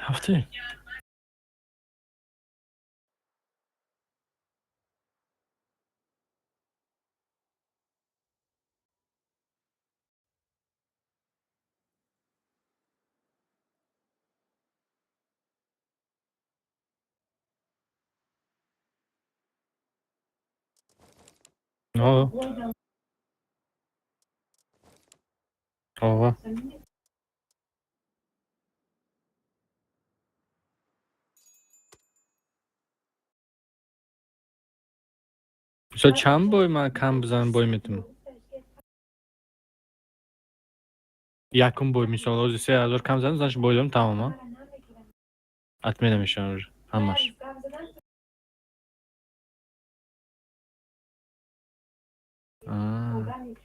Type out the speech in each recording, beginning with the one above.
Ҳафте. Ова. Мисол, чанд бой ман кам бизанам, бой метавонам? Якум бой, мисол, ҳозир 3000 кам занам, значит, бой дорам, тамом, а? Отмена мешавад уже ҳамаш. А.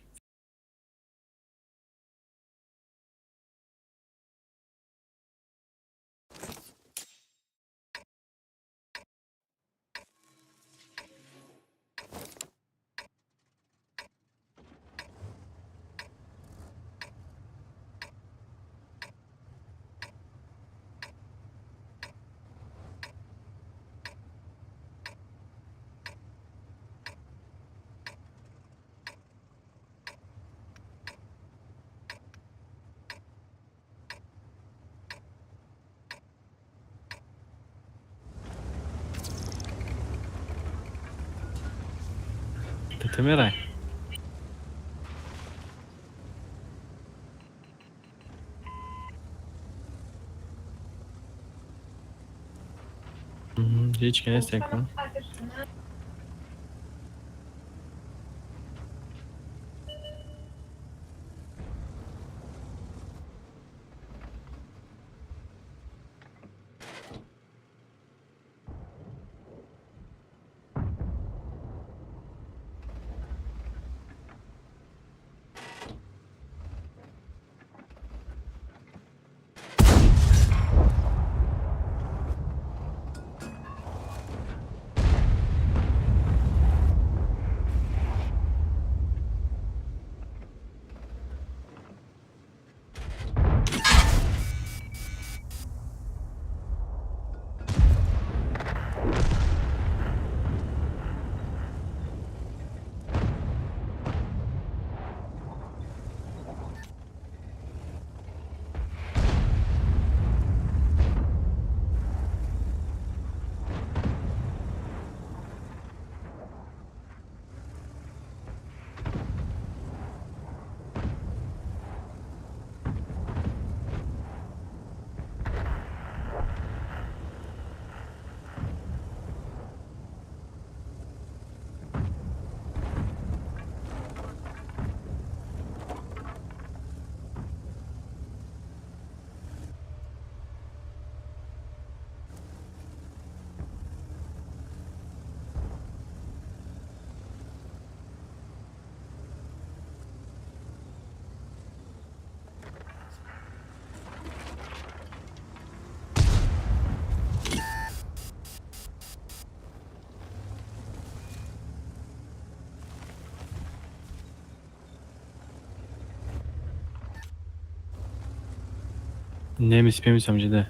Ту мерай? Ҳеҷ ки нест якун. Немис пемис ҳамҷида.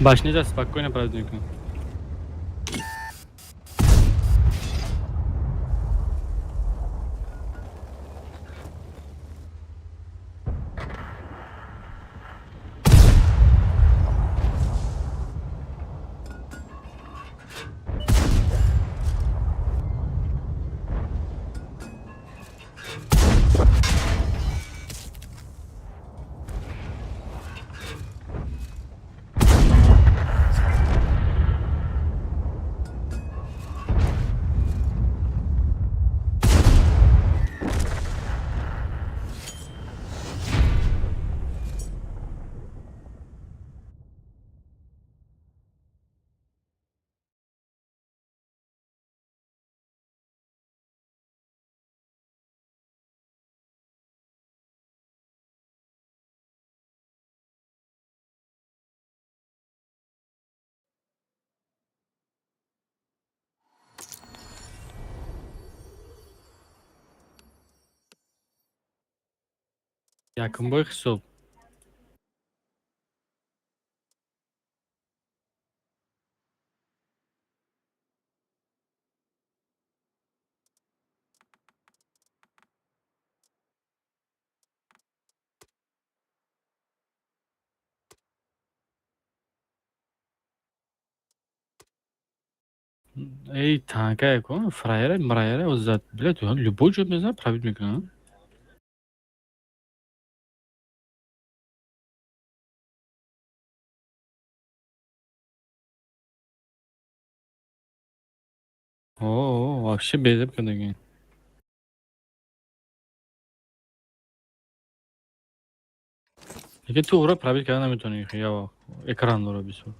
Башня спокойно пробить мекунад. Якум бой ҳисоб. Эй, танка кун, фраера, мраера, озад, блядь, любой ҷо мезанад, пробить мекунад. О, вообще безеб кардагин. Лекин ту ӯро пробить карда наметавонӣ, я экран дора бисёр.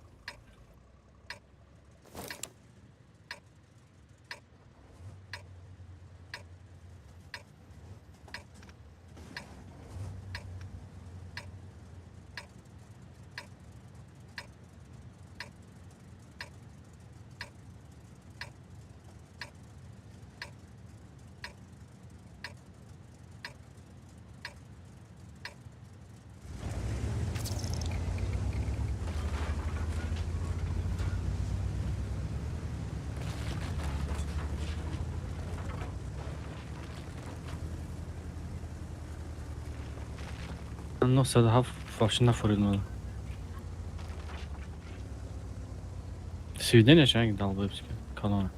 907 вообще нафорид мада. Сведение шанг долбоебский колонна.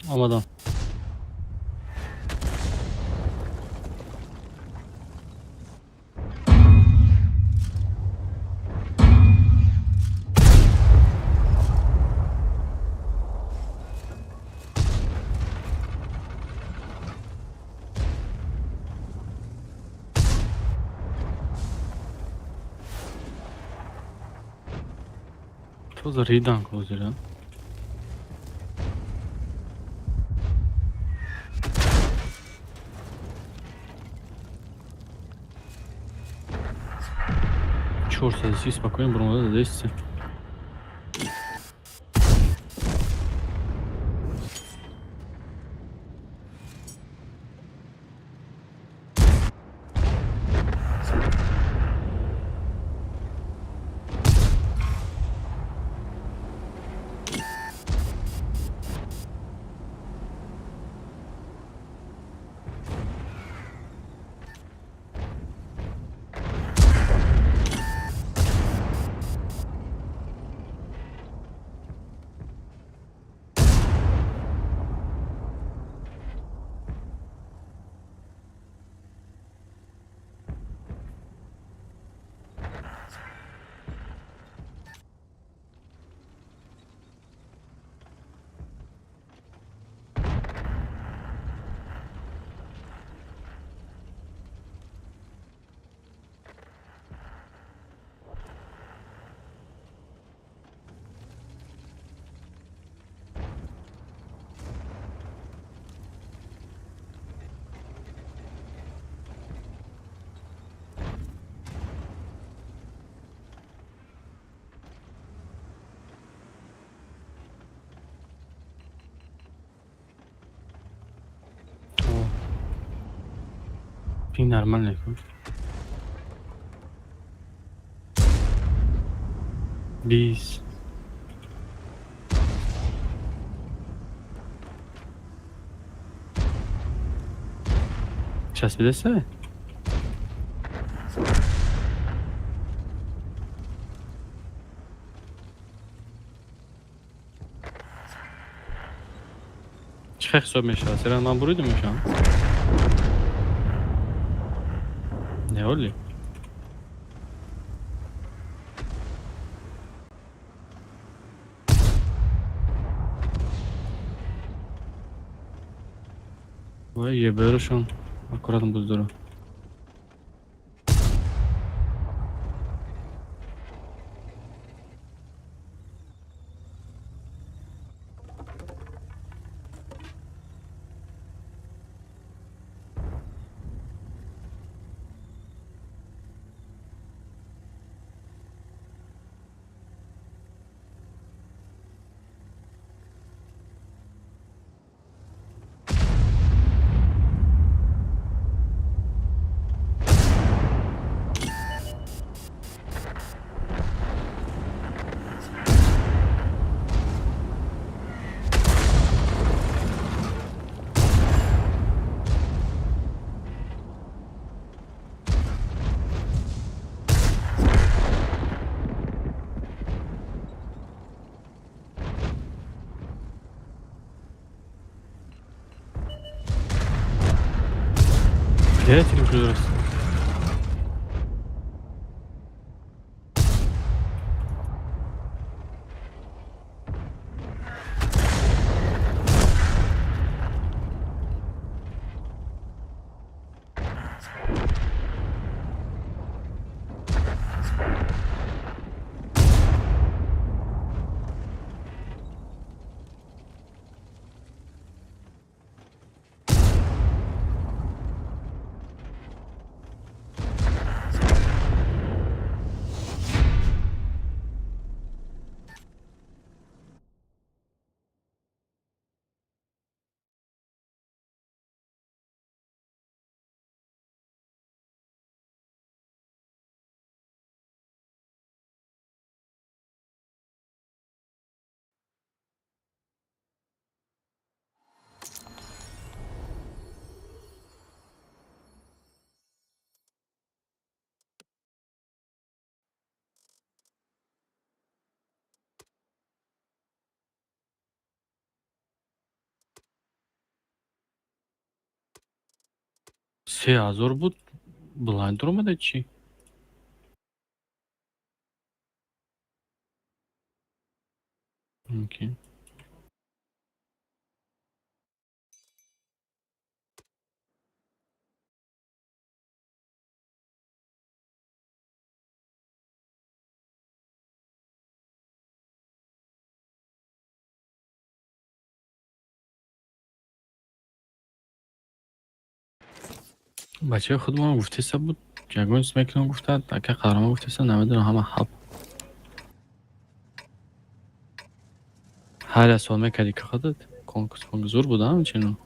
Омадам. Тоза ридан ҳозира. 430 спокойно буромада задесте. Пинг нормальный ку. Бис. Часпидаса? Чӣ хел ҳисоб мешавад? Сера ман буридум мешавам? Не оли? Вай еберошон. Аккуратно будь здоров. Приятель уже раз. 3000 буд, блайнд омада чӣ? Окей. Бачаи худмон гуфтеса буд, ягон чиз мекунам гуфта, ака Қаҳрамон гуфтеса, намедонам, ҳама ҳаб. Ҳар як суол мекардӣ ки худат конкурс зур буд, а чино?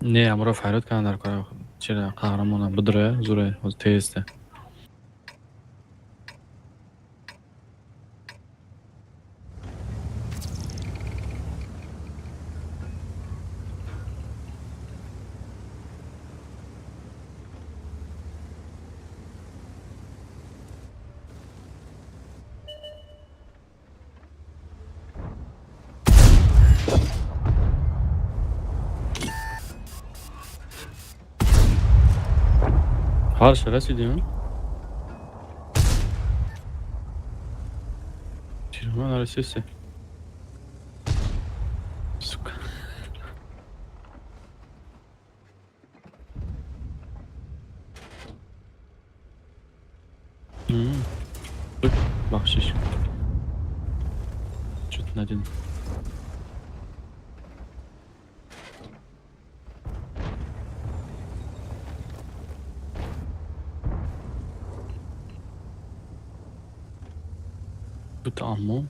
Не, амро фарёд карданд дар кора, чира Қаҳрамона бидроя, зуре, ҳозир тезте. Ҳарша расидем? Чиро нарасисе? Сука. Бахшиш. Чё-то надидам. Дута аммо.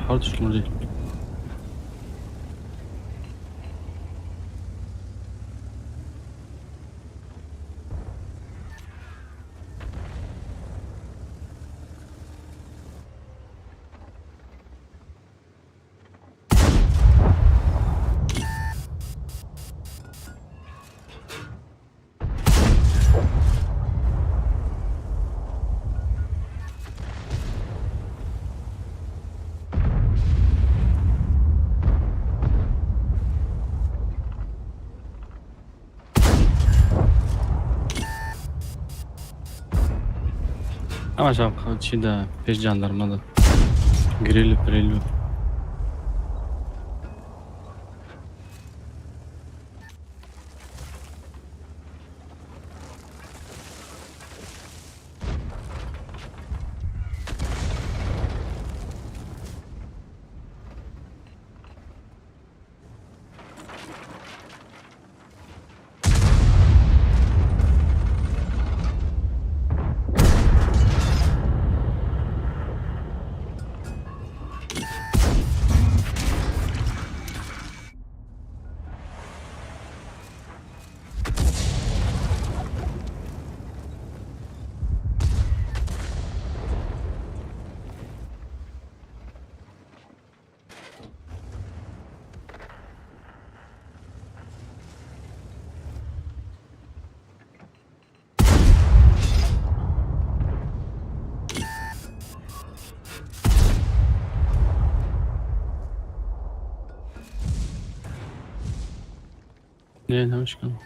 Ҳардуш мурдӣ. Ҳамаш чи да пеш ҷандарма да. Грилю прилю. Не, намешканам.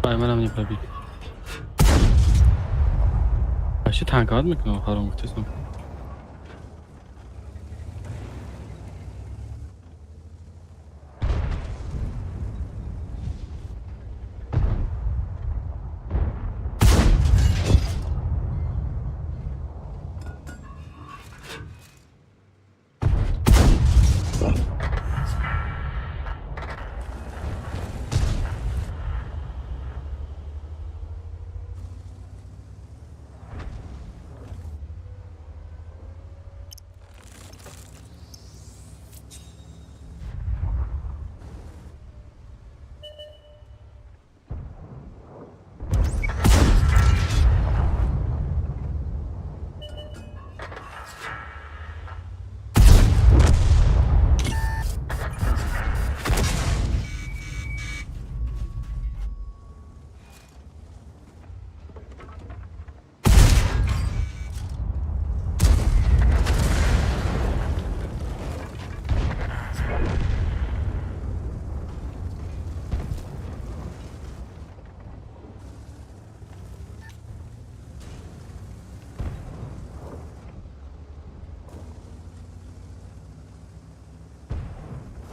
Ай, манам не пробить. Вообще танковать мекунам, ҳаром гуфтесам.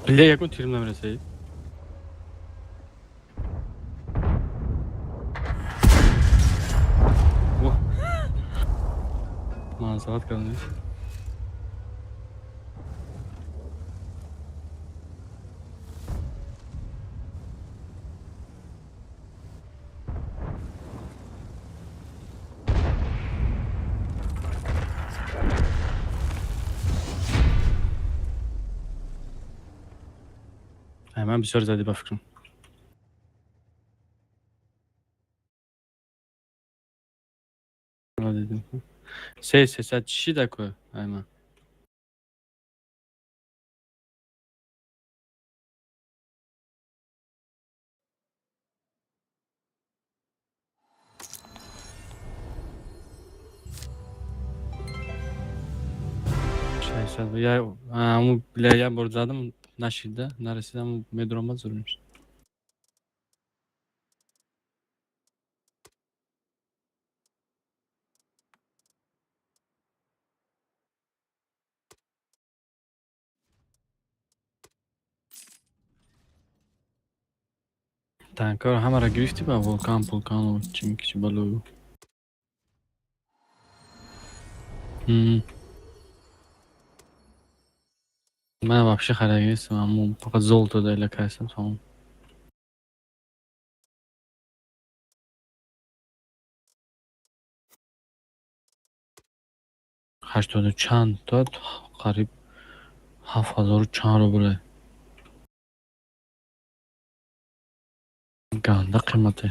Бля, ягон тирм намерасад. Во. Маазалат кардам. Ман бисёр задӣ ба фикрам. Се сесад чӣ дако айман? Шашсад я аму, бля, як бор задам, нашида, нарасидам, медуромад, зур мешид. Танкаро ҳамаро гирифтӣ ба вулкан, пулкану чӣ мекиши балою? Ман вообще харидаги нестам, аммо фақат золото да элака ҳастам, тамом. Ҳаштоду чанд дод, қариб 7000 чанд рубле. Ганда қимате.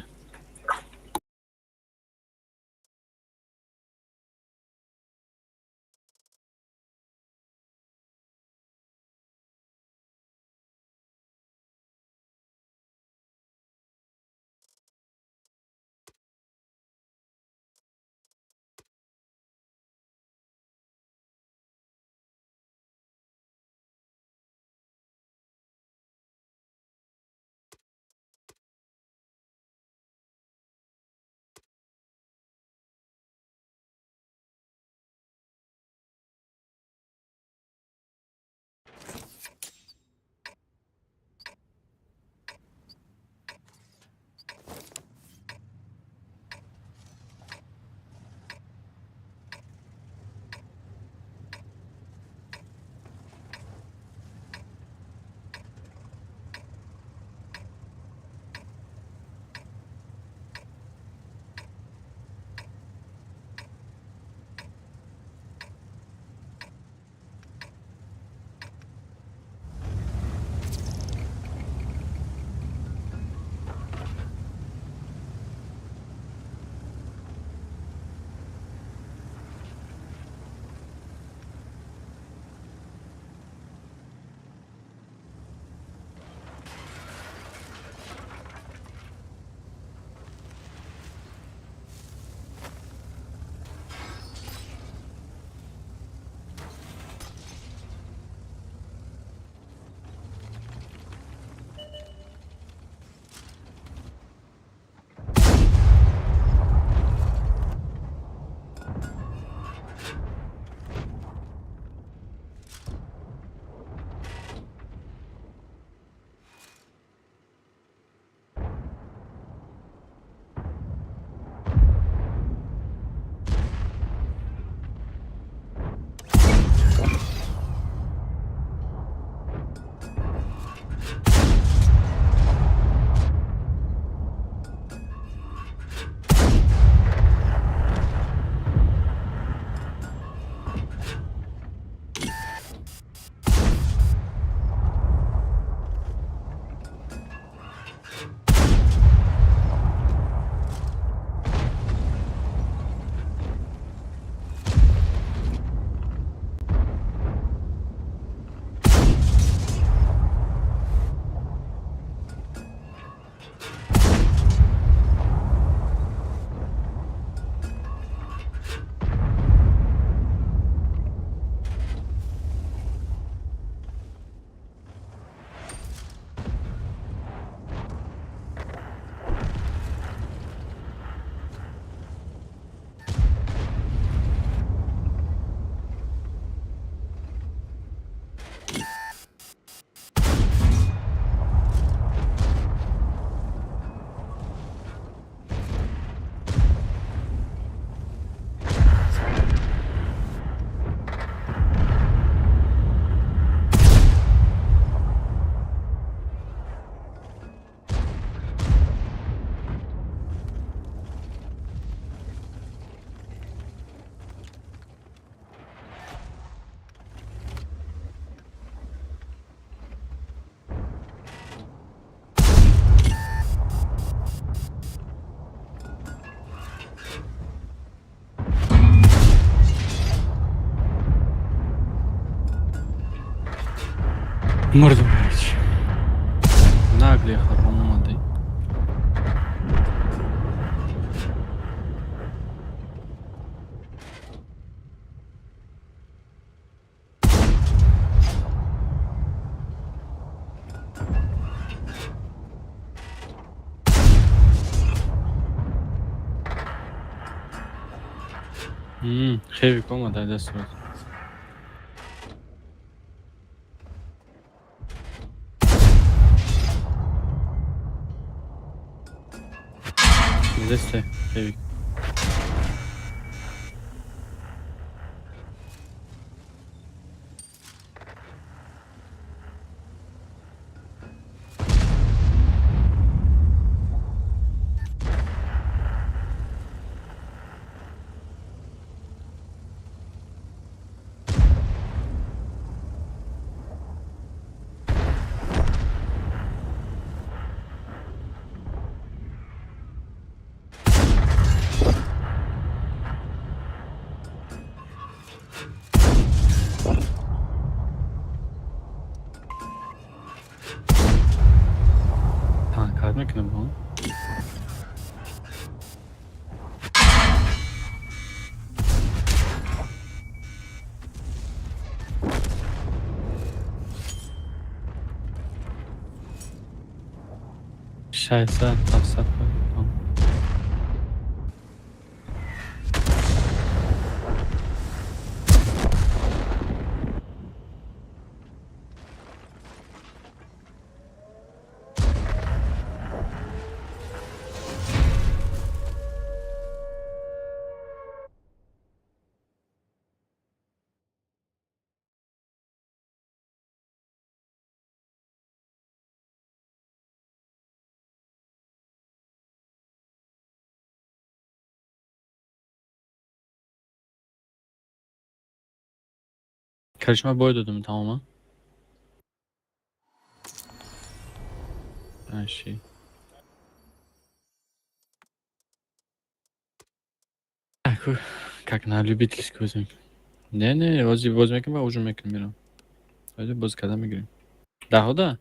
Мурдум, короче. Наглый хапон омадӣ. Хевик омада даст. Дасте хевик. Кар мекунам бо. 600, 700. Короче, ман бой додам тамоман. Аши. Как на любительский бозӣ мекунем. Не, не, бозӣ бозӣ мекунем ва ҳуҷум мекунем мерам. Ҳозир бозӣ кардан мегирем. Даҳода?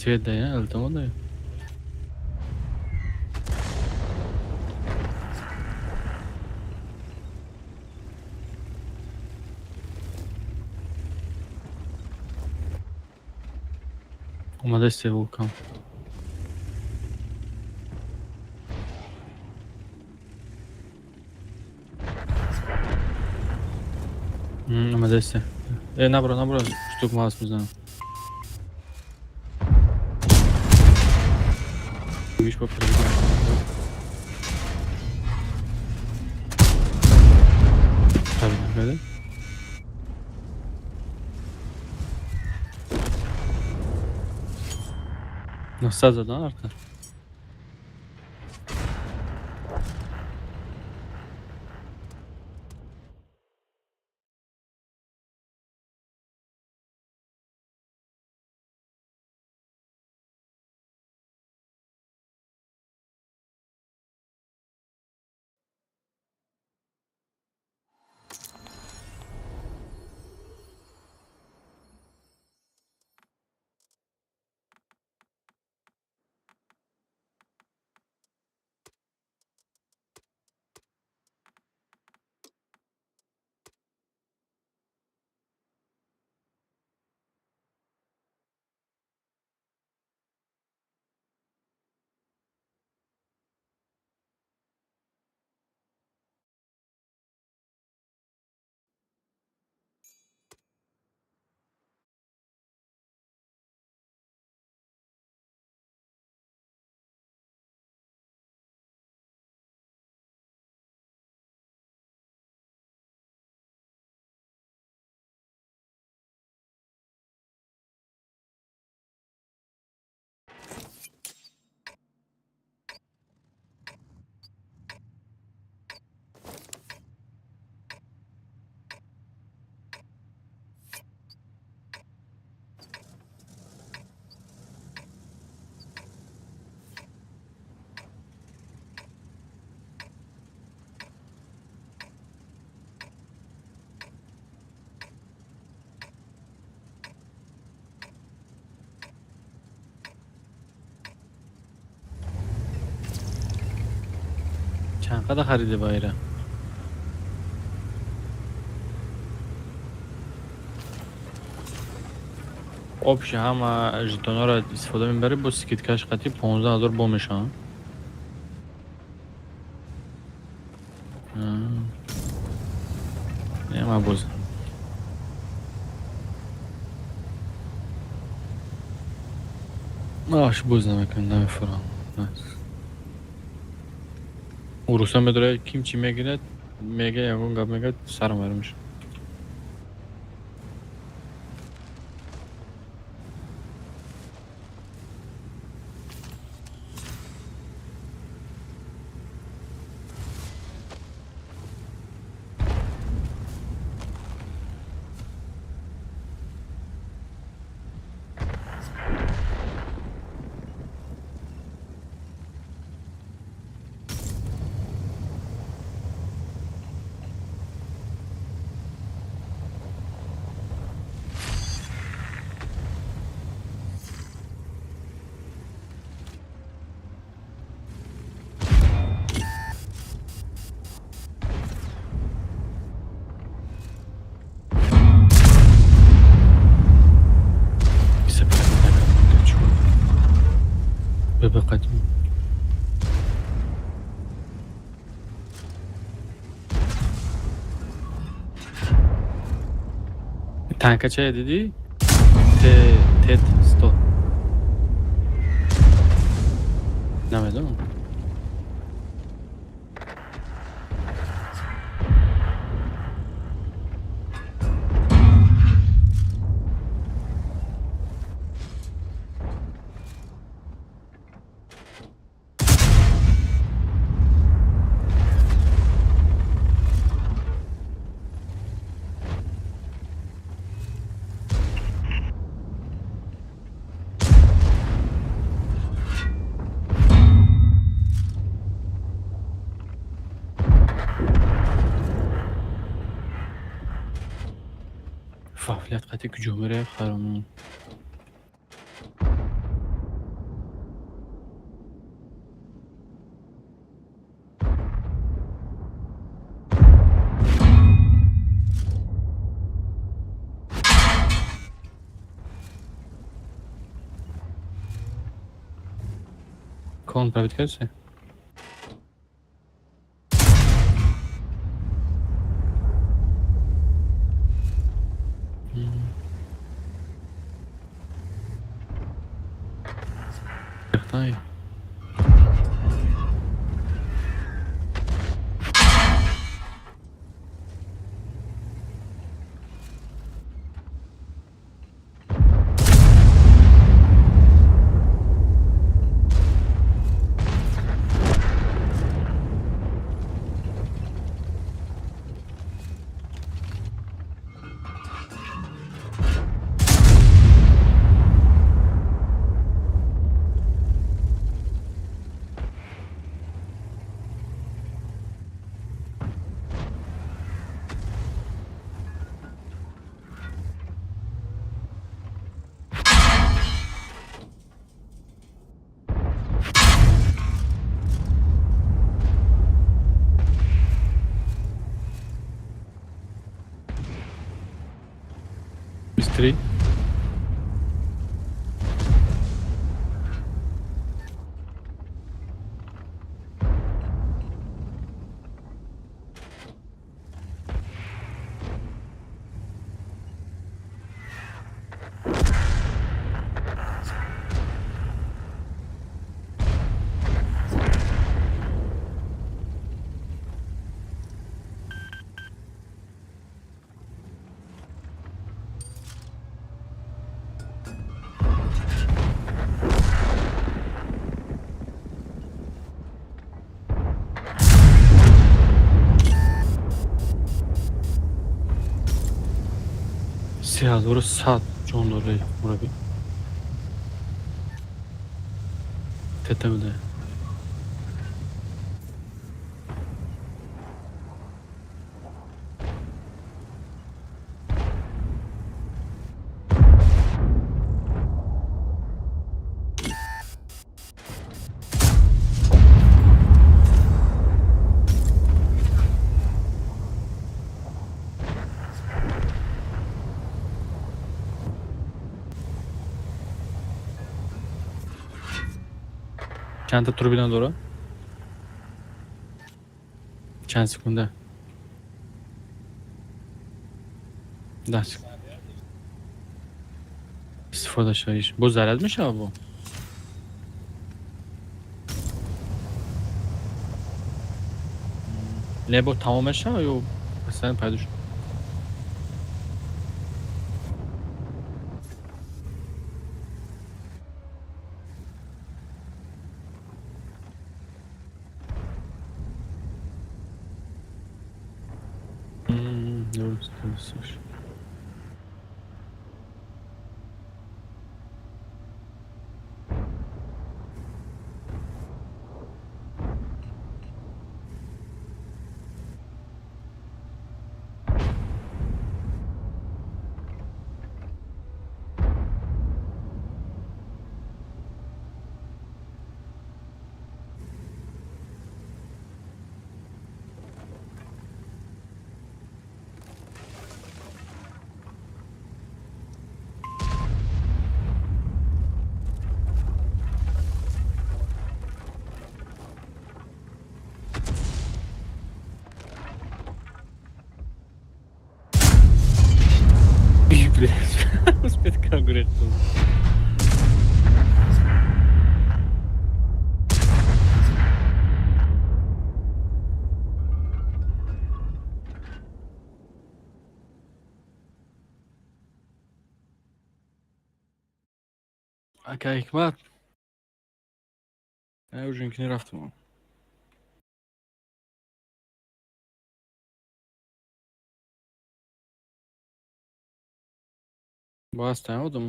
Свет да, илтимос да. Омадасте, вулкан. Омадасте. Э, набро, набро, штук мас мезанам. Виш по правильно, да? Задан арта. Чанд қадар хариди ба ира? Общий ҳама жетонҳоро истифода мебарӣ, бо скидкаш қатъи 15 000 бо мешаванд. Ма боз аш боз намекунам, намефурам. Уруса медорад, ким чӣ мегирад, мега, ягон гап мегӯяд, сарам вайрон мешавад. Бебеқатим. Танкачае дидӣ? Тет 100. Намедонам. Фафлят қати куҷо меравӣ, харомон? Клон пробить кардиси? Рехтай. 3. 3100 ҷон дорӣ, мураббӣ. Тета буде. Чандта турбина дора? Чанд секунда? 10 секунд. Истифода шавиш. Боз заряд мешавад бо? Не, бо тамом мешавад ё масалан пайдо шуд? Дуруст, дуруст. Блядь, успеть гурехтум. Ака Ҳикмат, ужин ки рафтум. Баста одам.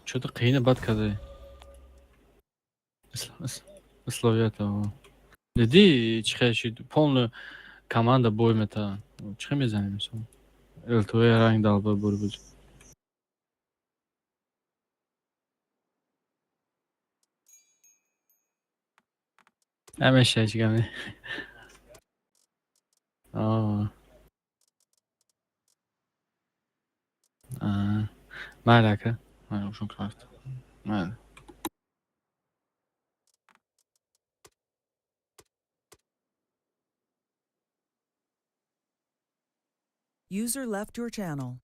Чё-то қийина бад карда. Условията. Дидӣ, чӣ хел шид? Полная команда бой мета. Чӣ хел мезанем, мисол? ЛТВ ранг далба бур буд. Намеша, ҳеҷ гап не. Аа. Майли, ака, майли, ушун рафт, майли. User left your channel.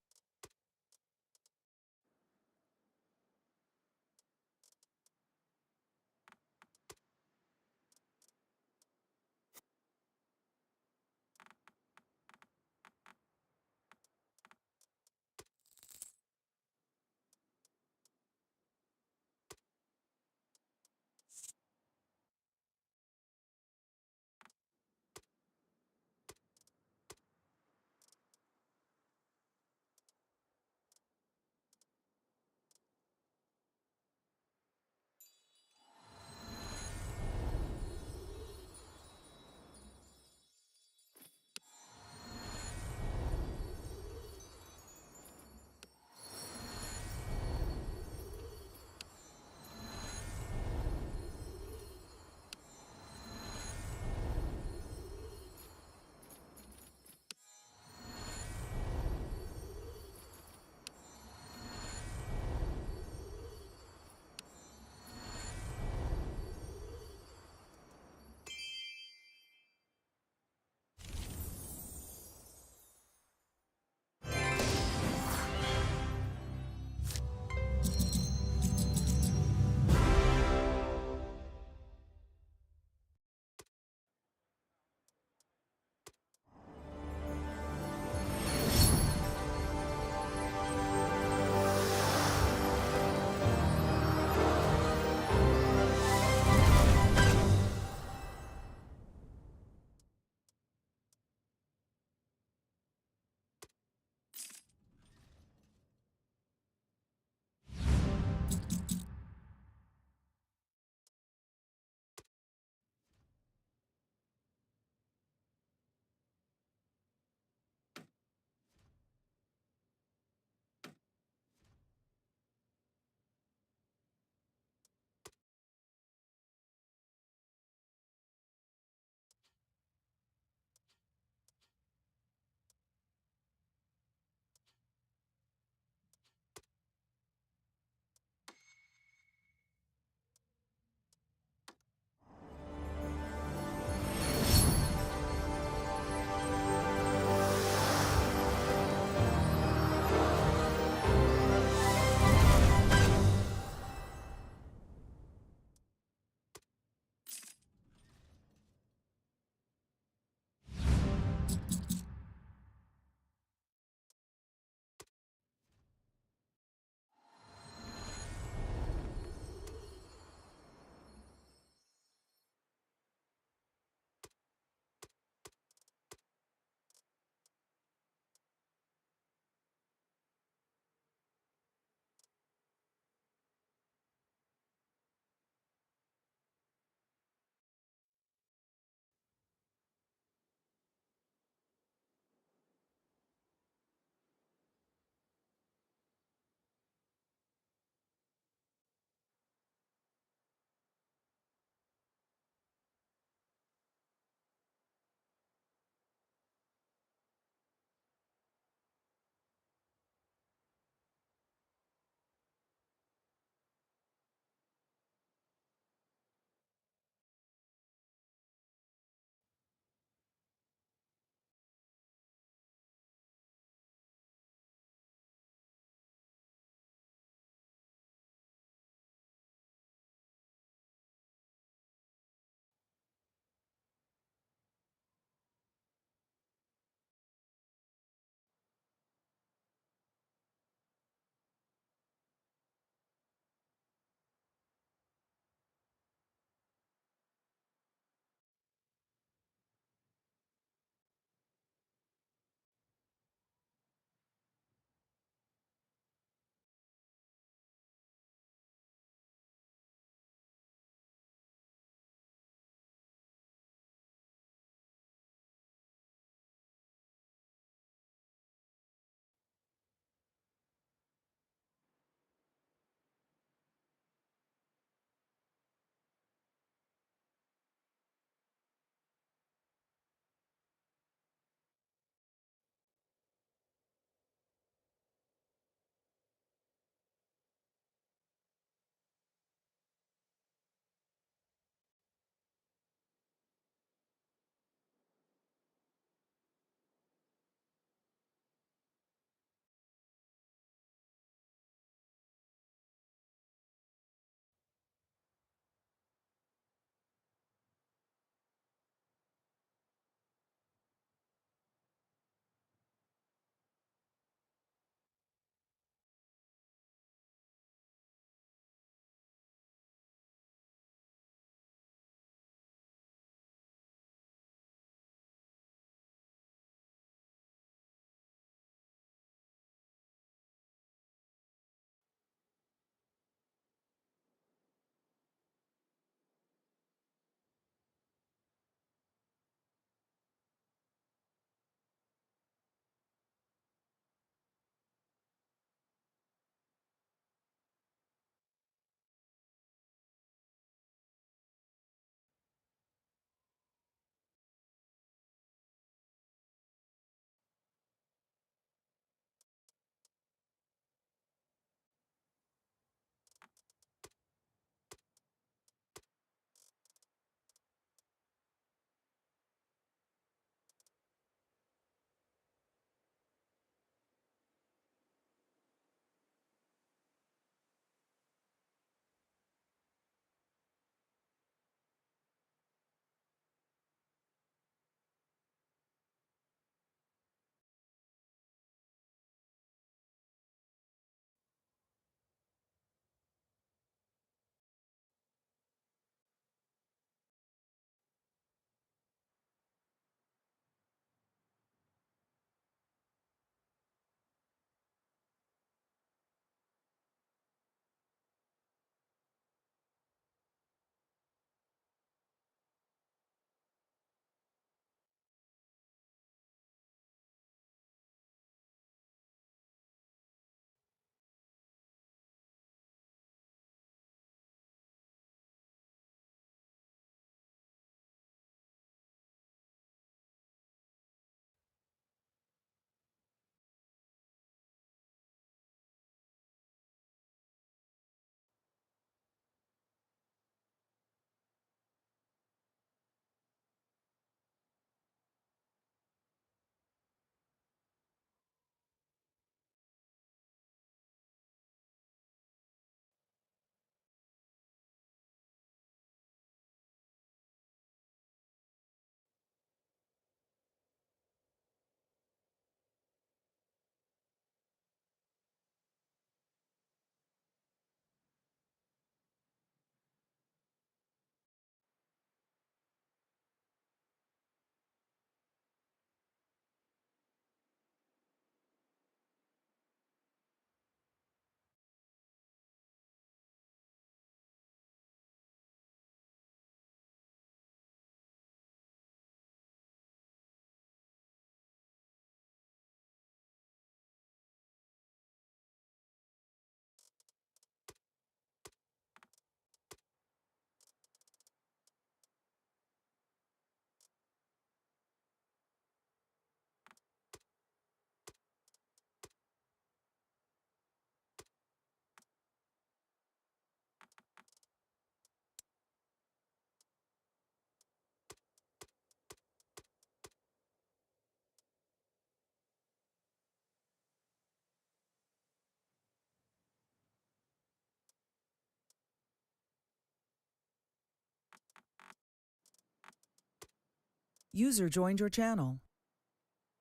User joined your channel.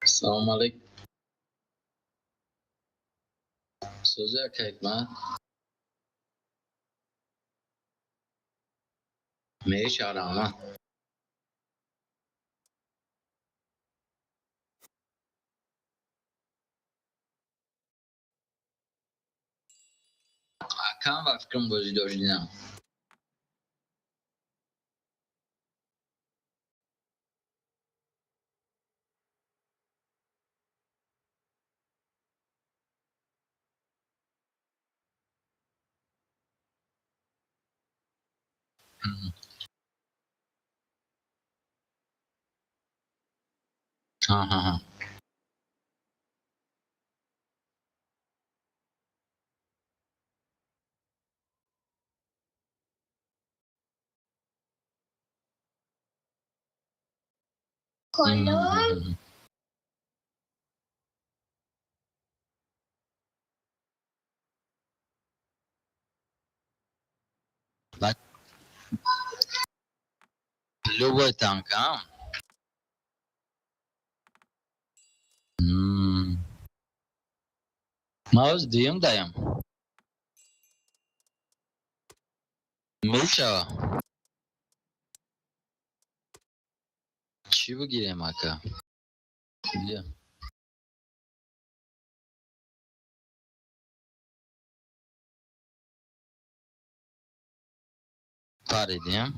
Салом алейкум. Сӯзи ака Ҳикмат. Мешавам. Акам ба фикрам бозӣ доштинам. Ҳа. Любой танк, а? Ма дуюм даям. Мешава. Чӣ бигирем, ака? Бия. Паридем.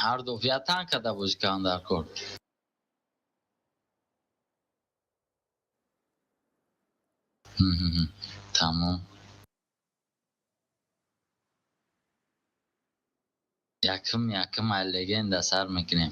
Ҳар ду я танка да бозӣ кардам дар кор. Тамом. Якум якум ай легенда сар мекунем.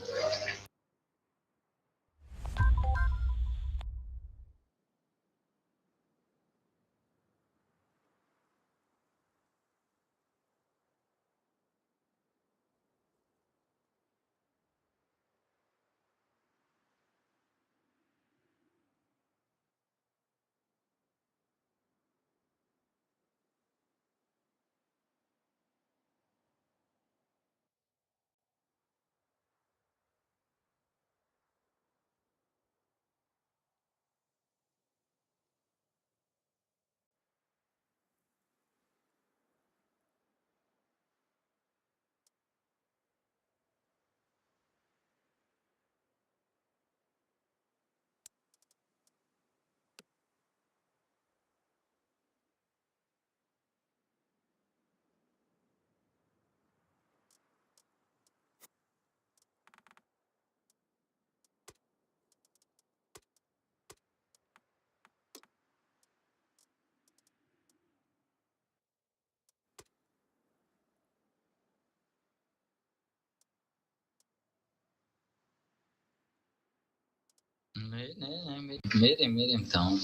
Не, не, не, мерем, мерем, тамом.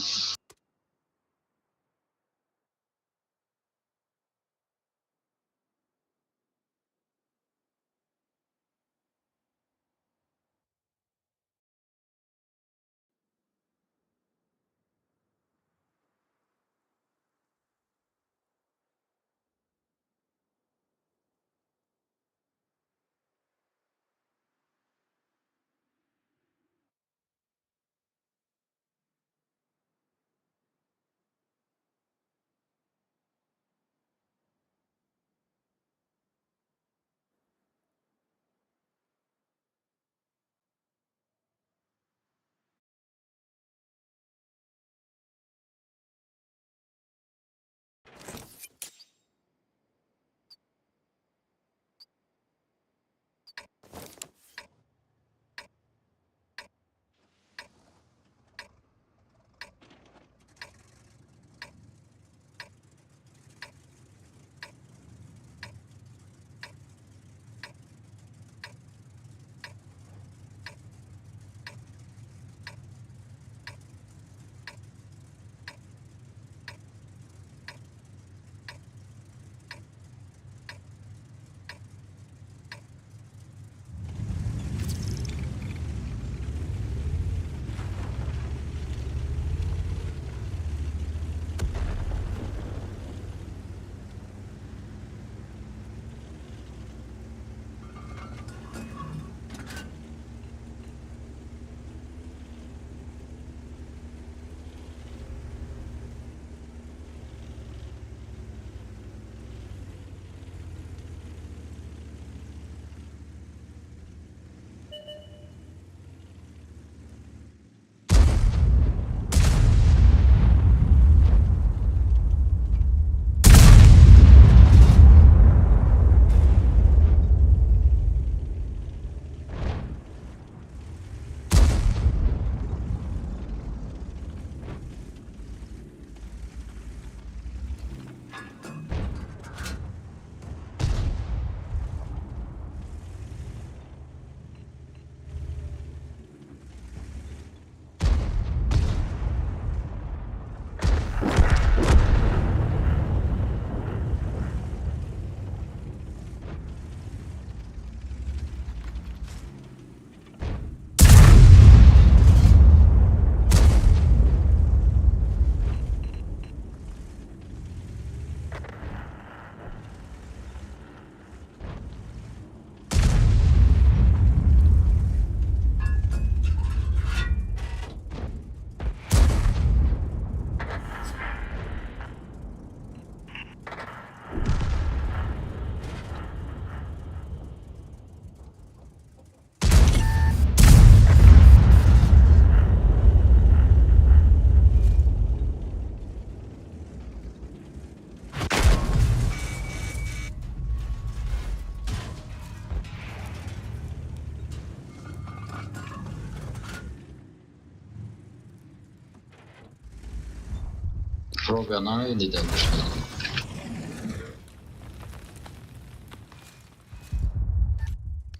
Рога намедида бошад.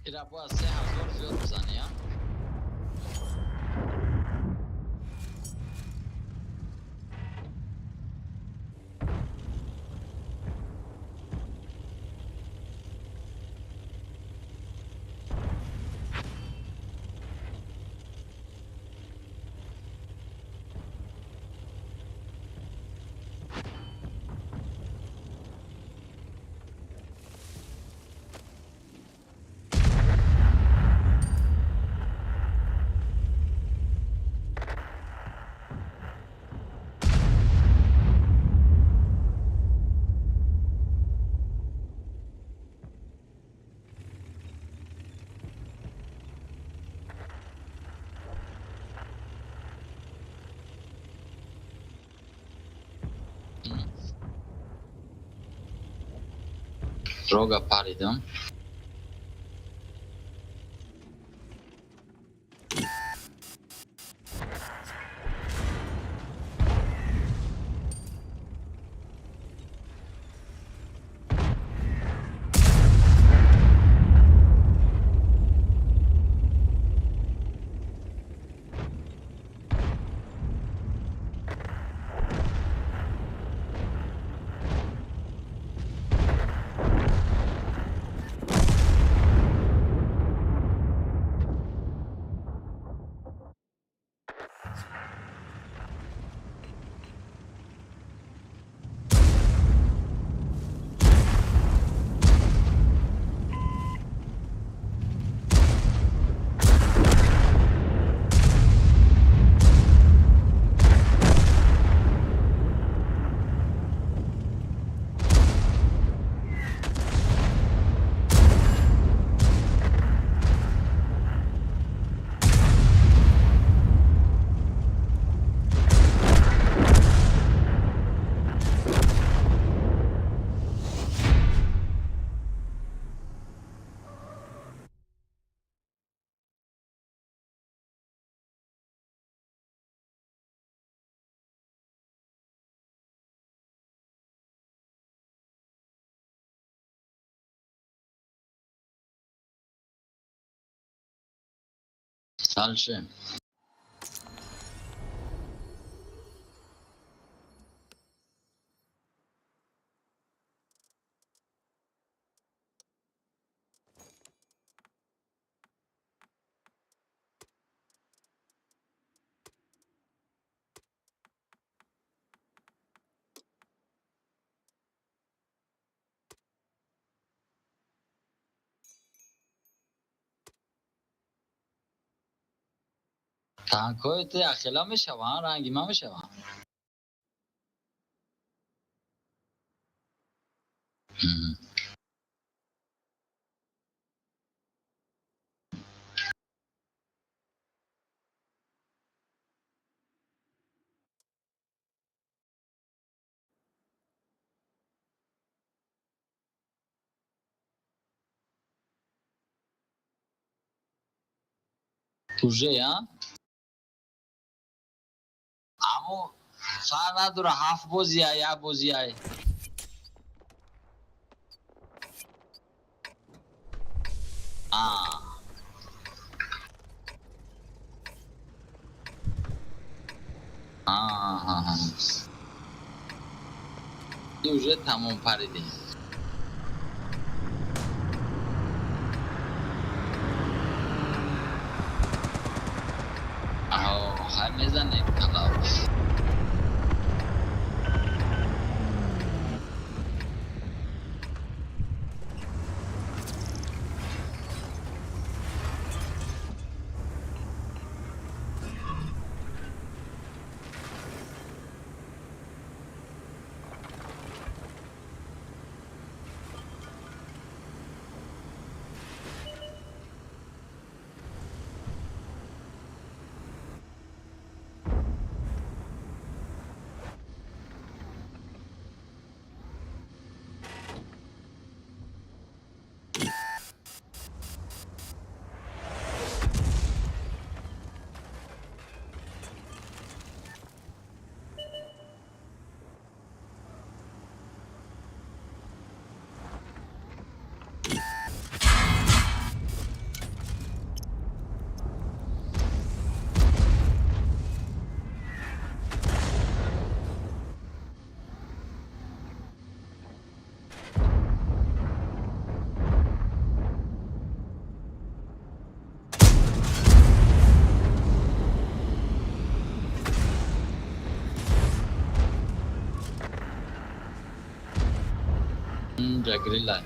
Ира бояд 3000 зиёд бизанӣ, а? Рога паридам. Дальше. Танкҳои ту яхела мешаванд, ранги ман мешаванд. Уже, а? Аммо фарқ надора, ҳафт бозия, як бозия. А. А. И уже тамом паридем. Аҳо, мезанем калав. Ҷагрила.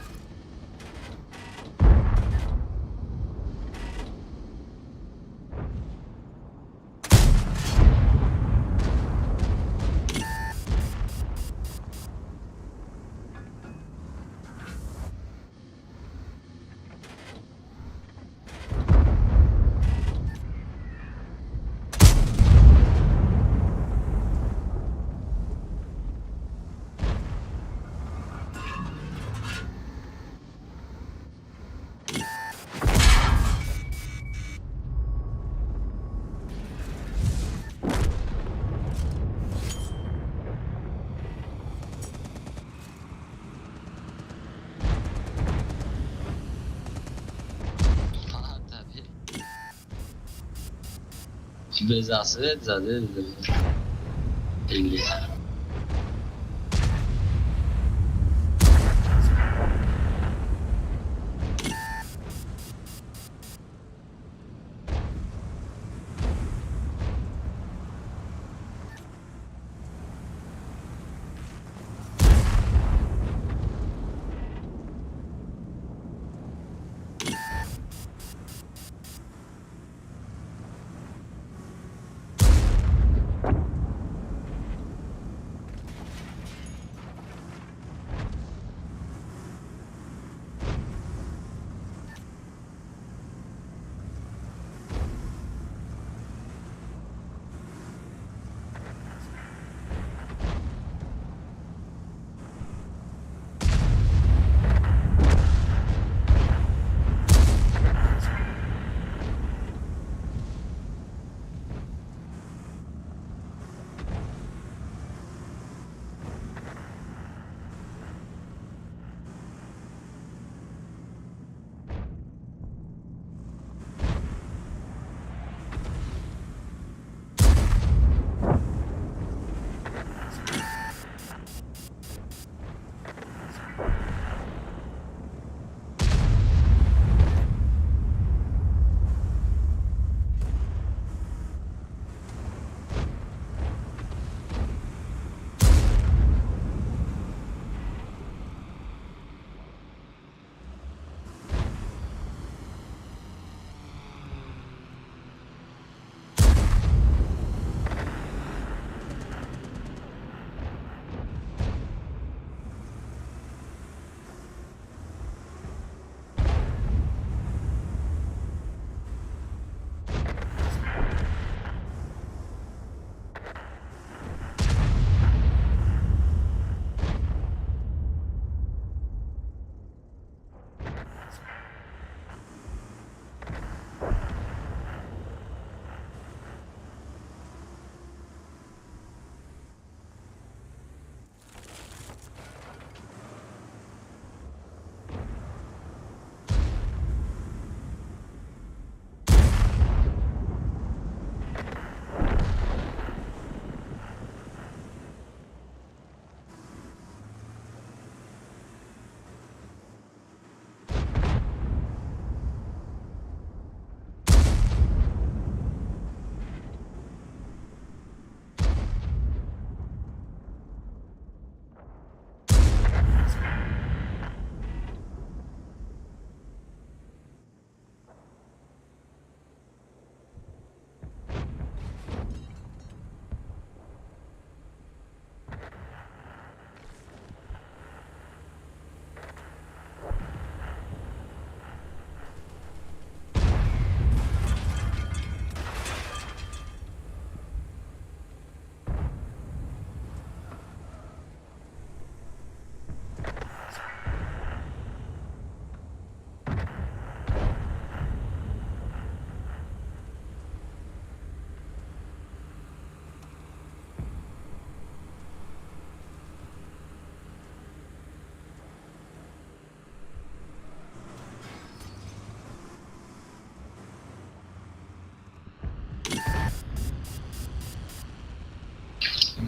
Безасред заде. Или.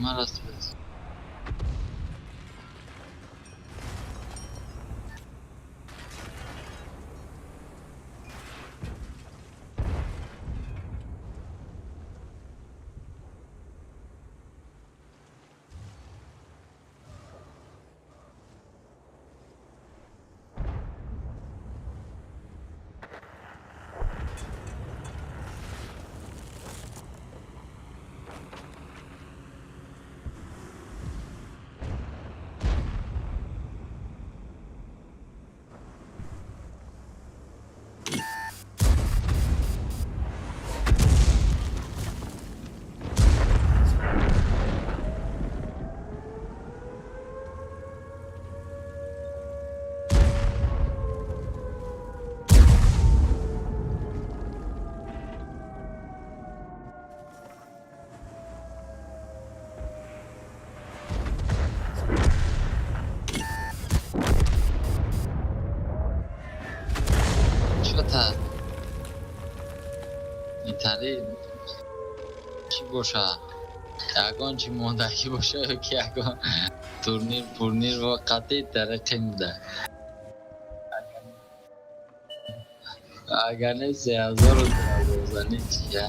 Мараст. Чё-то итали чӣ боша, ягон чӣ мондагӣ боша ё ки ягон турнир пурнир во қатъи тариқи буда. Агар не, 3000 зани чия.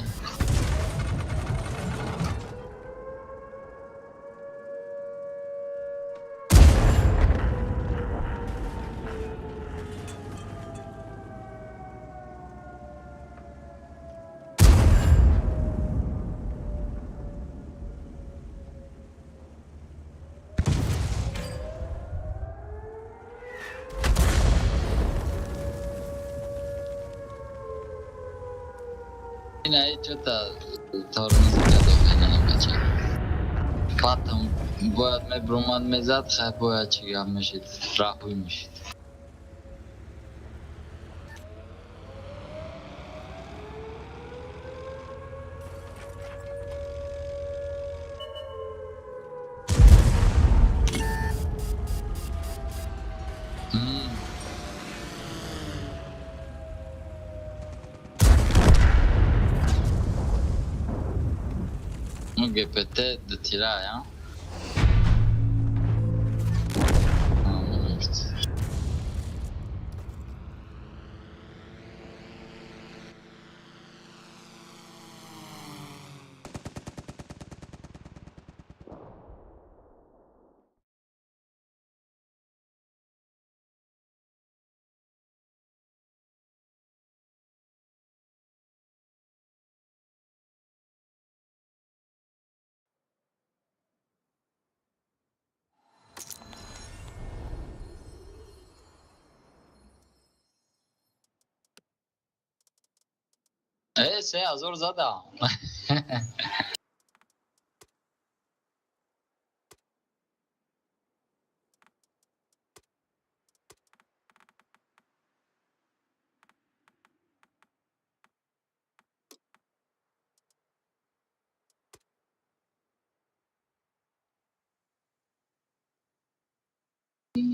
Ина чё-то тормоз кардо ина бача. Батам бояд мебромад, мезад, хай, бояд чӣ гап мешид, раҳӯй мешид. Ну, ГПТ дотирая. 3000 задам.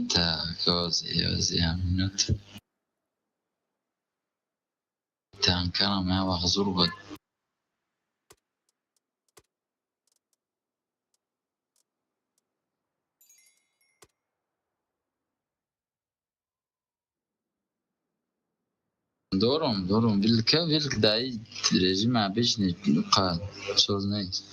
Так, ози, ози, минут. Танкарам як вақт зур буд. Дорум, дорум, вилка, вилк даи режим обычный, қа соз нест.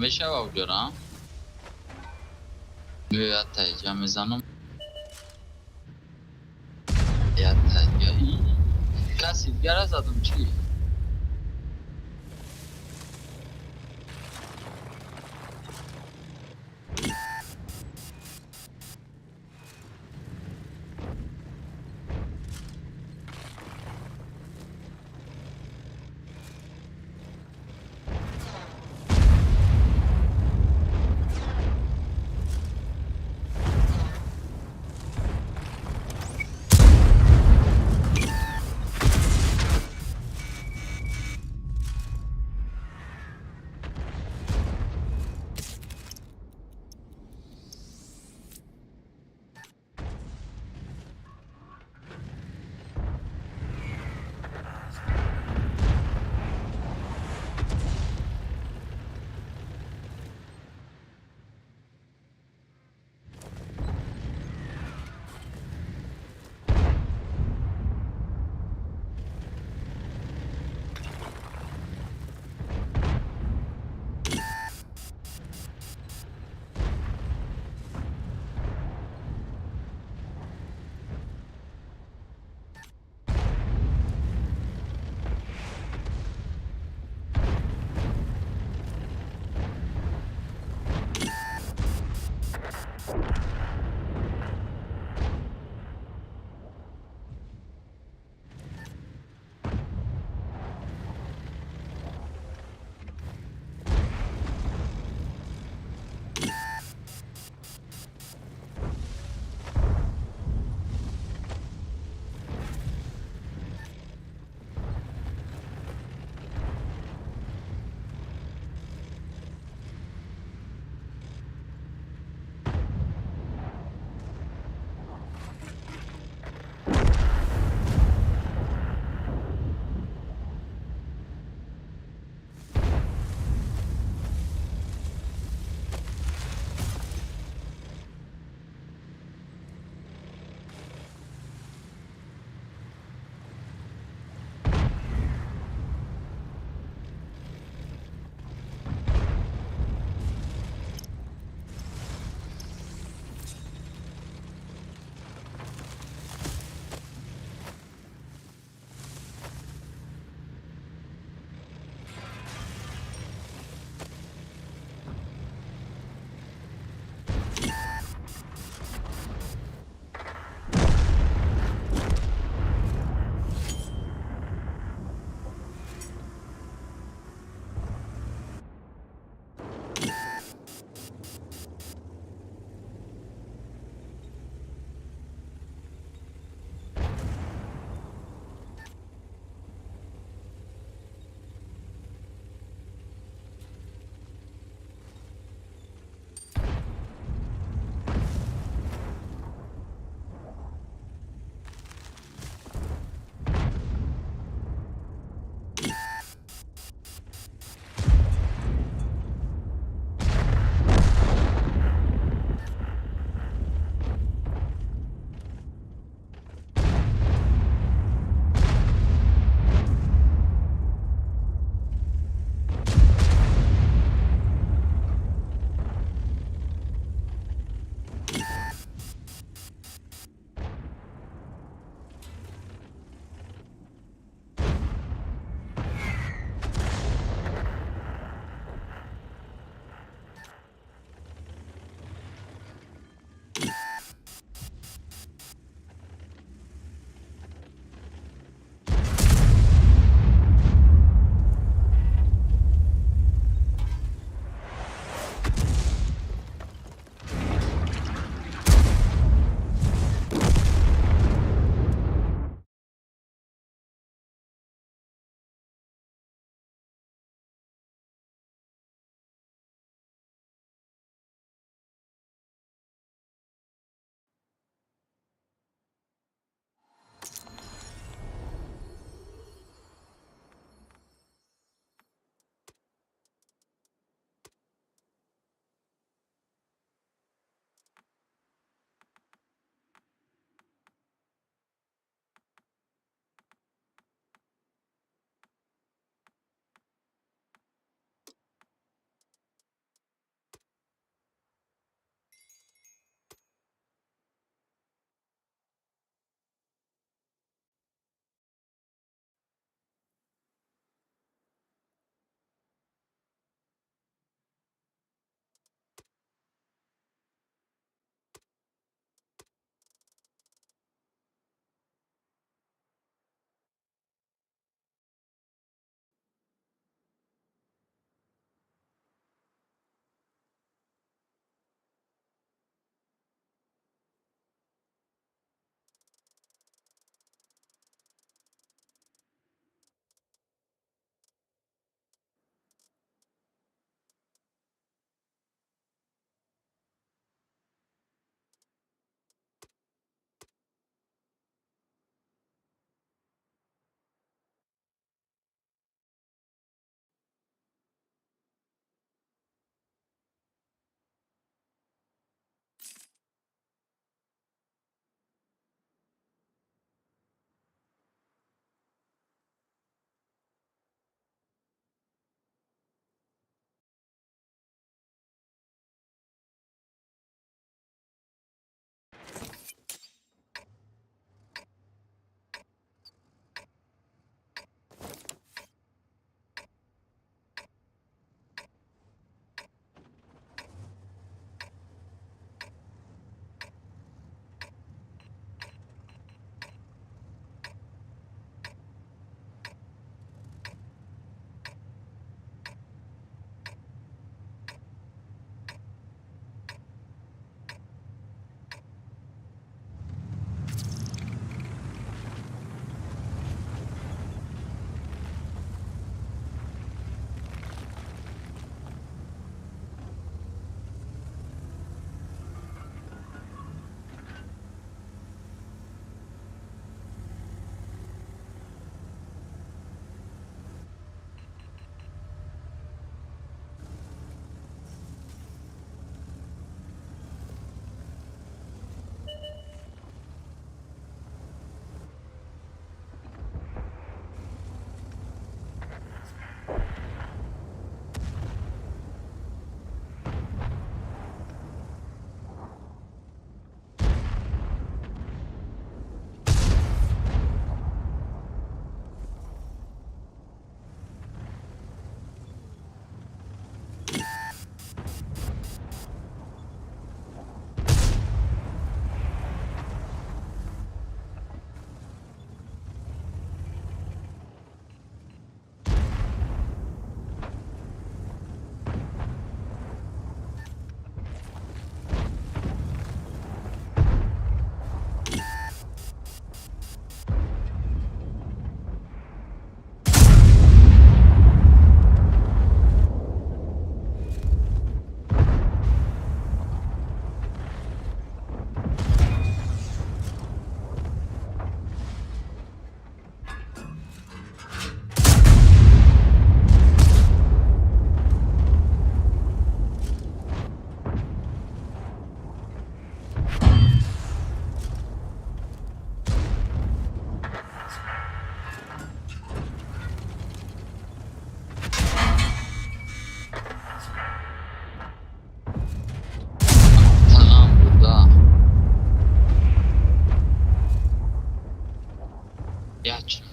Мешава уҷора? Меояд, таиҷа мезанам. Я таиҷа. Каси дигара задам чӣ?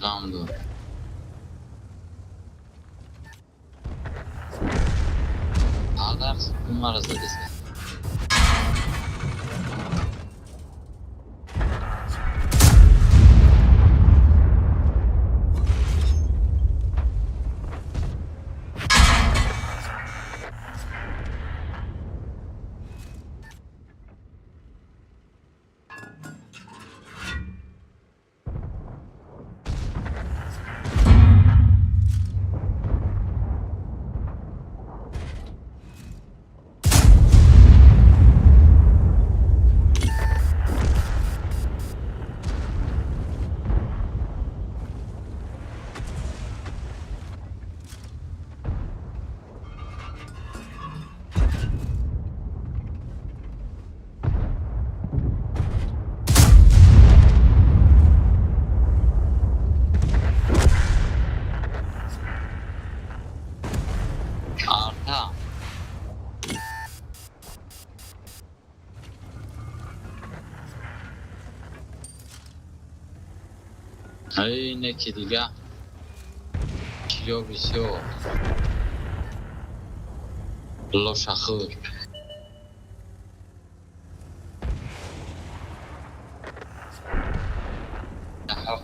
Ғам дор. Адарс маро задеса. Арта. Ай, неки дига. Чиё бисёр. Лошахӯр. Ҳақ.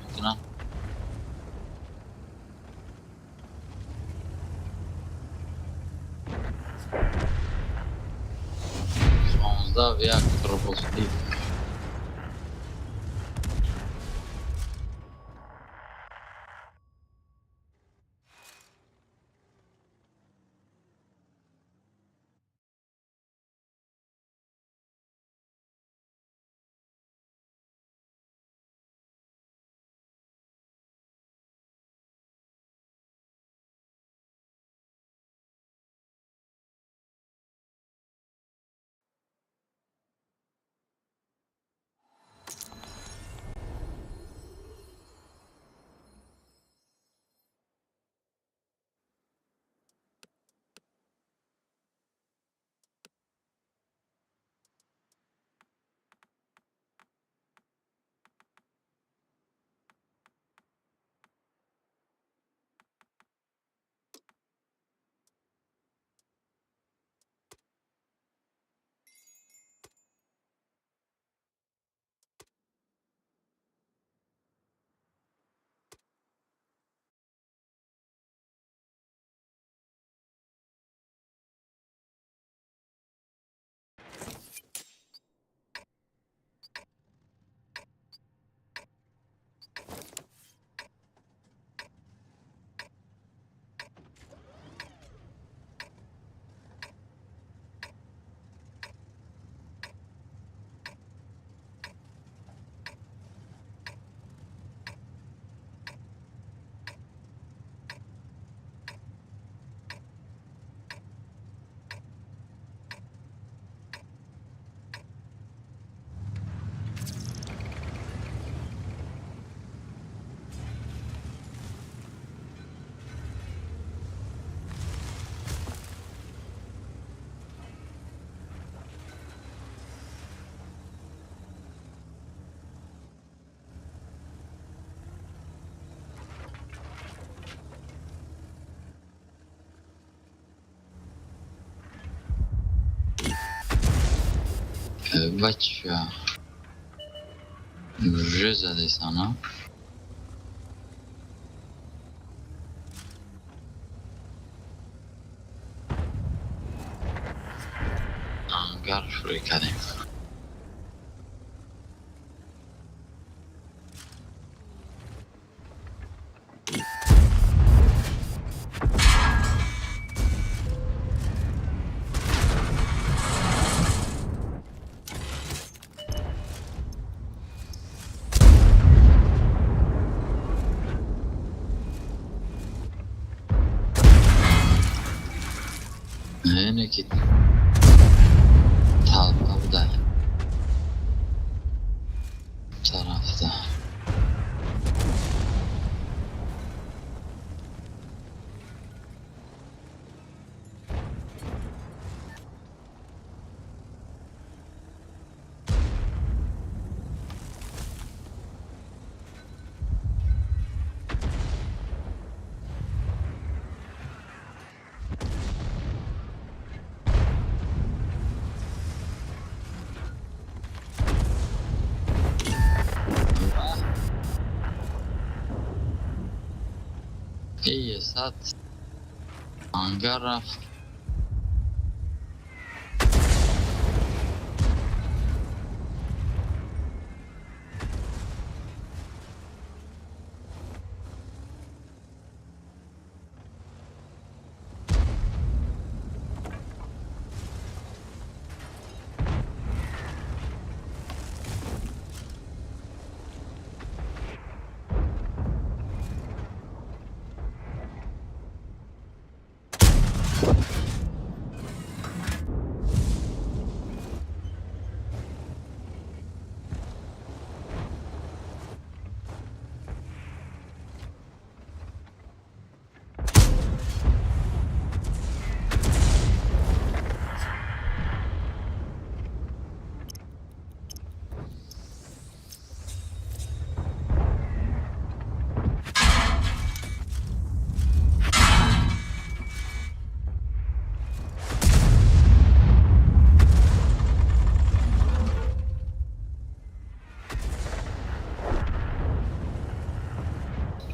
Мекунам. 16-1 пропустил. Бача. Уже задесана. Ангар шурӯъ кардем. Не ки талба буда тарафта. Эй, сад ангар рафт.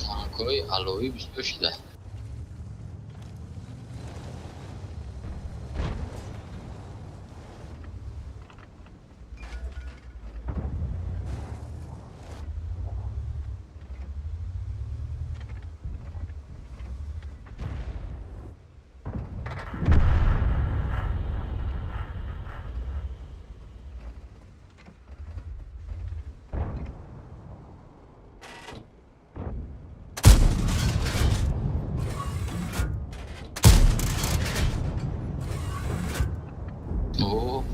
Танкҳои аловӣ бисёр шуда. О.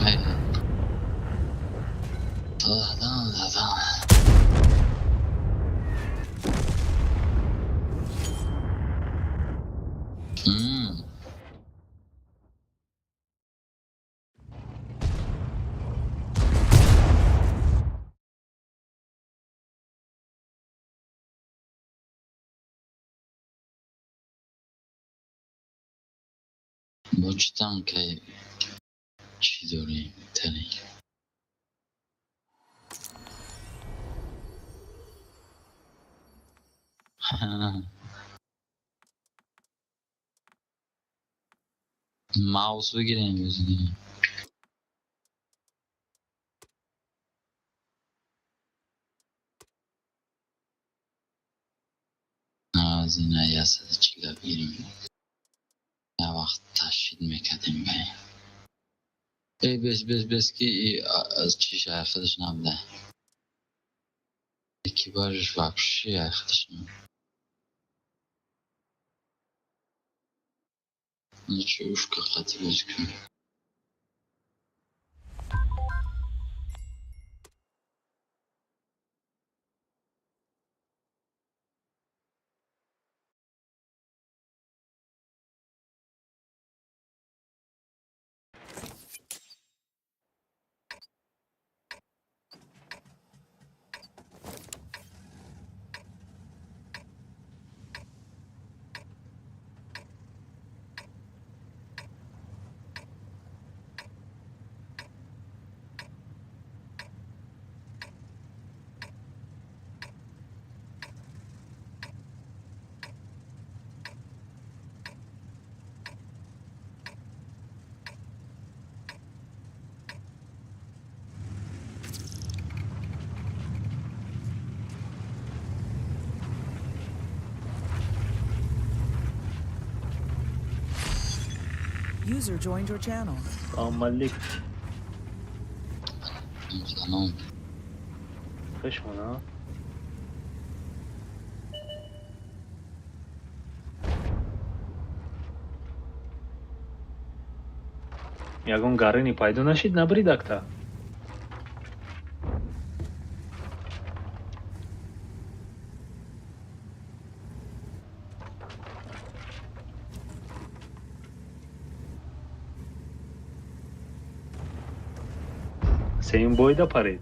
Эй. Задан, задан. Бо чӣ танкаи чӣ дорем тани? Маус бигирем бизни. Аз ина 140 бигирем. Я вақт ташид мекардем ба ин. Эй, бес, бес, бес, ки аз чиш ай худаш набуда. Экипажш вообще ай худаш набуда. Лучше ушка қати боз кун. User joined your channel. Салом алейк. Салом. Хушмона. Ягон гарини пайдо нашид, набридакта? Сеюм бойда парид.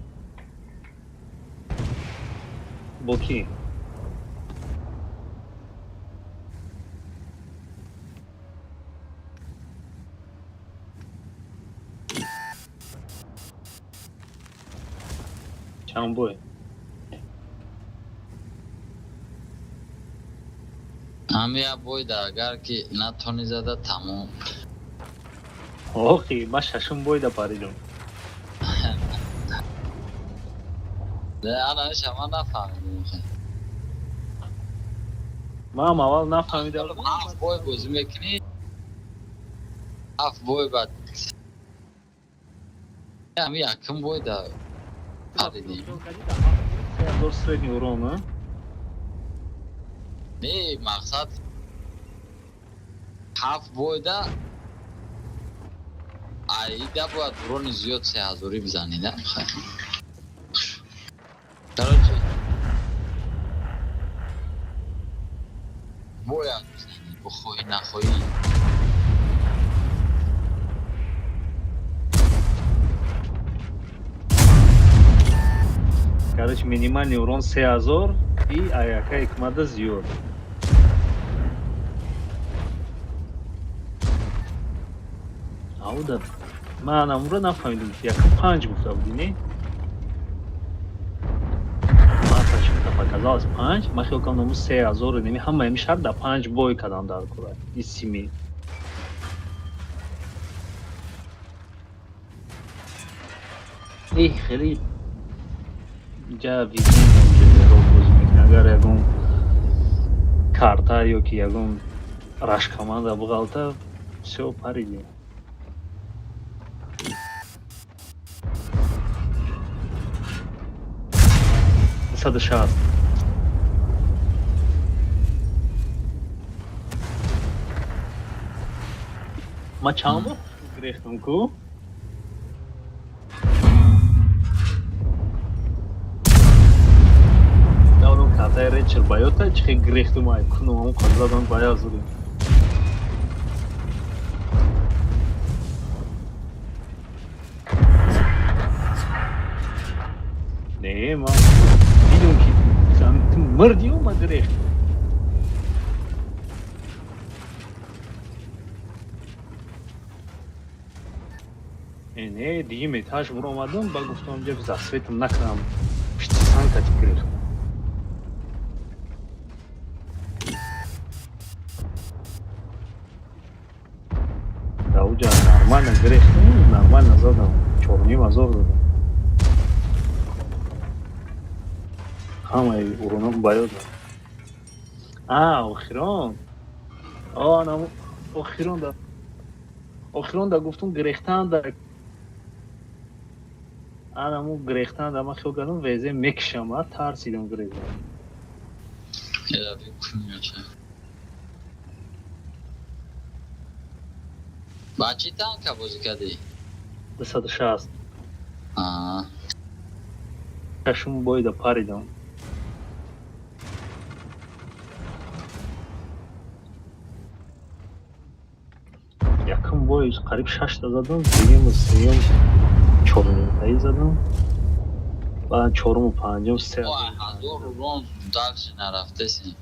Бо кӣ? Чанд бой? Ҳам як бойда, агар ки натонӣ зада, тамом. Охи, ман шашум бойда паридам. Не, анаша ман нафаҳмидам. Ман аввал нафаҳмидам. Ҳафт бой бозӣ мекунӣ, ҳафт бой, баъд ҳами якум бойда паридем. Средний урон, а? Не, мақсад, ҳафт бойда аида бояд урони зиёд 3000-ӣ бизанӣ, да? Короче, бояд бизанӣ, бихоҳӣ нахоҳӣ. Короче, минимальный урон 3000 и аяка ҳикмата зиёд. Ауда, ман амуро нафаҳмидам. Якум панҷ гуфта будӣ, не? Ман почему-то показалось панҷ. Ман хиёл кардам, наму 3000 неми ҳама ами шарт да панҷ бой кардам дар кура. И сими. Эй, хеле ҷа везение ро бозӣ мекунад. Агар ягон карта ё ки ягон раш команда буғалта, всё, париди. 160. Ман чанд бор гирехтам ку? Давром картаи речер ба ёта чихе гирехтум, ай кунум ҳамон қадрадам ба язурем. Не, ман дидум, ки ту мирдию, ма гирехтум. Не, дигим этаж буромадам, ба гуфтам, ҷа засветам накунам, пишти санкати гирехтам. Дар уҷа нормально гирехтам, нормально задам, 4500 задам. Ҳамаи уронам ба ёдам. А охирон, охирон да гуфтум, гирехтан да анаму гирехтан да ман хиёл кардам, везе мекишам, а тарсидам, гирехтам. Ядафи кунёча. Ба чӣ танка бозӣ кардӣ? 260. Аа. Шашум бойда паридам. Якум бой қариб шашта задам, дуюму сеюм чорнимтаи задам, баъд чоруму панҷум се. 1000 урон дальше нарафтеси.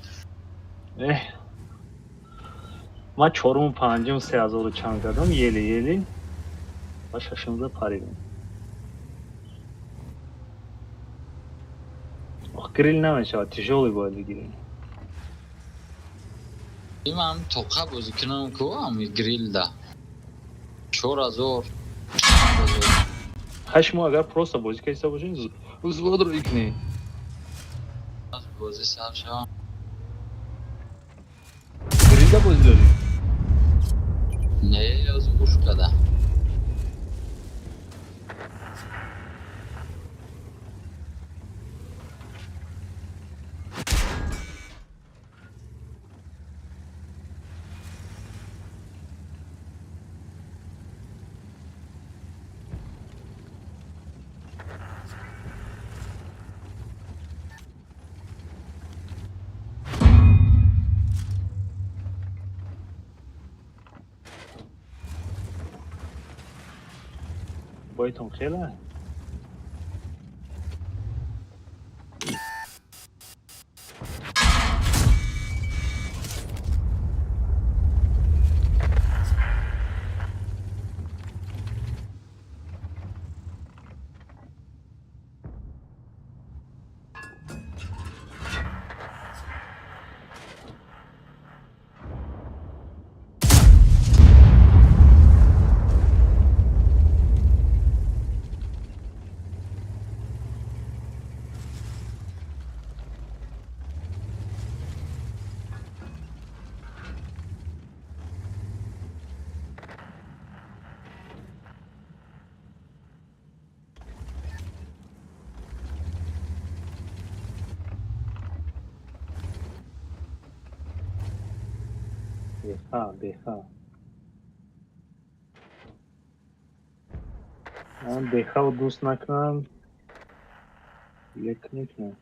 Эҳ, ман чоруму панҷум 3000-у чанд кардам, еле-еле, ва шашумда паридам. Ох, грил намешавад, тяжёлый бояд бигирем. Имам тоқа бозӣ кунам ку, ами грилда 4000. Ҳай, шумо агар просто бозӣ кардиста бошед, взводро икнӣ. Бозӣ сар шавам. Грилда бозӣ дорӣ? Не, ёз гӯш када. Бойтон хела. Беха, беха. Беха дӯст накунам, як мекунам.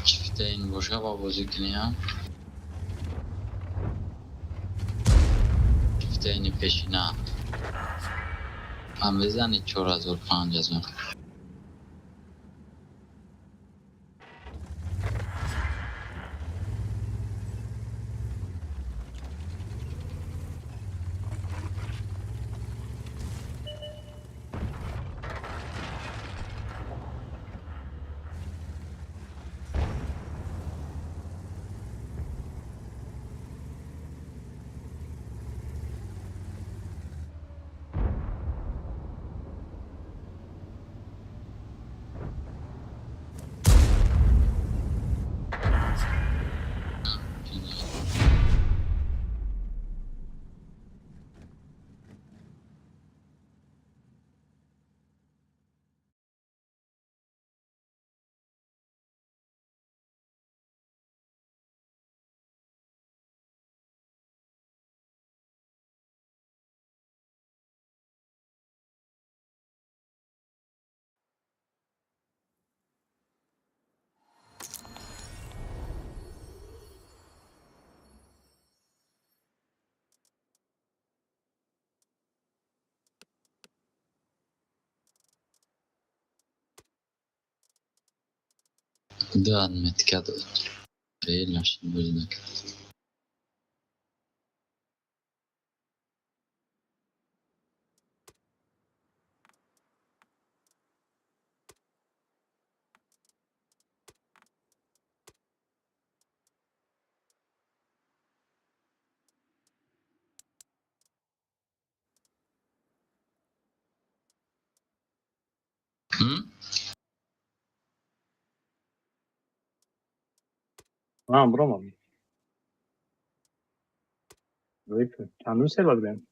Чифтаин боша ба бозӣ кунӣ, чифтаини пешина ман мезани 4000, 5000. Да, отметка реально бозӣ накард. А, бромам. Чандум сервер будем?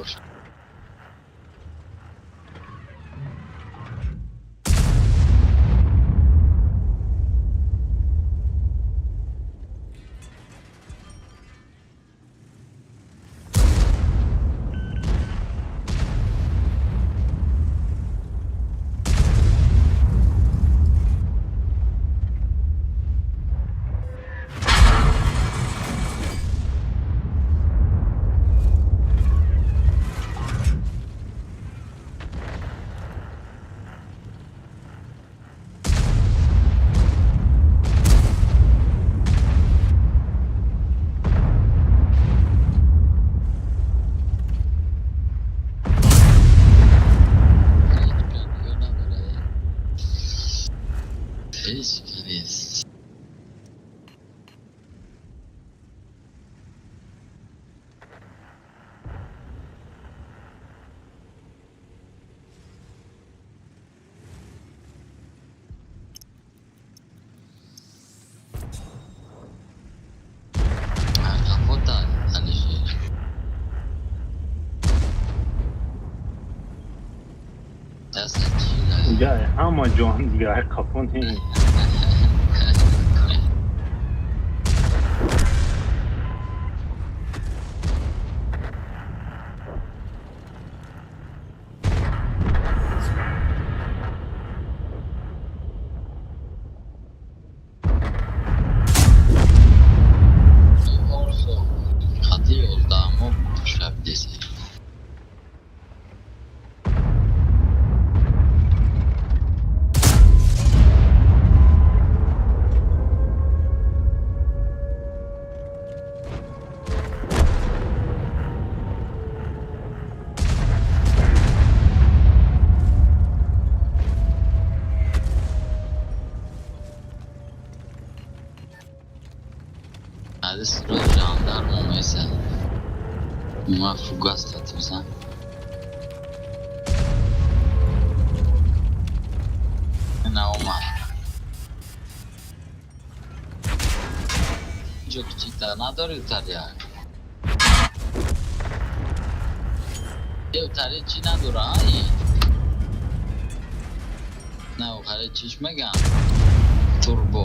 бошад. Ҳеҷ ки нест. Капота, Алишер. Даста чӣ? Дига ҳама ҷон, дига қафо не. Орзу хати 11-мо шаб десе. Ҳадис рӯз жандармо меса. Ма фугас татмисан. Наомад. Ҷо кичита надори утария. Е, утари чӣ надора, ай? На, охари чиш мегам? Турбо.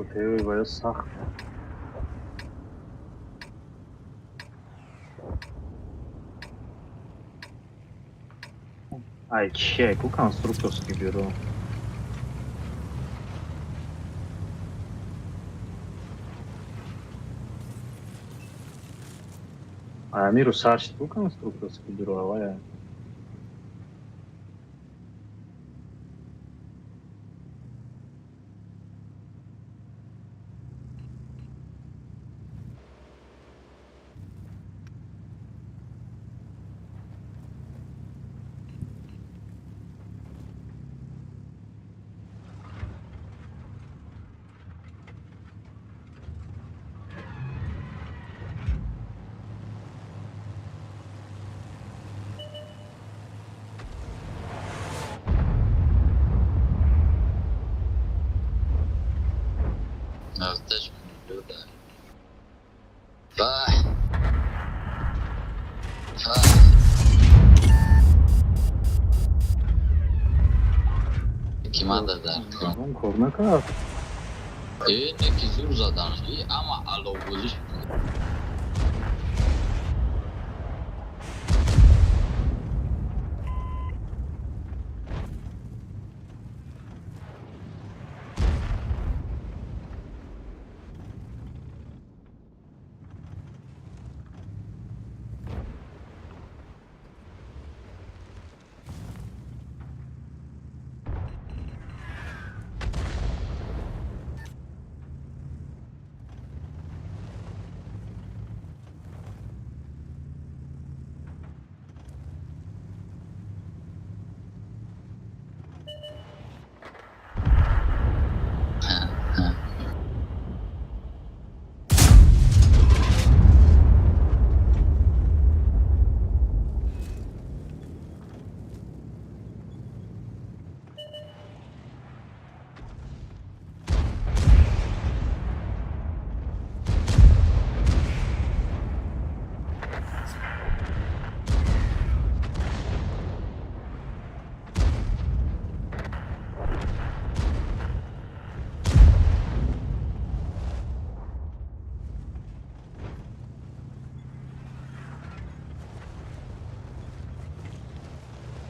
ЛТ ва ё сахт. Ай, чия, ку конструкторский бюро. Ай, амиру сар шид, ку конструкторский бюро, авая. Наздаш меҷода. Вай. Вай. Ки мада дар кор. Он кор накард. Э, не ки зур задан. И ама аловбозиш.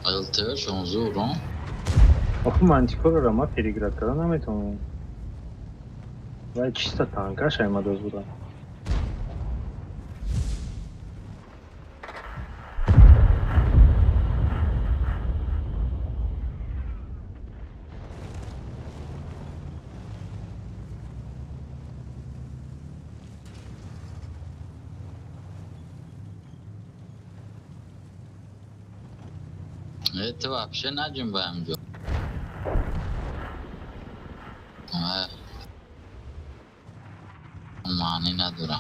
ЛТшон зур, он? Охи мантикорро ма переиграть карда наметавонам. Вай чисто танкаш аймадоз буда. Э, ту вообще наҷунба ҳамҷо. Э. Маънӣ надора.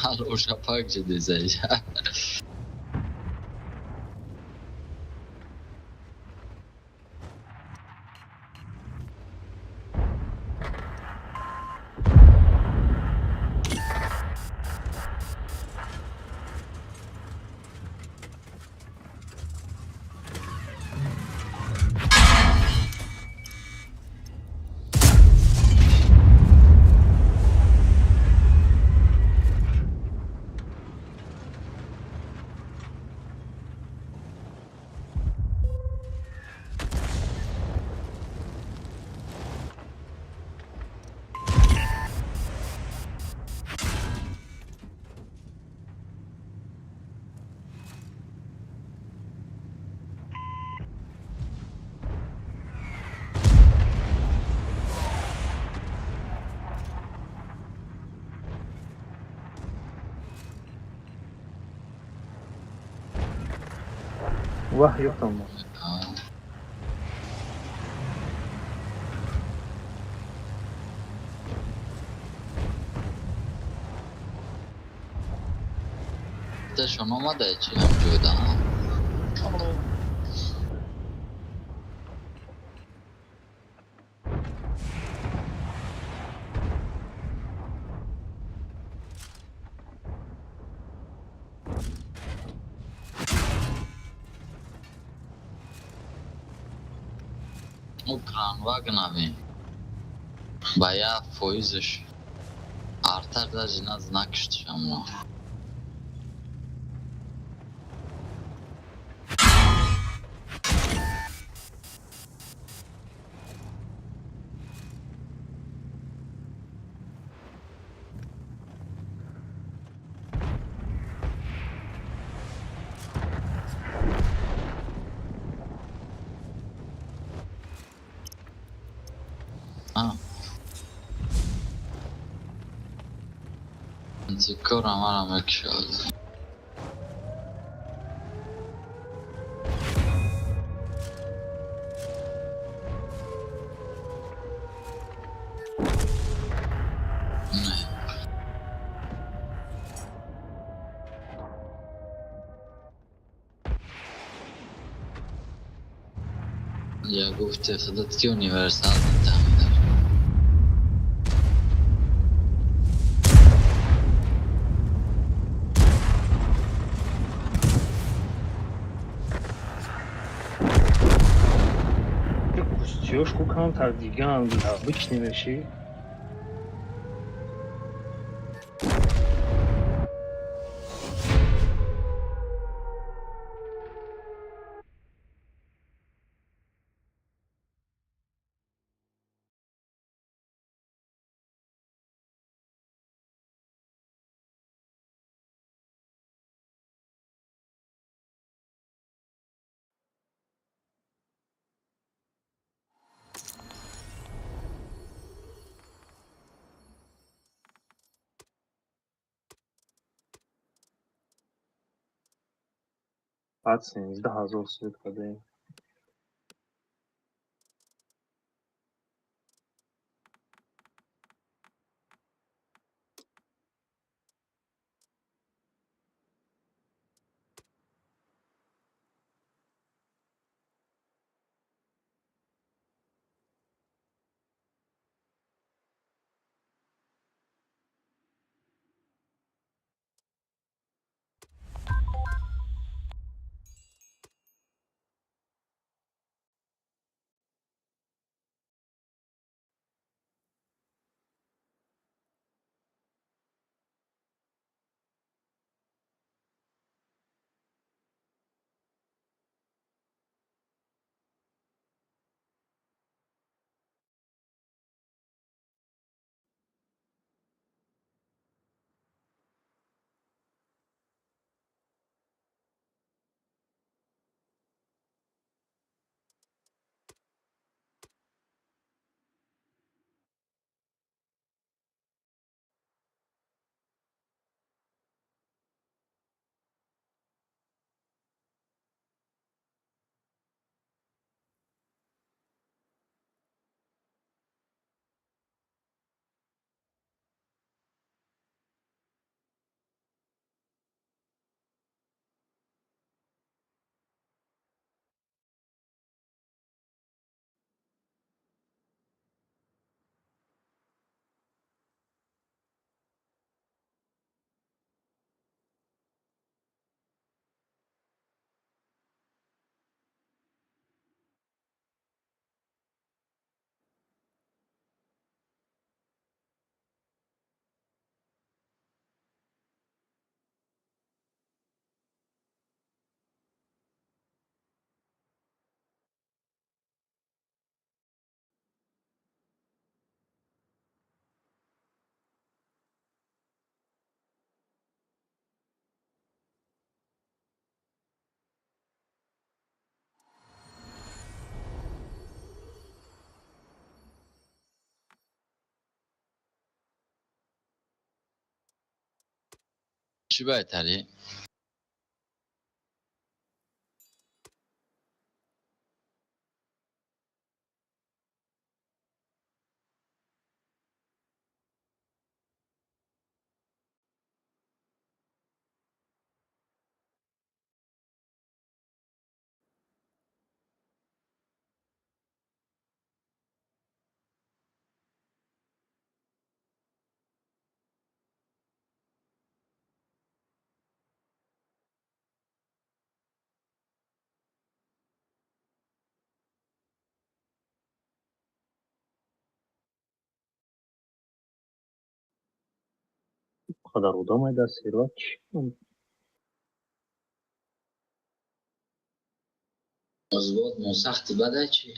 Алло, шапак ҷидизай. Ваҳ, ёфтам мо. Ташон омада чи ҳамҷода? Кранваг навем. Ба як фоизш артар даже накуштишам. Тормозикор ҳамаро мекушад. Я гуфти худат ки универсал тамидар. Кустиёшку камтар дигаам обычный меши. Баъд 13 000 суд кардем. Чӣ байтарӣ? Қадар одам ай дар сервер чӣ? Взвод сахти бадай чӣ?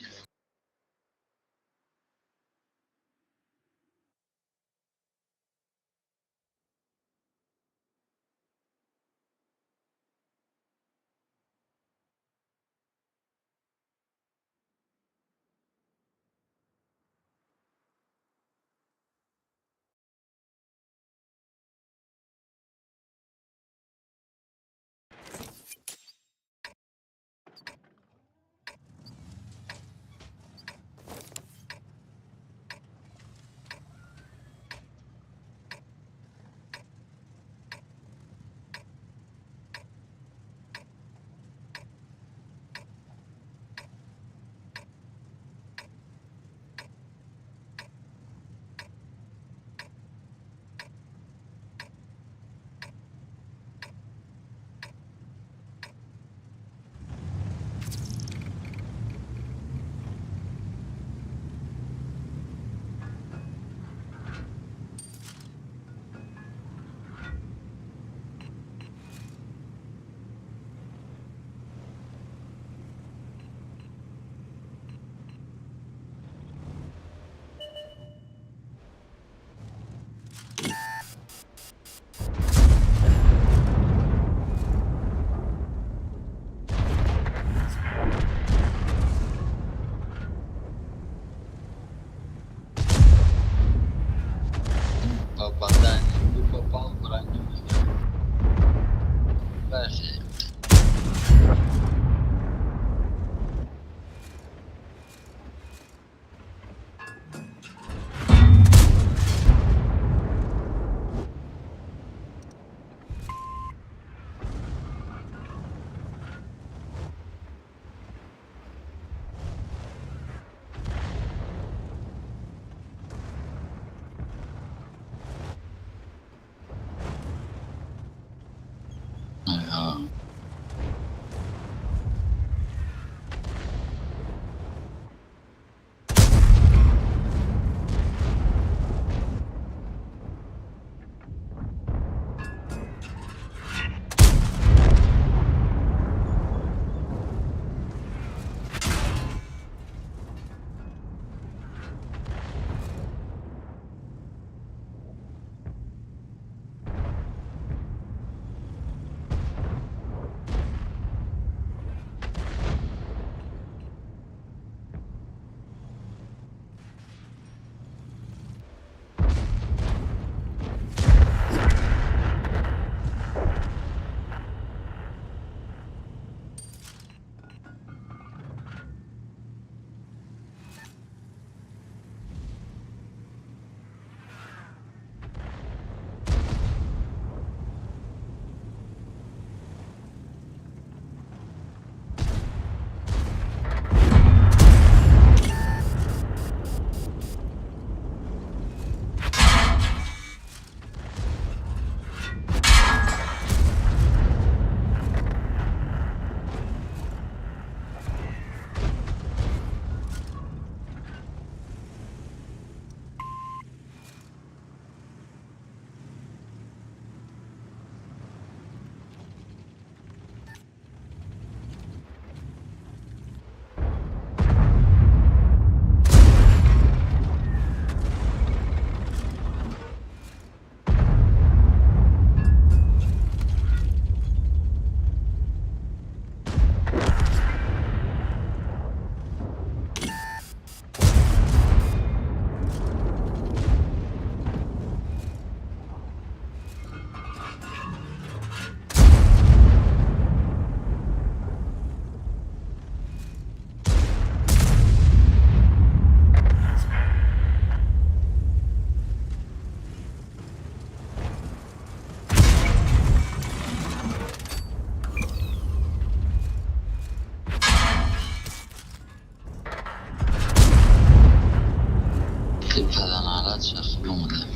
Паданалат шахб омада.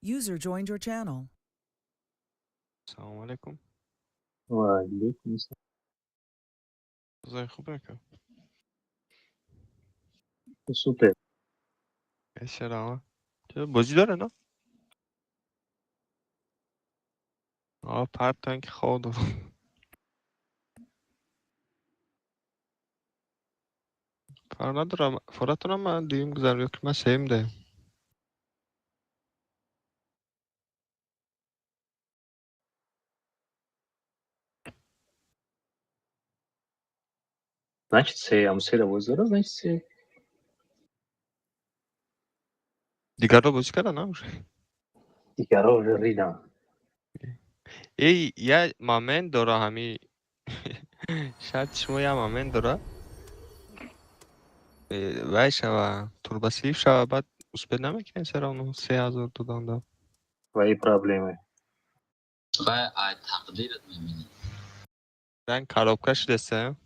User joined your channel. سلام علیکم. Ва алейкум ассалом. زای خوب نکن. Супер. چرا چرا بازی داره نه؟ آه پرتن که خواب دارم. فرق ندارم فراتونم من دیگه گذر که من سیم ده. Значит, се, амсера бозӣ дорад, значит, се. دیگر رو بازی کردن نه؟ Дигарро уже ридам. ای یه moment داره همی شاید شما یه moment داره وای شوه турбослив شوه بعد успеть намекунем все равно 3000 додам да. Твои проблемы. Вай ай тақдират мебинӣ. Ранг коробка шудеста.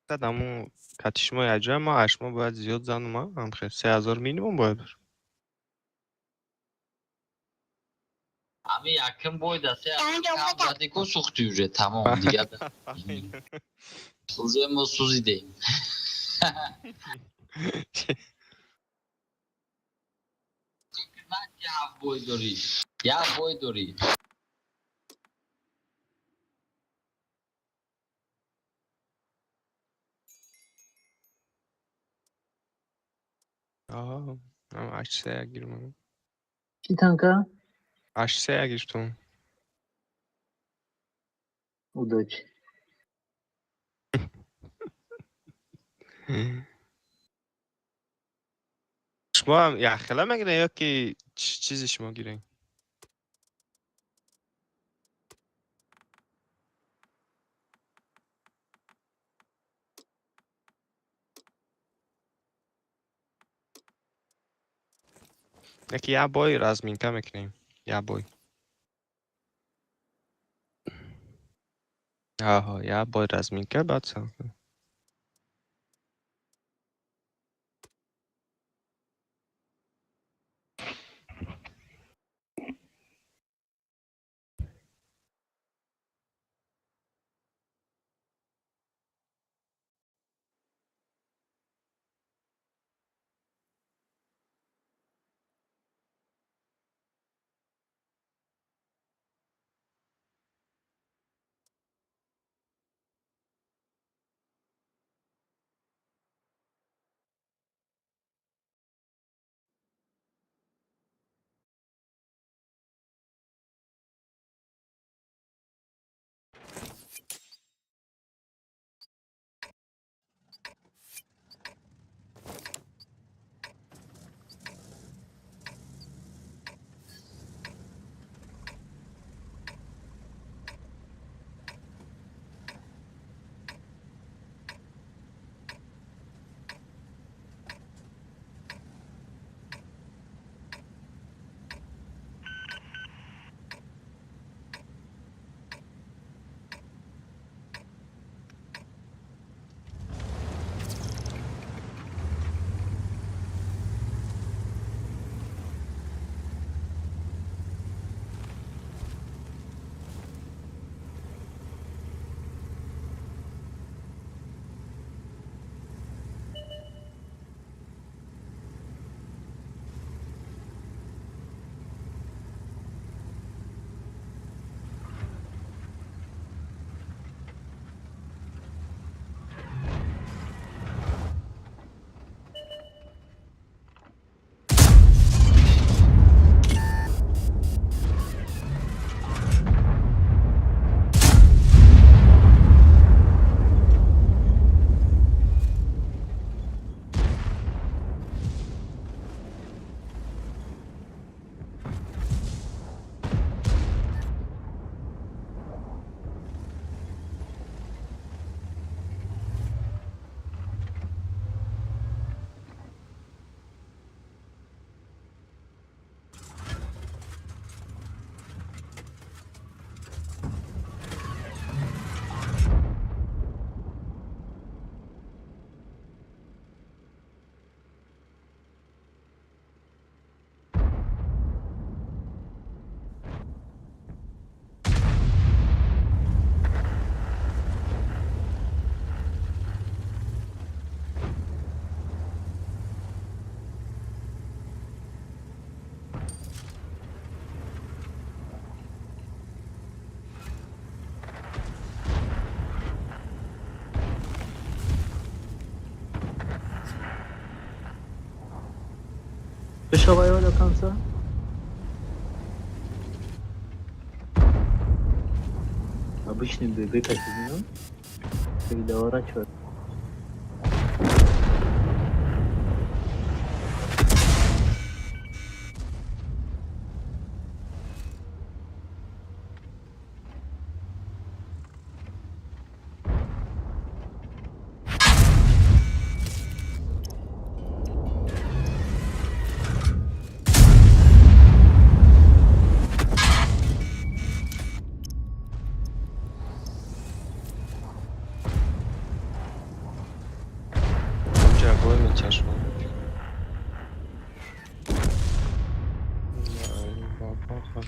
Даму кати шумо якҷоя, ма аз шумо бояд зиёд занум, а? Ҳамхел 3000 минимум бояд бошад. Ами якм бойда 3000 кам зади ку, сӯхти уже, тамом дига. Уже мо сӯзидем. Як бой дорӣ, як бой дорӣ. Ҳашт се як гирмам. Чӣ танка? 8-3 гирифтум. Удачи. Шумоам якхела мегиред ё ки чизи шумо гиред? Яки як бой разминка мекунем. Як бой. Аҳо, як бой разминка, баъд сар. Бишавай до конца? Обычный ББ как ну, передоворачивать. Бой мечашмон. Бабаха.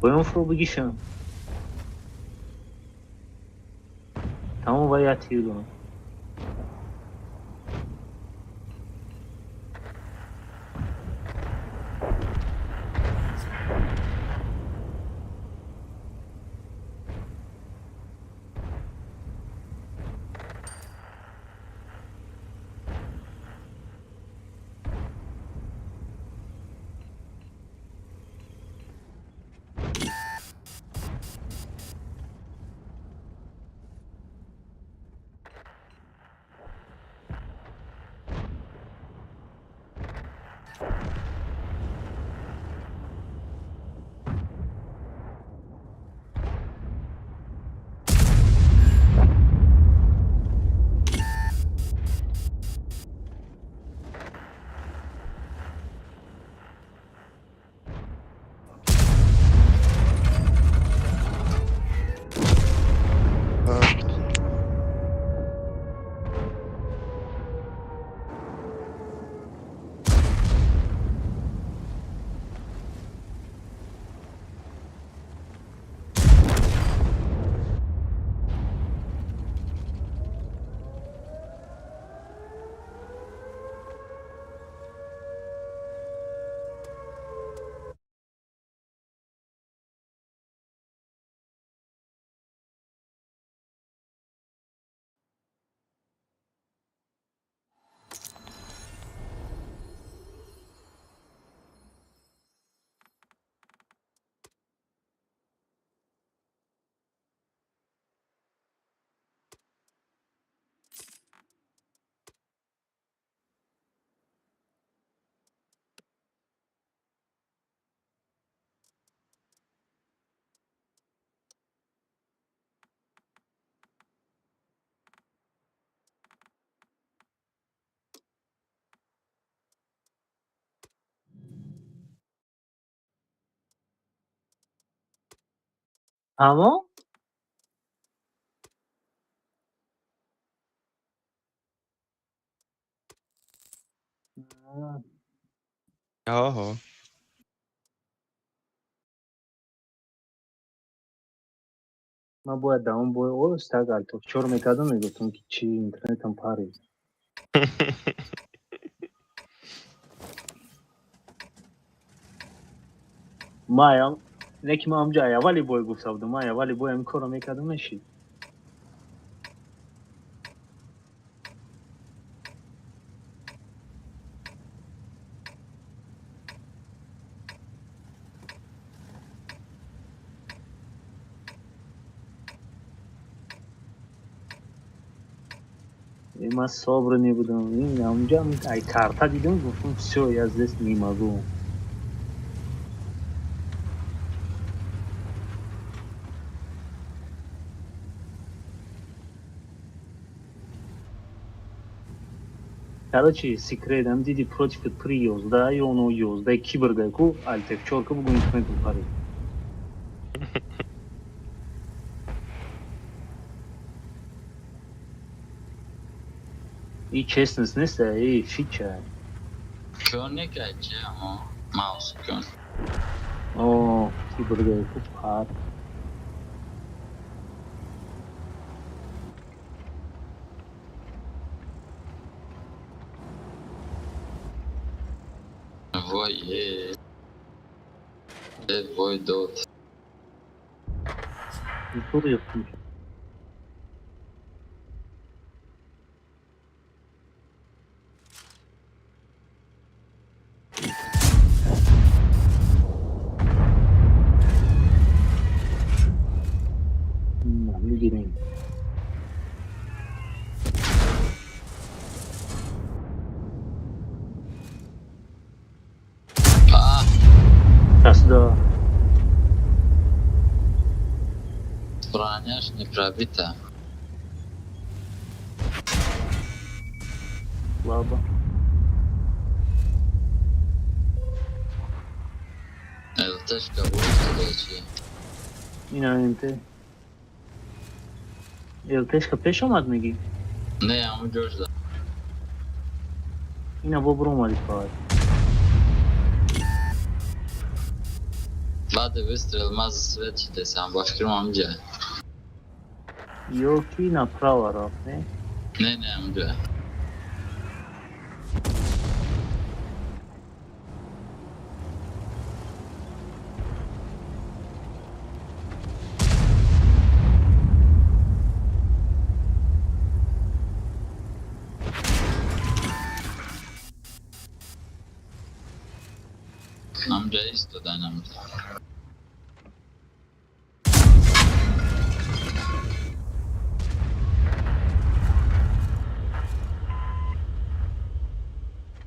Боён фуро бигишам. Тамом ва я тир дорам. Тамом? Ҳо. Ман бояд дар он бой оста агар чор мекардам, мегуфтам, ки чи интернетам парид. Маям не ки ман ҳамҷо аввали бой гуфта будам, ман аввали бой ҳамин корро мекардам, мешид. Ман собр мебудам. Ҳамҷо ай карта дидам, гуфтам: всё, я здесь не могу. Короче, секрет, ам диди, против при 11 ё но 11 киборга ку Alt F4 ку, бугу интернетом парид. И честность нест, и фича. Кён некай чи амо? Маус кён. О, киборга ку пар. Вой е. Е, вой дод. Тур. Мегирем. пробита. Слабо. ЛТшка будет чи? Ина МТ. ЛТшка пеш омад мегӣ? Не, ҳамун ҷош да. Ина бо буромадӣ фақат. Баъди выстрел ма свет шидесам, ба фикрам ҳамунҷа. Ё ки направо рафт, не? Не, не, ҳамунҷа. Ҳамунҷа истодан ҳамунҷа.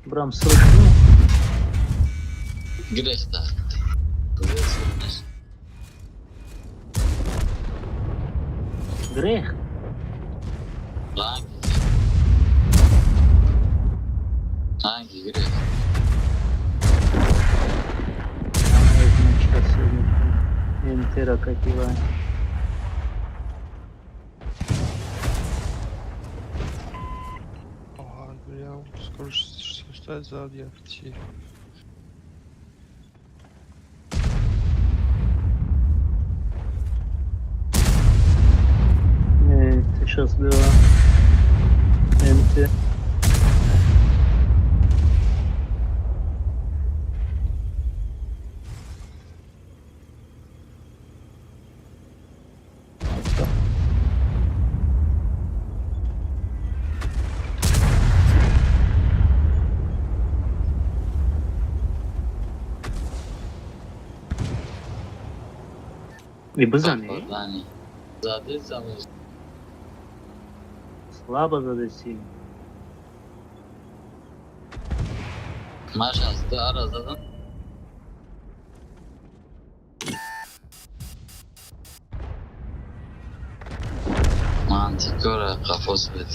Брам срочно. Гирехта. Грех. Ранги. Ранги гирех. МТ какива. Ага, бля, скоро 6 зад я в. Не, ты сейчас была. МТ. И бизани? Зади замуз. Слабо задаси. Маш аз ду ара задам. Мантикора қафос бед.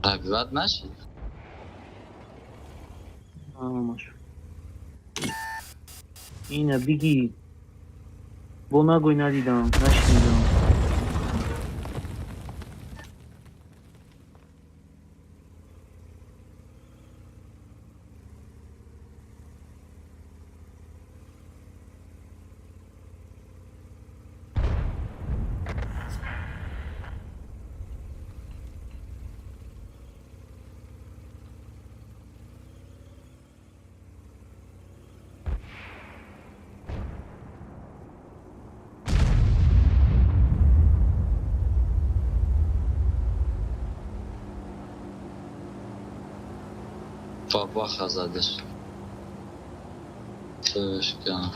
Пробивать нашид? Маш. Ина биги. Бо нагӯй надидам, нашнидам. Бабаха задаш. Слышка.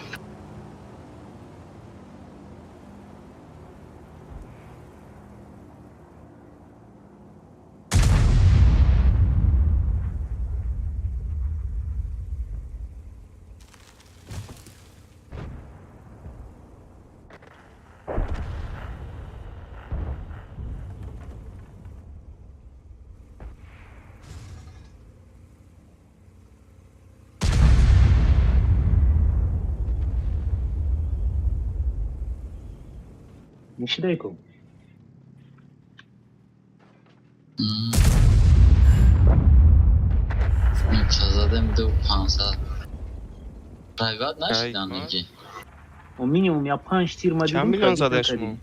Мешидай-ку. Задем ду 500. Private нашидан ки. О минимум я 5 тир ма дидим. Чанд миллион задаеш шумо?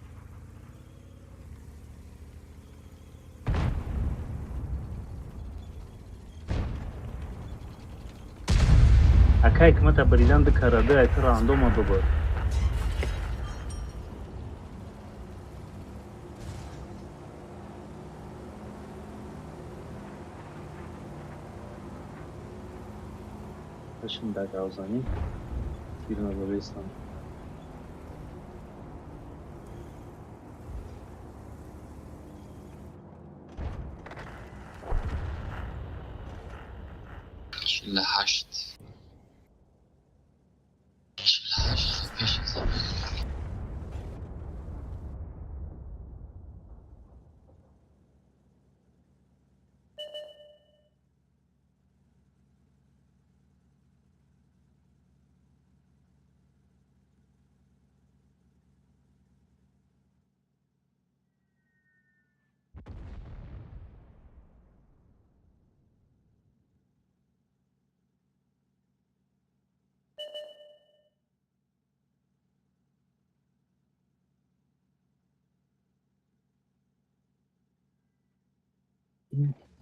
Акай кмата баридан ду карада ай тура андома бабар. Шин дагавзанӣ тир надорестам. 48.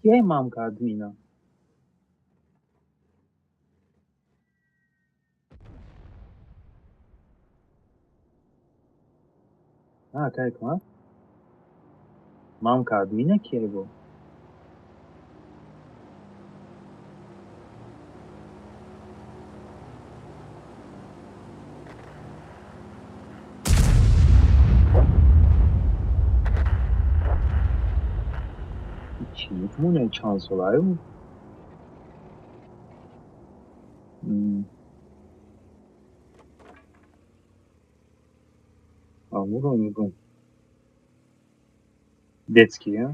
Кияй мамка админа? А, кай кма? Мамка админа кияй бо? Чӣ мемоне чанд солаю? Амуро мегӯм. Детский, а?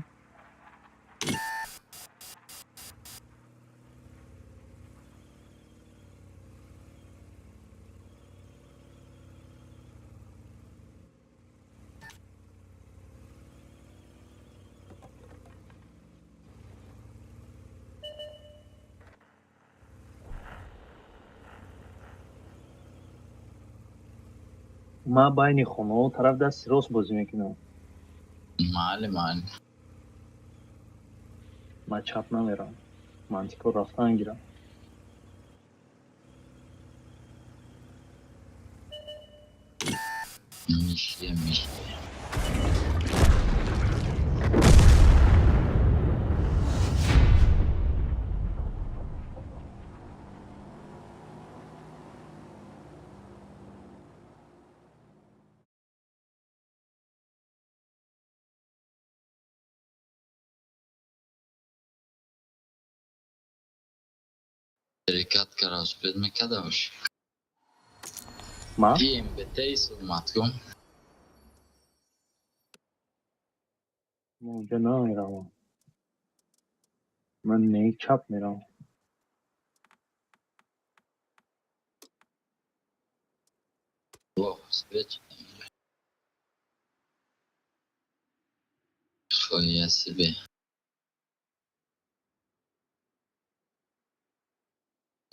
Ман байни хонаҳо тараф дасти рост бозӣ мекунам. Майли, майли. Ман чап намерам. Мантиқо рафтан гирам. Мишия, мишия. Ҳаракат кара, успед мекардаш. Ма? МБТ суҳмат кун. Ман унҷа намеравам. Ман не чап меравам. Во, свет. Хуя себе.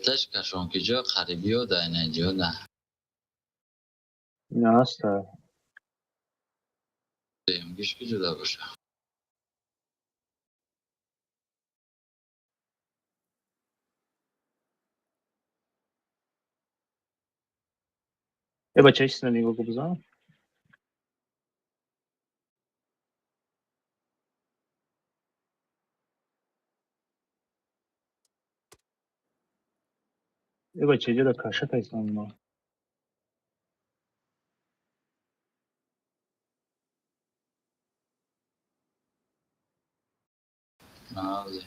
Ташкашон ки ҷо қарибиёда ина ҷода. Ина ҳаста. Гиш ки ҷуда боша. Э бача чиз нигоҳ ку бизан. Э бача ҷода каша кайсан ма. Нази.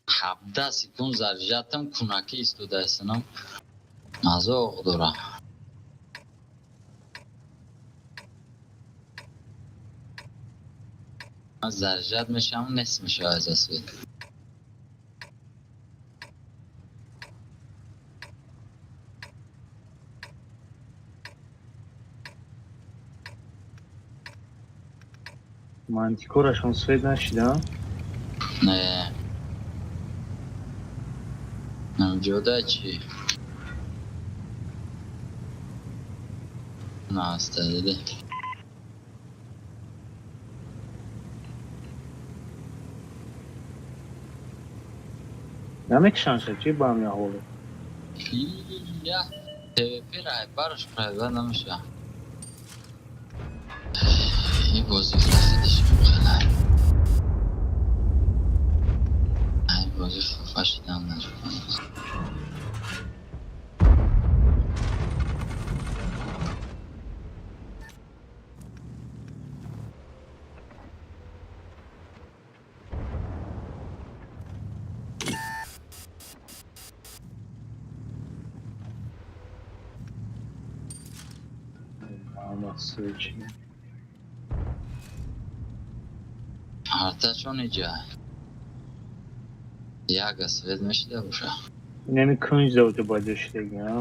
17 секунд заряжатам кунакӣ истодаистам. Мазоқ дорам. Ман заряжать мешавам, нест мешавад аз свет. Мантикорашон свет нашида? Не. Намҷода чӣ? Наста диди. Намекушанша чӣ ба ҳамин аҳволе? Я ТВП райбараш прайва намеша. И бозӣ хадиш мехалай. Ай бозӣ хафа шидам наҷукан. Свечи. Артачон иҷа. Яга свет мешида боша. Инами кунҷ заводи баҷо шидаги, а?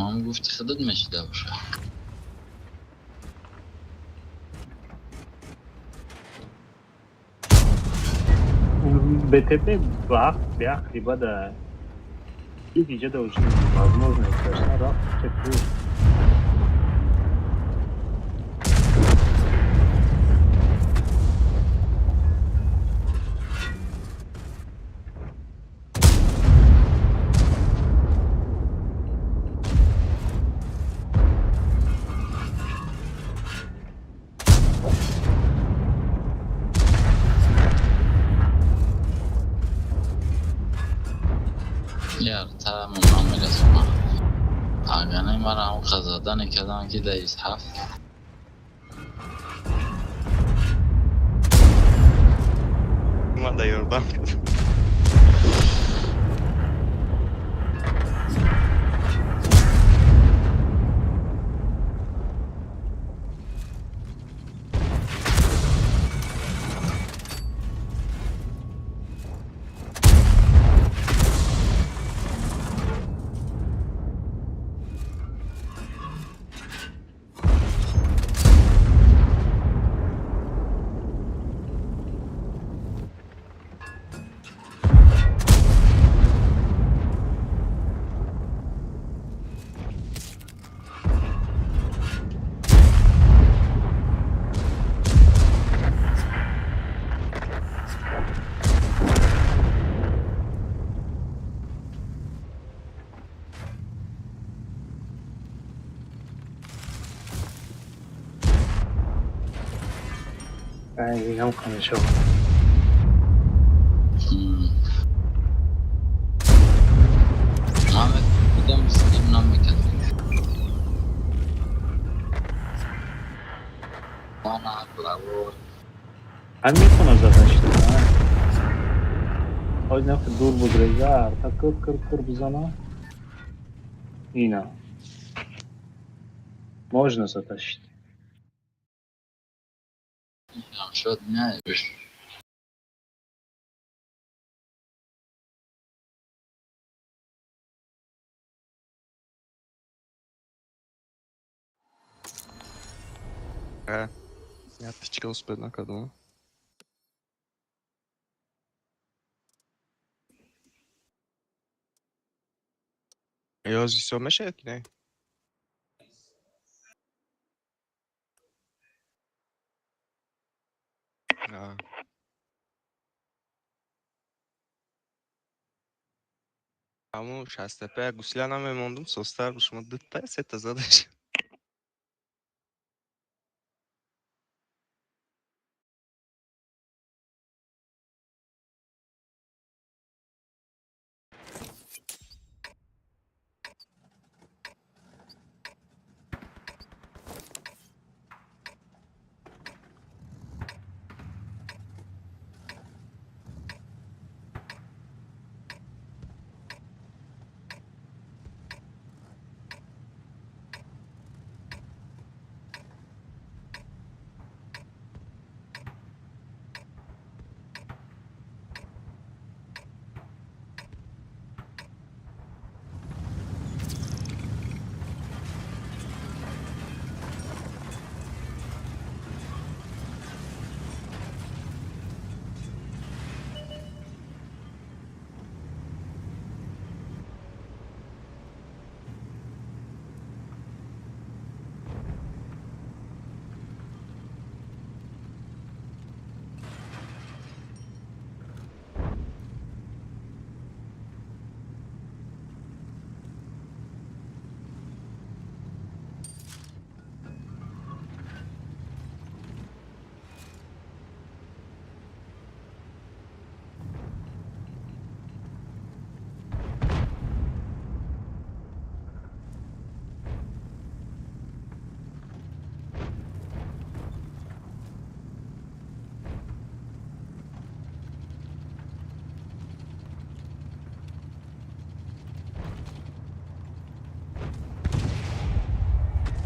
Ман гуфти худат мешида боша. БТП бях либо да иҷода уже возможность дошта рафт ку. Задан кардам ки дар 27. Ман да ёрдам кардам. Ям хорошо. Ahmet buradan bir намекат. Bana bravo. Ҳамин задашта. Ой, нафи дур буд реза, та кир кир кир бизана. Ина. Можно затащить. Шуд не. Я тычка успел накадам. Ё всё мешает, не? Ҳамун шастапа гусля намемондум, состар шумо дута сета задаш.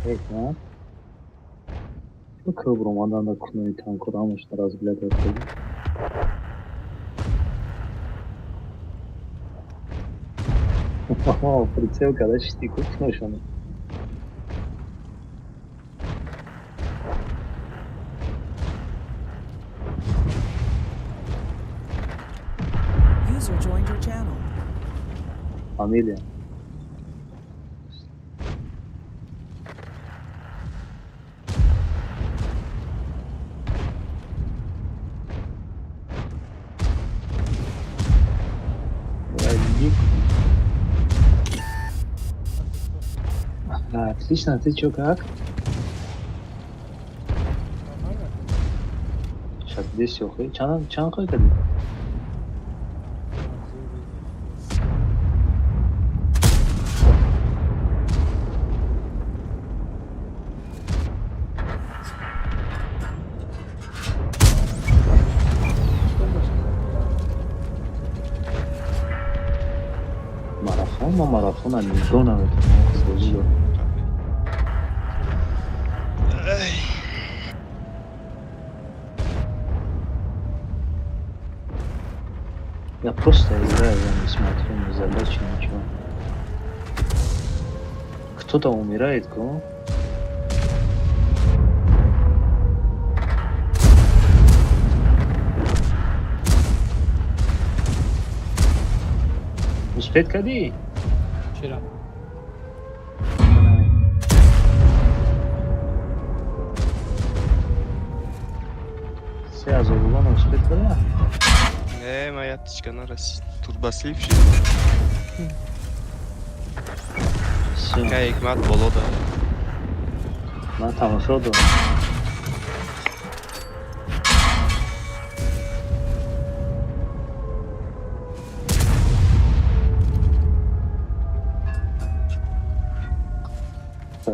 Ага. Кобру маданда кунои танкор ҳамашро разглядывать кардем. Прицел када шисти ку ношона. User joined your channel. Фамилия. Вадик. Ага, отлично, ты чё, как? Сейчас здесь все, чан, чан қой кади? Марафон, ма марафона нигоҳ наметавонам, бозӣ дорам. Ай. Я просто играю, я не смотрю ни задачи, ничего. Кто-то умирает, ко? Успеть кади? Чира? 3000 рублона успеть када? Не, моя тычка нарасид. Турбослив шид. Всё, Кай ҳикмат боло да. ман тамошо дорам.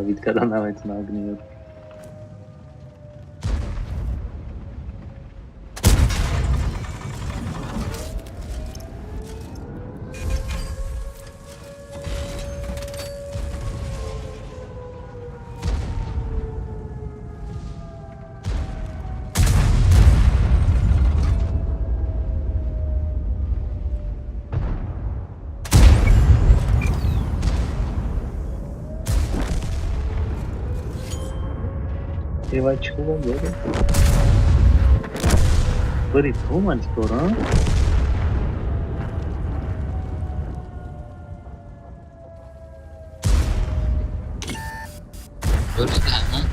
Вид када наметавонам огнемёт. Эва чӣ дорад? Бари ту мантикор, а? Буридам.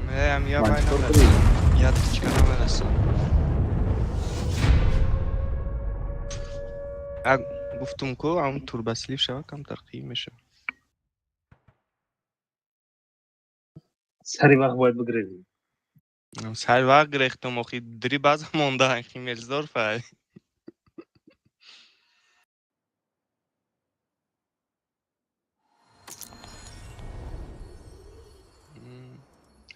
Не, ам я вай Мантикор намерасам. бурид. Я тычка намерасам. А гуфтум ку ам турбослив шава камтар қиин мешава. Сари вақт бояд бигрезӣ. Сари вақт гирехтум, охи дри база монда Химмельсдорф ай.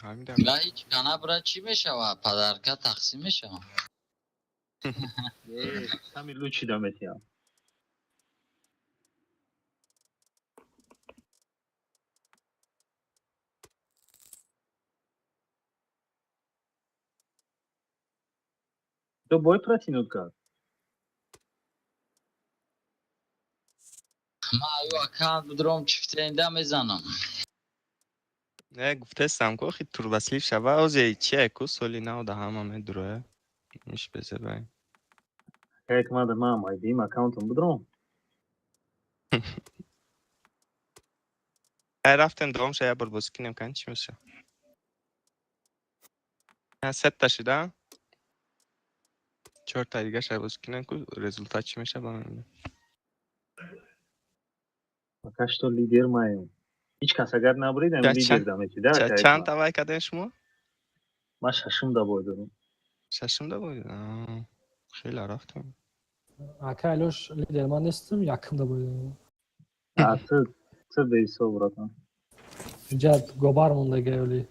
Ҳамин Ва ҳеҷ кана бира, чӣ мешавад? Подарка тақсим мешавад. Сами лучший да метиҳам. Ту бой протянут кард? Ман аю аккаунт бидром, чифтенда мезанам. Не, гуфтестам ку охи турбослив шава, озе чие ку соли нав да ҳама медуроя. Иш безебай. Як мада ман айдим аккаунтам бидром. Ай, рафтем давом ша, я бор бозӣ кинем, кан чӣ меша. Сетта шида? Чорта дига ша бозӣ кинем ку результат чӣ меша, ба мебинем. Пока что лидер маем. Ҳеҷ кас агар набурид, ам лидер да метида. Чанд та вай кардем шумо? Ман шашум да бой дорам. Шашум да бой? Хеле рафтем. Ака Алёш, лидер ман нестам, якум да бой дорам. А ту беҳисоб, братан. Инҷа гобар монда гаёли.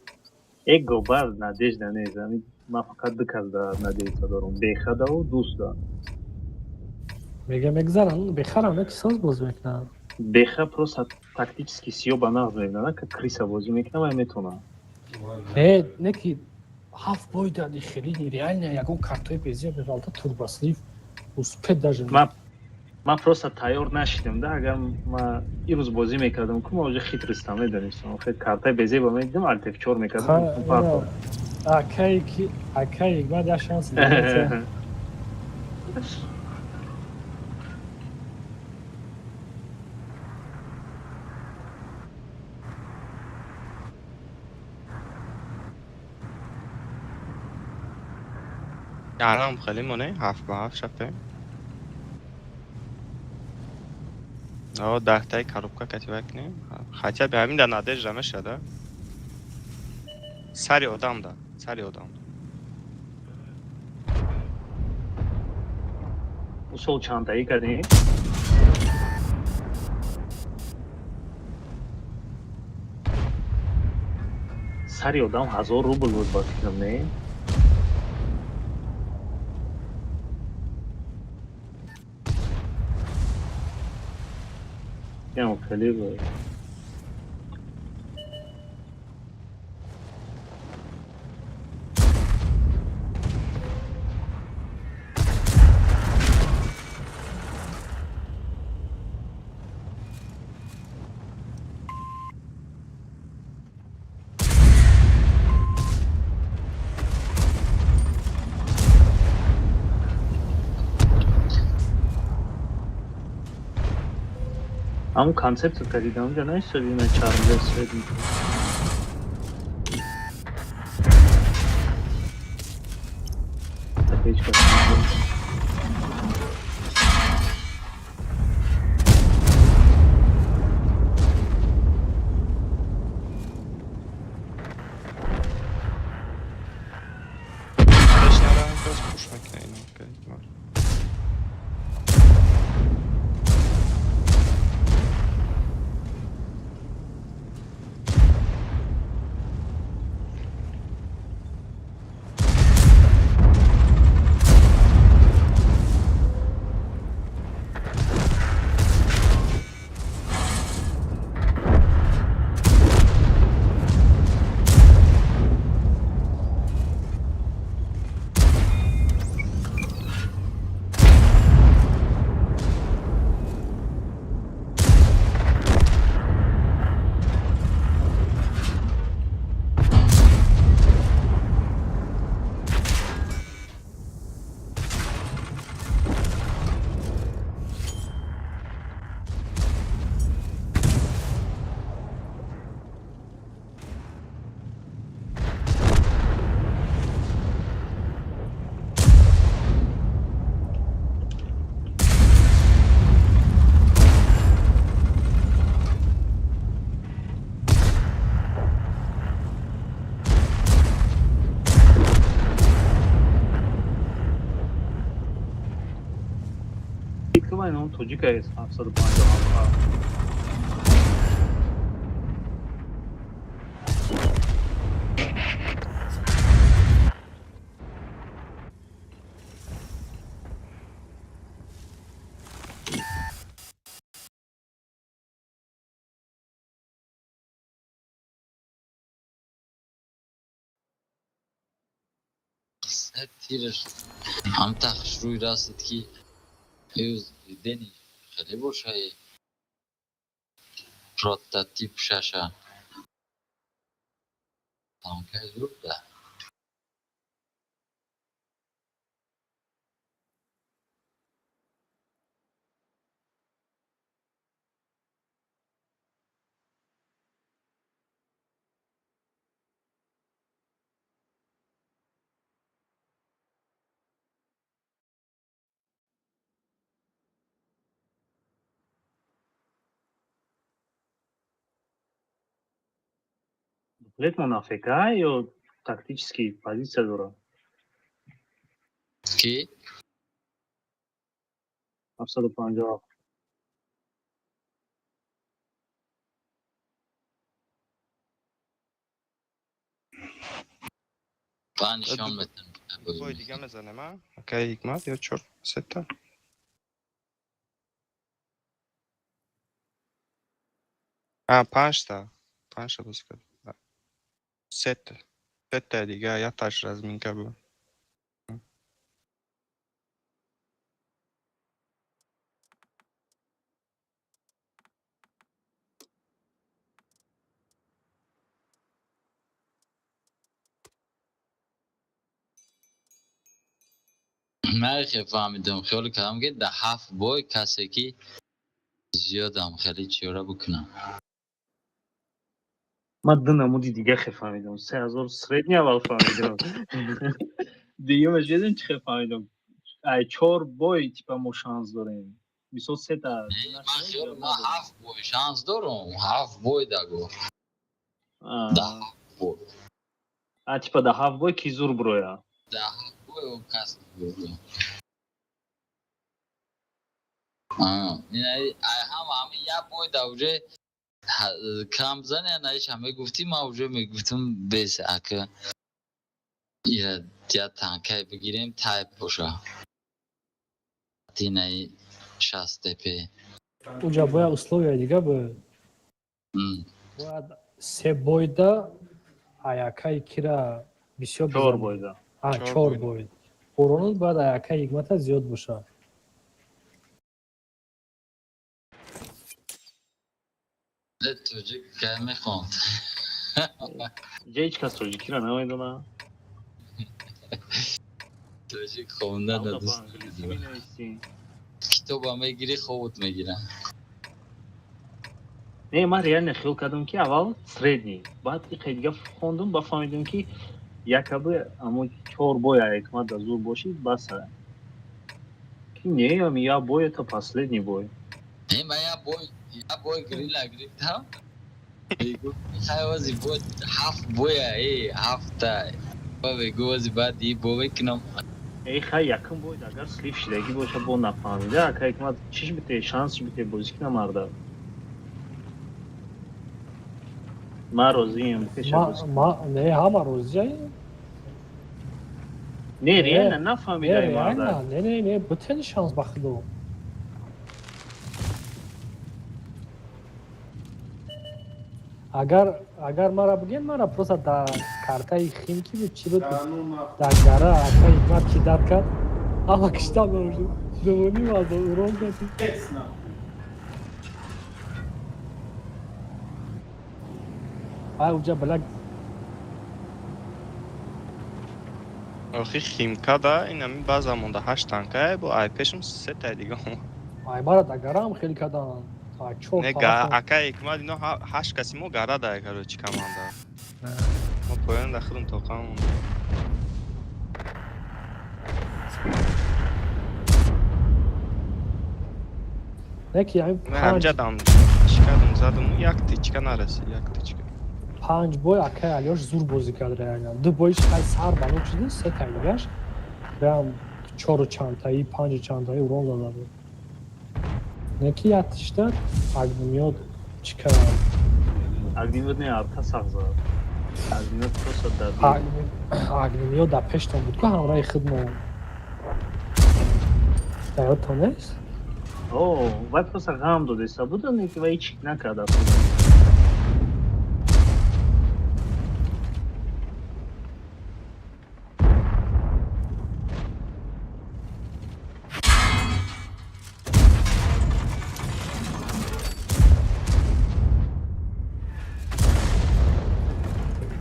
Э, гобар надежда нест. Ами ман фақат ду кас да надежда дорам. Бехадаву дӯста. Мега мегзаран, бехарам яки соз боз мекунанд. Беха просто тактически сиё ба нағз мебинад, как крыса бозӣ мекунад ва метавонад. Не, не ки ҳафт бой дади, хеле нереально, ягон картои безия меғалта, турбослив успеть даже. Ман Ман просто тайёр нашидам да. Агар ма ирӯз бозӣ мекардам, ку ма уже хитростам, медонистам. Хе, картаи безеба медидам, Alt F4 мекардам. Акай ки акай Ҳикмат як шанс дигар. Алам хеле моне ҳафт ба ҳафт шафем. О, 10таи коробка катива кунем. Хотя бы ҳамин да надежда мешада. Сари одам да, сари одам. Усол чандтаӣ кардем? Сари одам 1000 рубл буд, ба фикрам, не? Ям хеле буд. Ҳамун концепция ка дидам, унҷа наистоди, ина чармда свет мекунад. Ҳеҷ кас намедонад. Пеш наравем, боз пуш мекунем ино. Окей, ҳикмат. Кумай ном тоҷика аст, 757. Тираш ҳамта хушрӯй расид, ки ӯз дидени хеле бошаи прототип шаша танкаи зур да. Дуплетмон АФК ё тактический позиция дорад? Ки? 757. Ба нишон метам. Бой дига мезанем, а? Окей, ҳикмат, ё чор сета? А, панҷта. Панҷта бозӣ кард. Сета. Сета дига, якташ разминка буд. Ман хеле фаҳмидам, хиёл кардам, ки дар ҳафт бой касе ки зиёдам хеле чиёра бикунам. Ман ду намуди дига хе фаҳмидам. 3000 средний аввал фаҳмидам. Дуюмаш ведон чӣ хе фаҳмидам? Ай чор бой типа мо шанс дорем. Мисол сета. Ман хиёл, ман ҳафт бой шанс дорам, ҳафт бой даго. Да ҳафт бой. А, типа да ҳафт бой ки зур броя. Да ҳафт бой он кас бурдам. Ҳама ҳами як бой да уже кам зане наиша мегуфтӣ, ман уже мегуфтам, бес ака я танкай бигирем, тайп боша. Тинаи 60 тп. Уҷа бояд условия дига буд. Бояд се бойда аякаи кира бисёр Чор бизанӣ. Бойда. А, Чор чор бойда. бой. Уронот бояд аякаи ҳикмата зиёд бошад. Тоҷик кай мехонд? Ҷа ҳеҷ кас тоҷикиро намедонад. Тоҷик хонда Ба надост. англисӣ менависӣ. Китоба мегирӣ, хобот мегира. Не, ман реально хиёл кардам, ки аввал средний, баъд иқай дига хондум, ба фаҳмидам, ки якабы амо чор бой ҳикмат да зур бошӣ, баса. Ки не, ами як бой это последний бой. Не, ман як бой грила гирифтам. Хай, ози бой ҳафт боя, э ҳафта бегу, ози баъд и бо мекунам. Эй, хай, якум бой агар слив шидагӣ боша, бо нафаҳмида, ака ҳикмат чиш бите, шансш бите, бозӣ кина марда. Ман розием, пеша бозӣ. Ма не, ҳама розия. Не, реально Не, нафаҳмидаи марда. реально, не, не, не, бутен шанс ба худо. Агар мара бигем, мара просто да картаи Химки буд, чӣ буд, дар гара ака ҳикмат кидат кард, ҳама киштам мавҷуд. 2,5 ҳазор урон дад. Ай, уҷа блак. Охи, Химкада инами баъза монда ҳашт танкае, бо ай пешум сетаи дига омад. Ай, мара дар гараам хеле карданд. Ай, чор Не, тарафам. ака ҳикмат, ино ҳашт каси мо гара да, короче, команда. Мо поён да худум тоқам монда. Не ки ҳамин Не, панҷ ҳамҷа дам чӣ кардам, задам, як тичка нарасид, як тичка. Панҷ бой акай Алёш зур бозӣ кард реально. Ду боиш хай сар бало шуд, се таи дигаш прям чору чандтаи, панҷу чандтаи урон зада буд. Не ки як тишта огнемёт чӣ кард? Огнемёт не, арка сақ зад. Огнемёт просто добил. Огнемёт дар пештон буд ку, ҳамраҳи худмо. Дар ёдтон нест? О, вай просто ғам додеста буд, не ки вай ҳеч накард асло.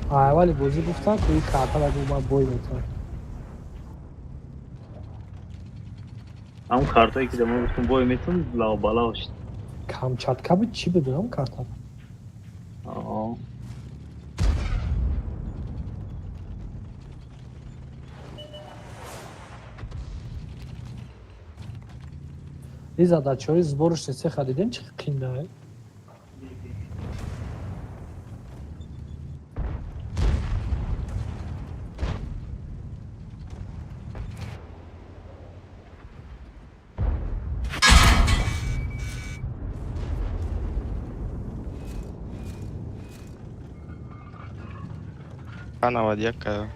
Аввали бозӣ гуфтам, ки ин картара гуфт, ман бой метавонам. Ҳамон картое ки да ман гуфтам бой метавон, лавбалав шуд. Камчатка буд, чӣ буд ҳам карта? О. Ин задачаҳои сборочный цеха дидем, чӣ қинда. 91 кая.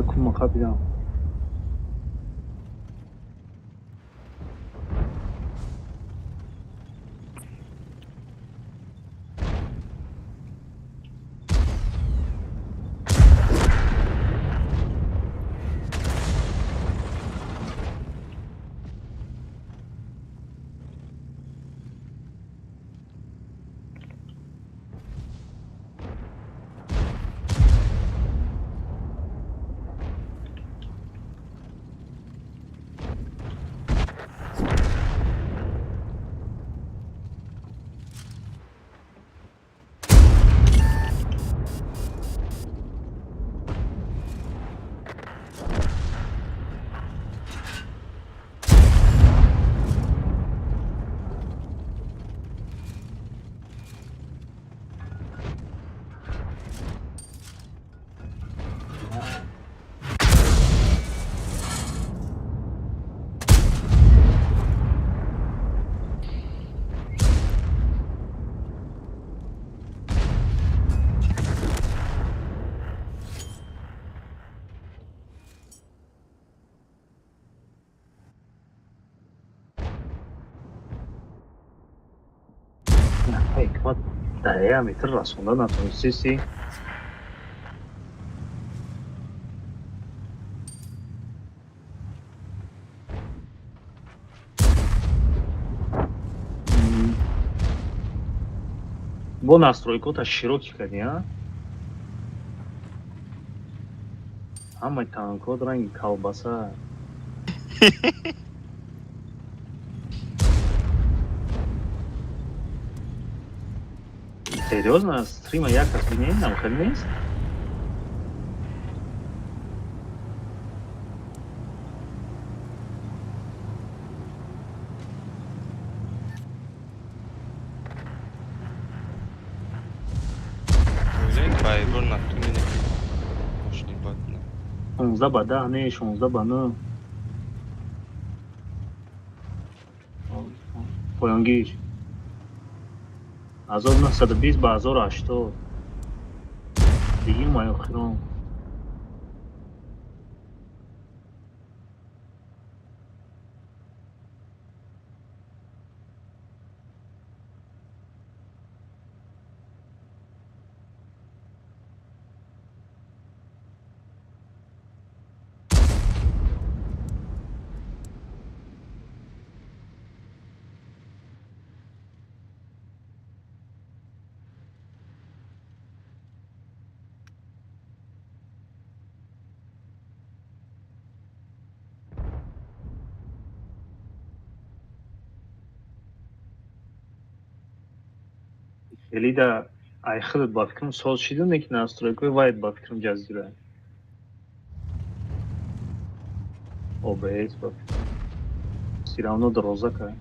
Кума қапидам. Ҳикмат дар як метр расонда натонистисӣ. Бо настройкота широкӣ кардӣ, а? Ҳамаи танкот ранги колбаса. Серьезно, стрима як кас бинем, нам хеле нест? Байбор натуни мошини бад не. 16 ба 10 не, 16 ба 9. Поёнгир. 1920 ба 1080. Дигим ай охирон. Хелида ай худат ба фикрам соз шиду, не ки настройкои вайт ба фикрам ҷазира. OBS ба фикрам. Всё равно дароза кай.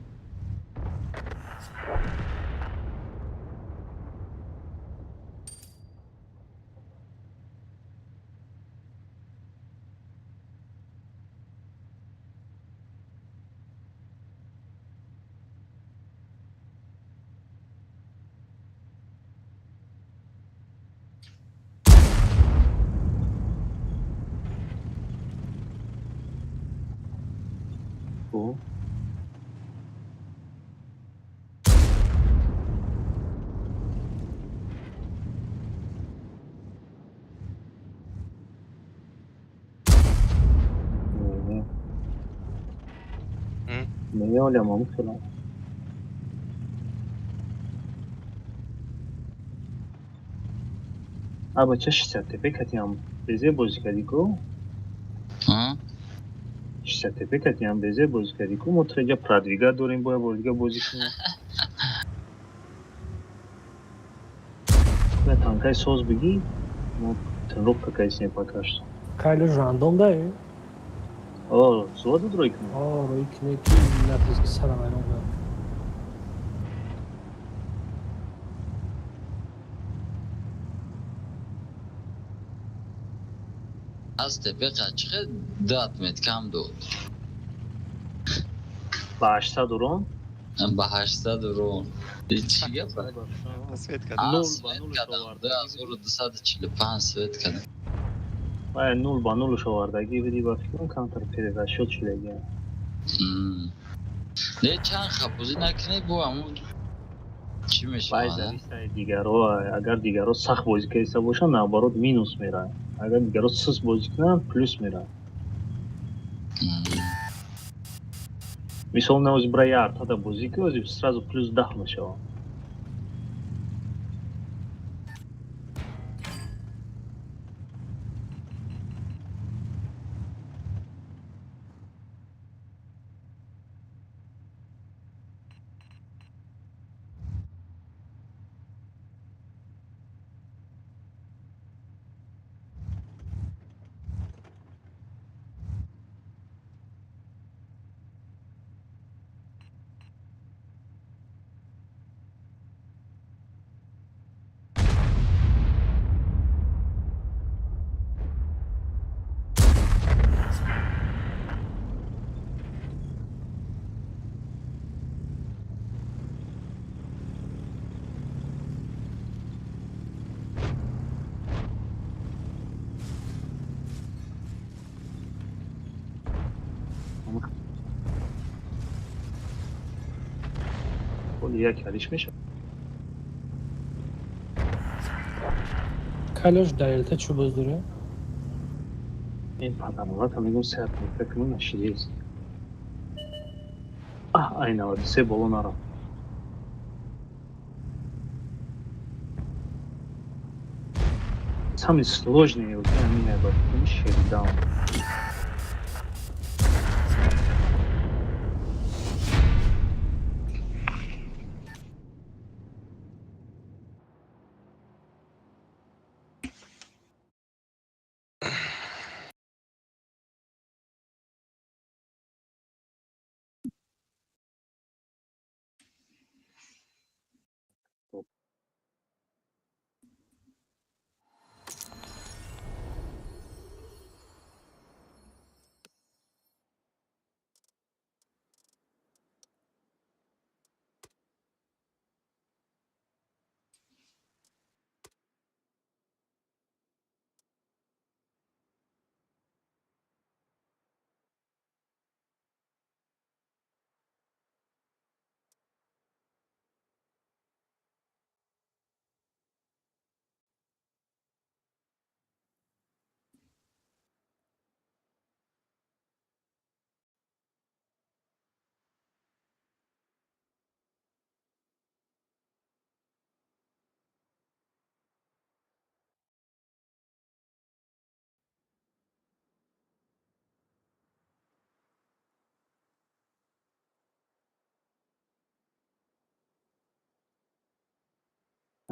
О. Не, оля мамфила. А бача 60 ТП катиам безе бозӣ кардӣ ку? 60 ТП катиам безе бозӣ кардӣ ку? Мо треҷа продвига дорем, бояд бори дига бозӣ кунем. На танкай соз бигӣ, мо тренировка кайсем пока что. Кайло рандом дай. О, зуд рой кунем. О, рой кунем ки натиҷа сарам айрон кунам. Аз ТП қачқи дат мет кам дод. Ба 800 урон? Ба 800 урон. Чӣ гап? Свет кардам. Свет кардам. 2245 свет кардам. Вай 0-0 шовардагӣ бидӣ ба фикрам камтар перерасчёт шудагӣ. Не чанд ха бозӣ накунӣ бо ҳамун чӣ Вай мешавад? зависит дигаро, агар дигаро сахт бозӣ карда бошанд, наоборот минус мераванд. Агар дигаро суст бозӣ кунанд, плюс мераванд. Мисол навози бира як артада бозӣ ки ози сразу плюс 10 мешавад. Як ҳалиш мешавад. Калош дар ЛТ чӣ боз дора? Ин падармолата мегӯм се отметка кунам нашидист. Аҳ, ай 93 боло нарафт. Самый сложный ЛТ ҳамин ба фикрам шердаун.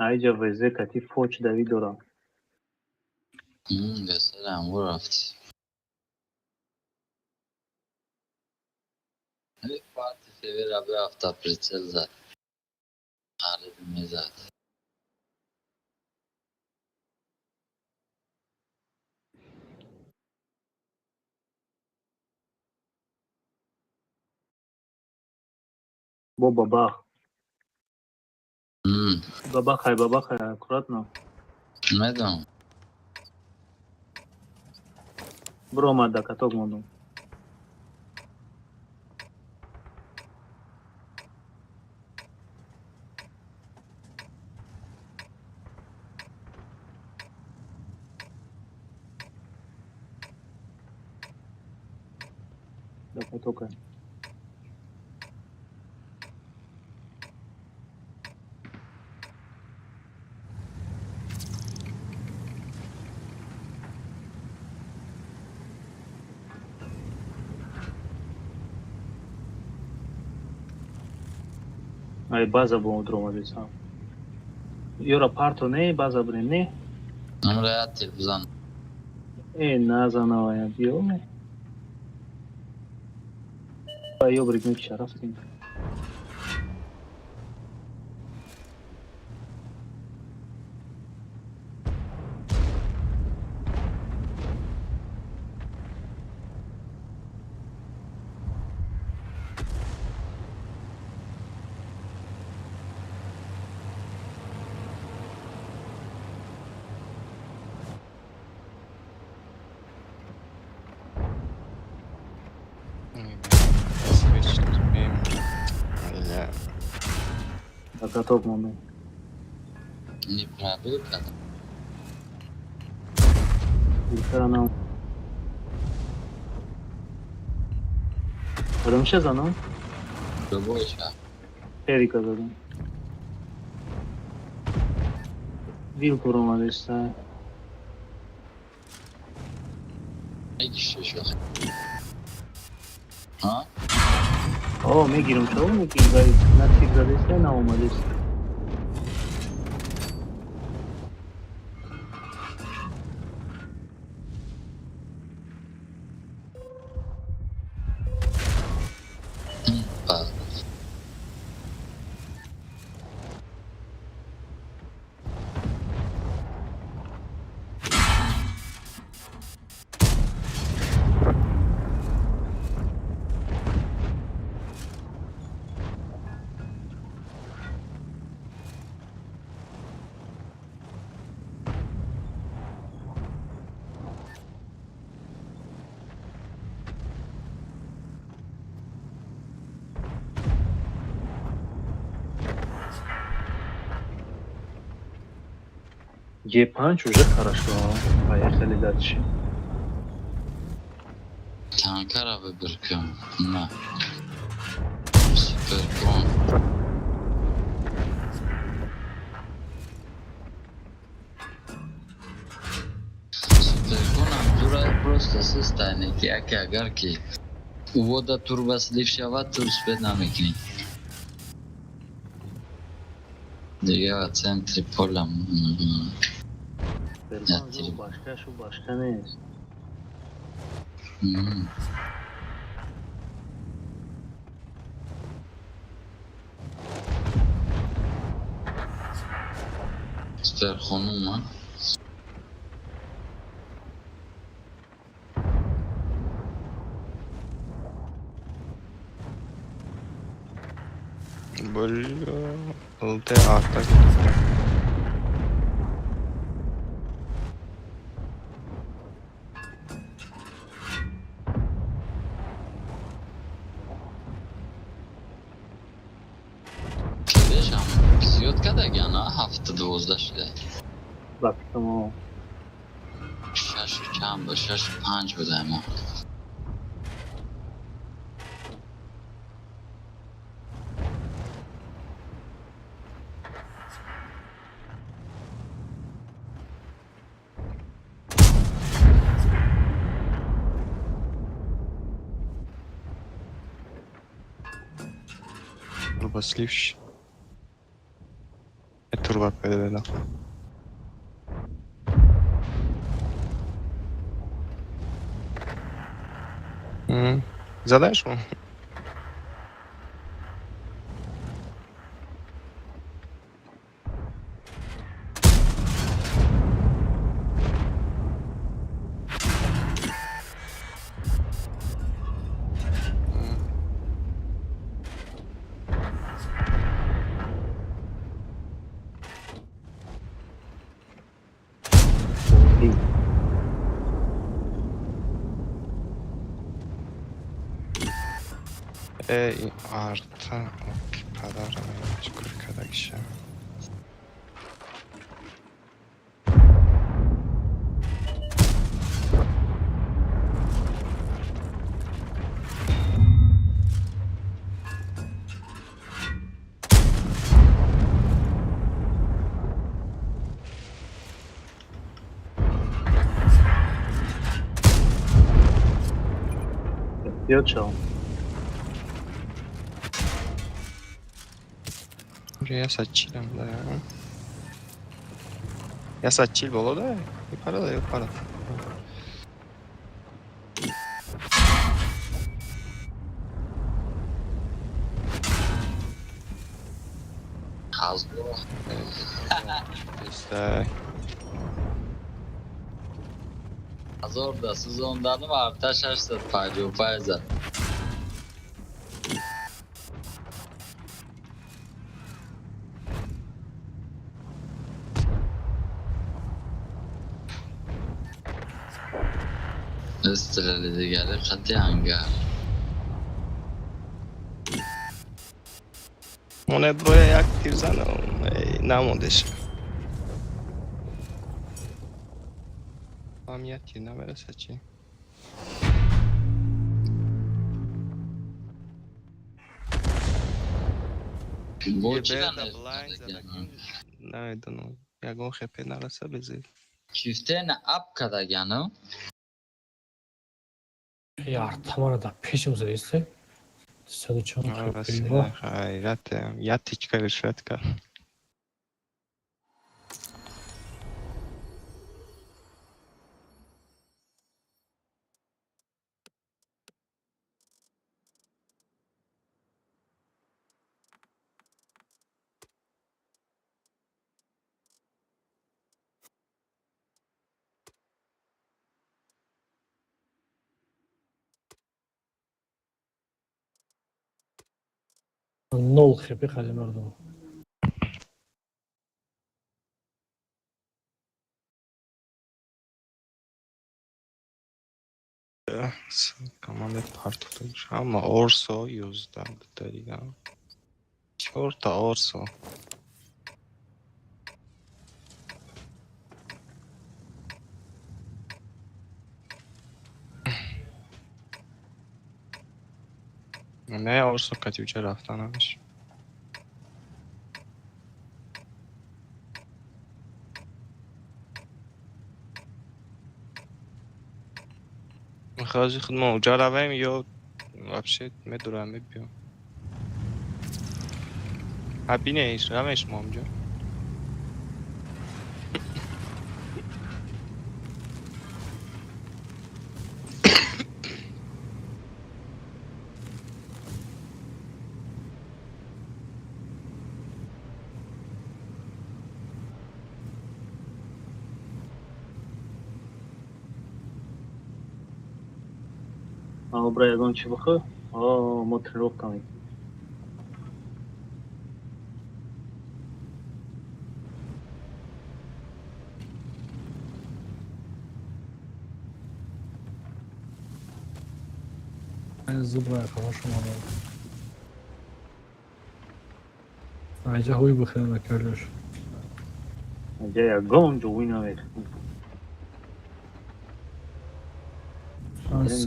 Айҷа ВЗ кати фоч давӣ дорам. Весел амбо рафт. Парти севера бирафта прицел зад. Қариб мезад. Бо бабах. Бабахай, бабахай, аккуратно. Медонам. Биромад да каток мондум. Да катока. Ай база бо дромадесам. Ёра парто не, база бирем не? Амра як тир бизан. Э, назанавая биё. Ё брик мекиша рафтем. Каток мондем. Не пробил кадам. Вилкара нам. Кадамша занам? Любой ша. Эрика задам. Вилку ромадеста. Мегиши шо. Ҳа? О, мегирам, чаро мегирам? На тир задеста, на омадеста. Па. Е5 уже хорошо. Поехали дальше. Танкара выбор кун. На. Суперкон. Суперконам дура просто систайне ки яке агар ки увода турбо слив шавад, ту успеть намекунӣ. Дига центри поля. Суперкон башкашу башка нест. Супер хонума. Бля, ЛТ арта гирифта. Кедешам зиёд кардагиан, а 7-12 шуда. Ба фикрам. Шашу чанд буд, 6-5 будамо. Турбо слив. Турбо ПДВ. Задаешь ему? Э, арта, ок, падарам, чикор кардагиша. Зиёд шавам. Уже я сачилам, да. Я сачил боло, да? И пара, и пара. Ҳазор. Истай. Ҳазор да сӯзонданум, арта 655 зад. Истрели дигари қати ангар. Моне броя як тир занам, намондеш. Ам як тир намераса чи? Бо чӣ Блайн задагим. Намедонам. Ягон хепе нараса безир. Чифтена ап кадагану? Яр, тамара да пешим заисте. Саду чанд хепе. Хайрат, я тичка решетка. Нол хепе хали мардум. Команда партофта ҳама Орсо 11 дута дигам. Чорта Орсо. Не, Орсо кати рафта намеш. Мехоҳӣ худ мо уҷа равем ё вообще медурам мебиём? Ҳа бинеш, равем шумо онҷо. Бра ягон чи бихӯ? О, мо тренировка мекунем. Зубра хорошо мадам. Айҷа ҳуй бихӯрем акалюш. Айҷа ягон ҷо ҳуй намехӯрем.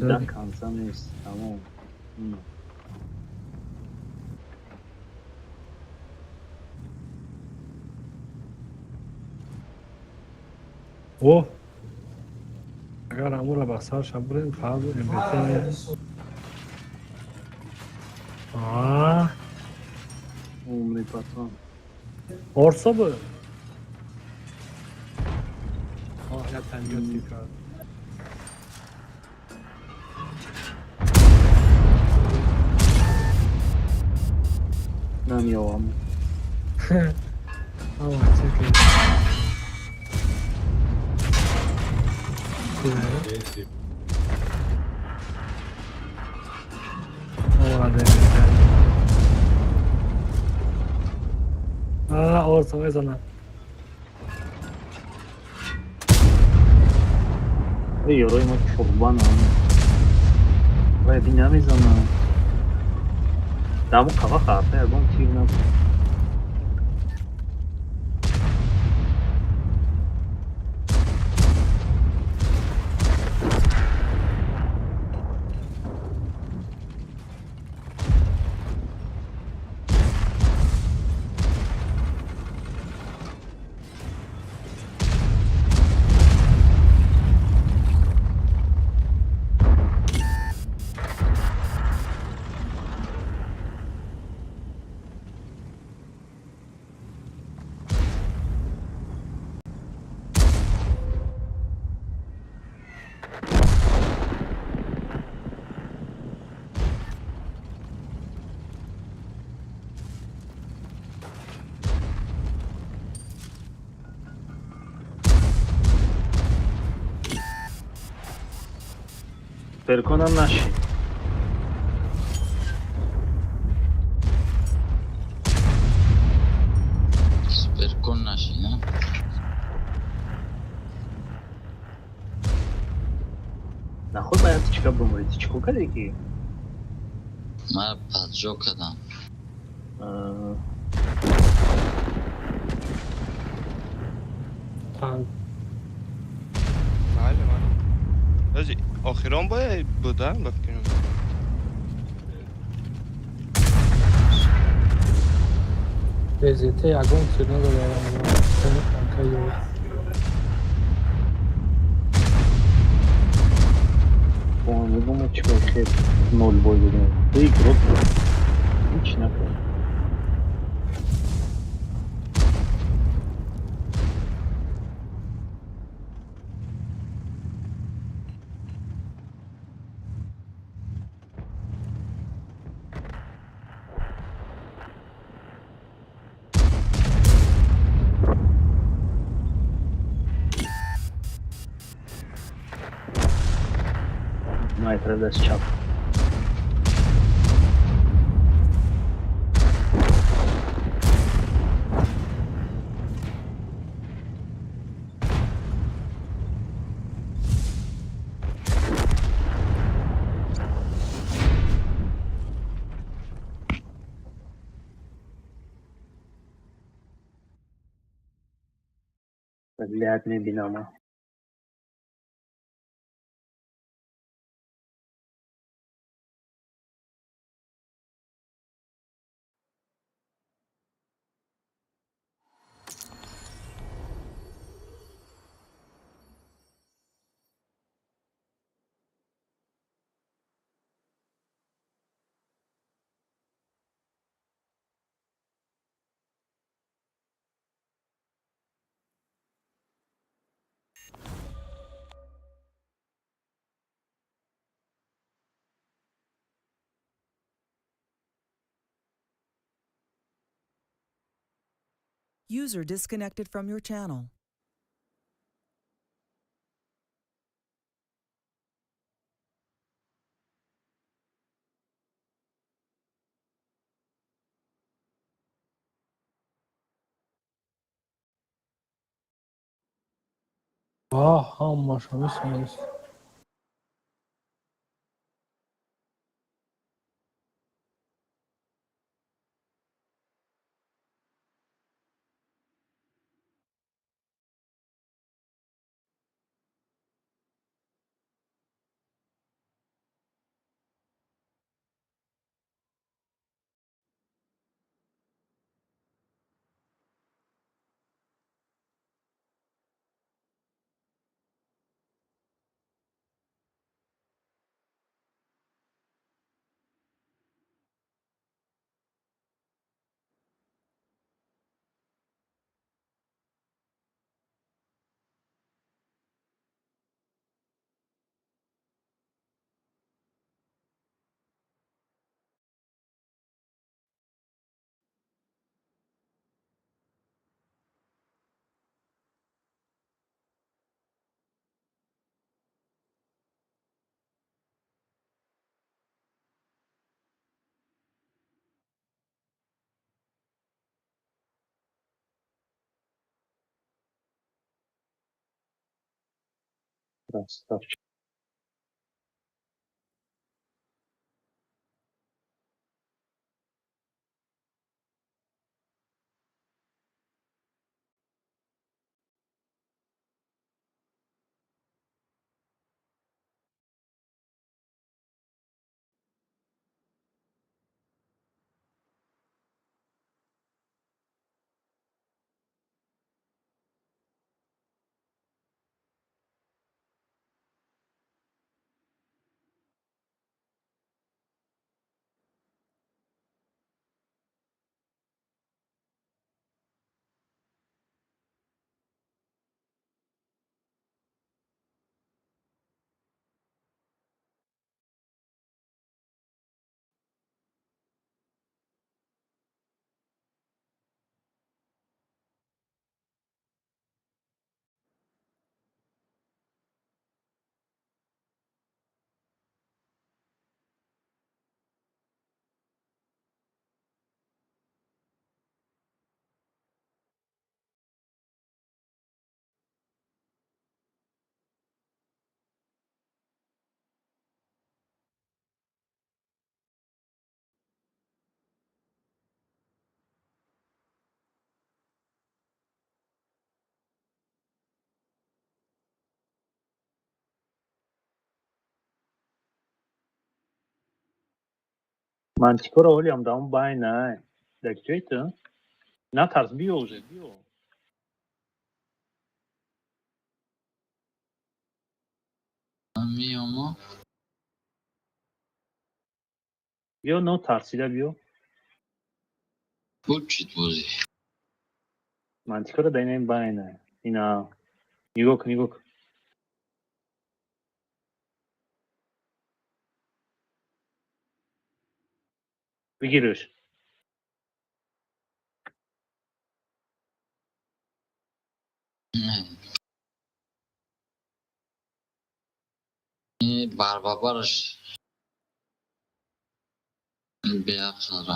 Да конца нест, тамом. О! Агар амура ба сар шабурем, фақат МБТ. А, Умный пацан. Орсо буд. О, я танга тир кард. Намеёвам. Ама тир кард. Омаде. А, Орсо мезанад. Эй, ёрои ма чурбанам. Вай би намезанам. Даму қава харта ягон тир набуд. Перконам наши. Суперкон наши, на? Наход бояд чика бумрӣ? Ту чӣ кор кардӣ ки? Ман паджо кардам. Панҷ. Майли, майли. Ози охирон бой буда, ба фикрам. БЗТ ягон тир надодам. Акай. По-моему, чего хет ноль бой додем. Ты игрок ҳеч накард. Майтра даст чап. Блядь, мебинама. User disconnected from your channel. Аҳ, ҳамаш ҳамис. Красавчик. Мантикора ҳолиам даом байна. Дар ҷои ту? Натарс, биё уже, биё. Миёмо. Биё, нотарсида биё. Буд чит бозӣ. Мантикора дар ин байна. Ина. Нигоҳ кун, нигоҳ кун. Бигирш. Барбабараш беақлра.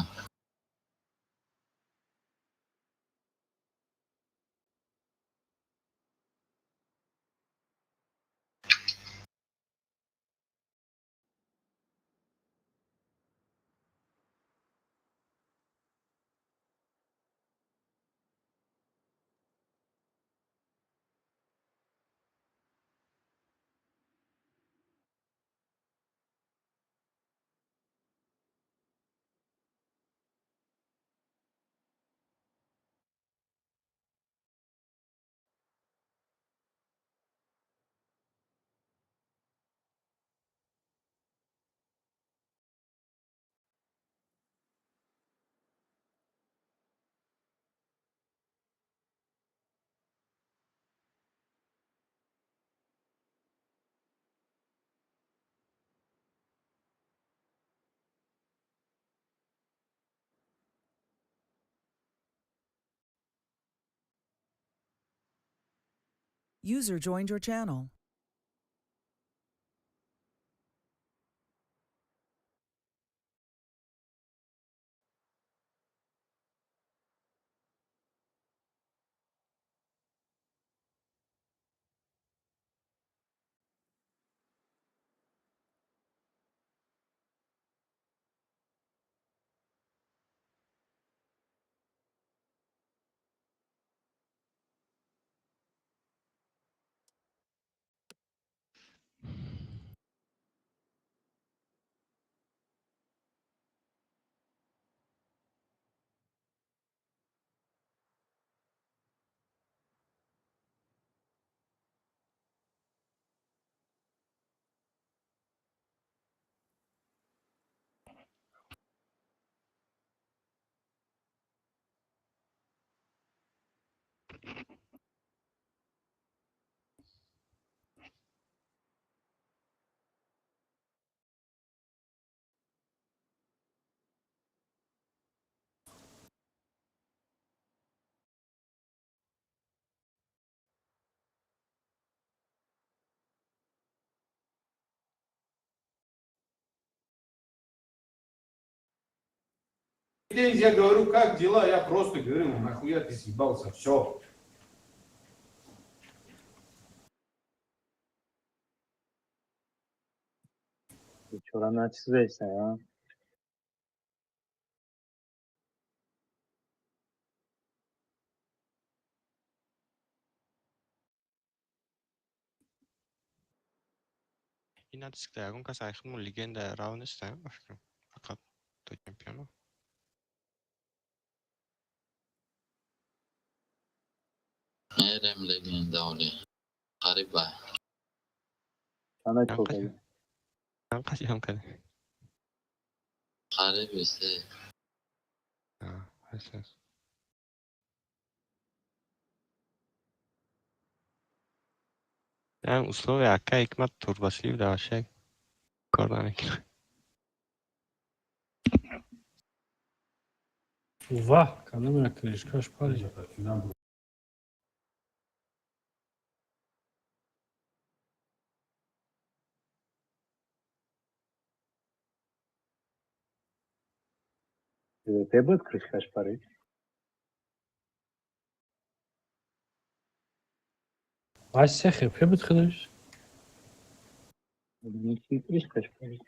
User joined your channel. Я говорю, как дела? Я просто говорю, ну нахуя ты съебался, все. Бечора начизеса, а? Ина дискда ягон кас айхудмо легенда рав неста, ба фикрам. Фақат то чемпионо. Мерем легенда оли. Қариба. Ана чо Ям қади. Қариби се. А, ҳаст. Ям условия ака ҳикмат турбаслив давашак кор намекунад. Ваҳ, кадомера крышкаш пари. ПВП буд крышкаш парид. Ай се хп буд худаш. Ники крышкаш парид.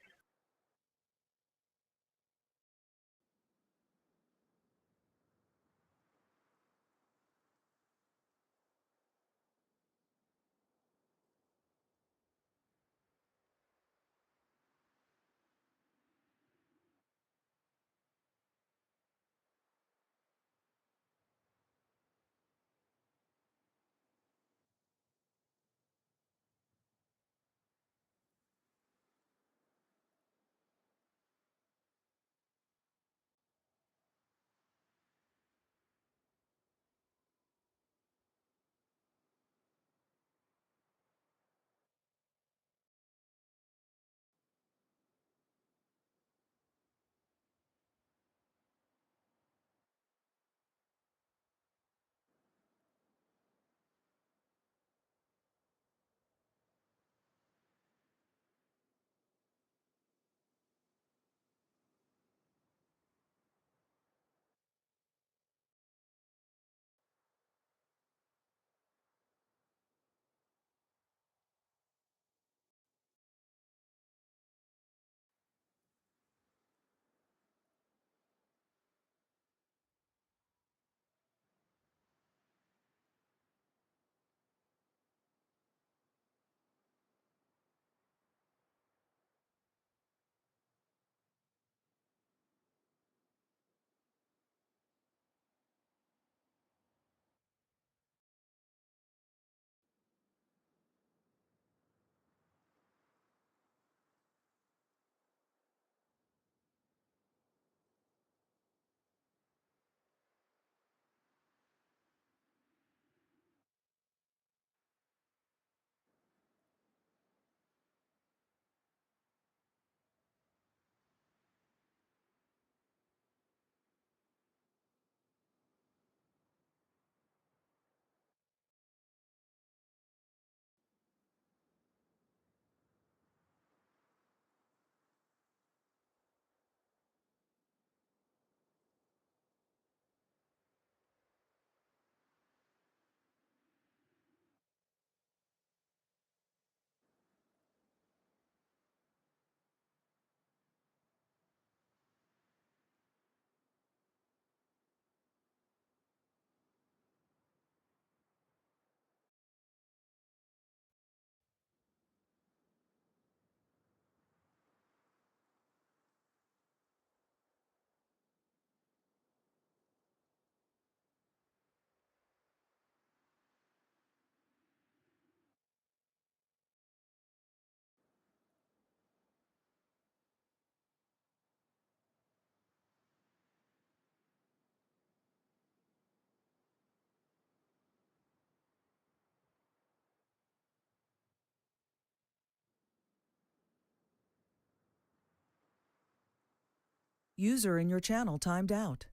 User in your channel timed out.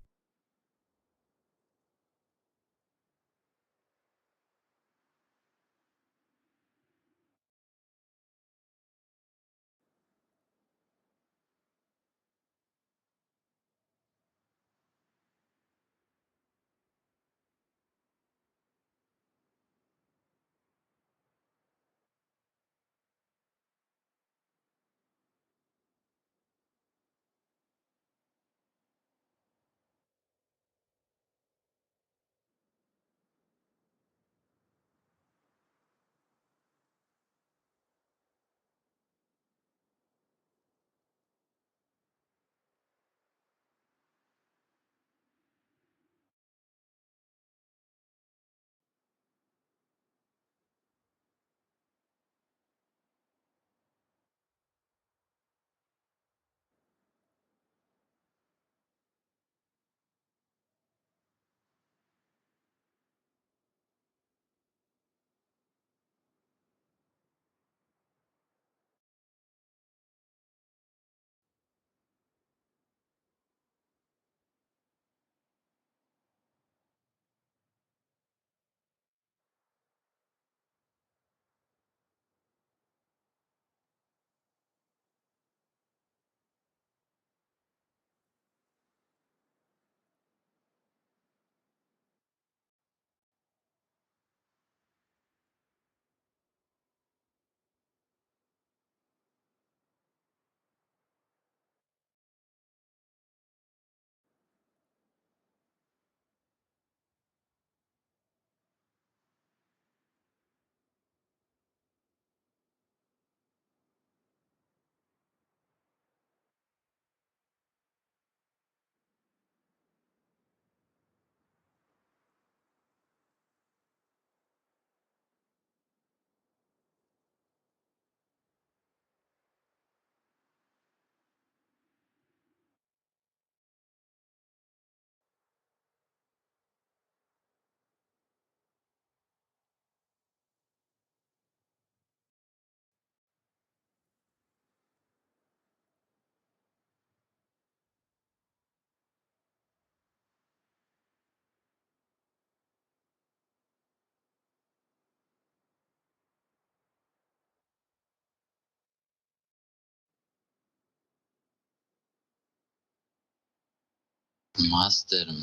Мастерм.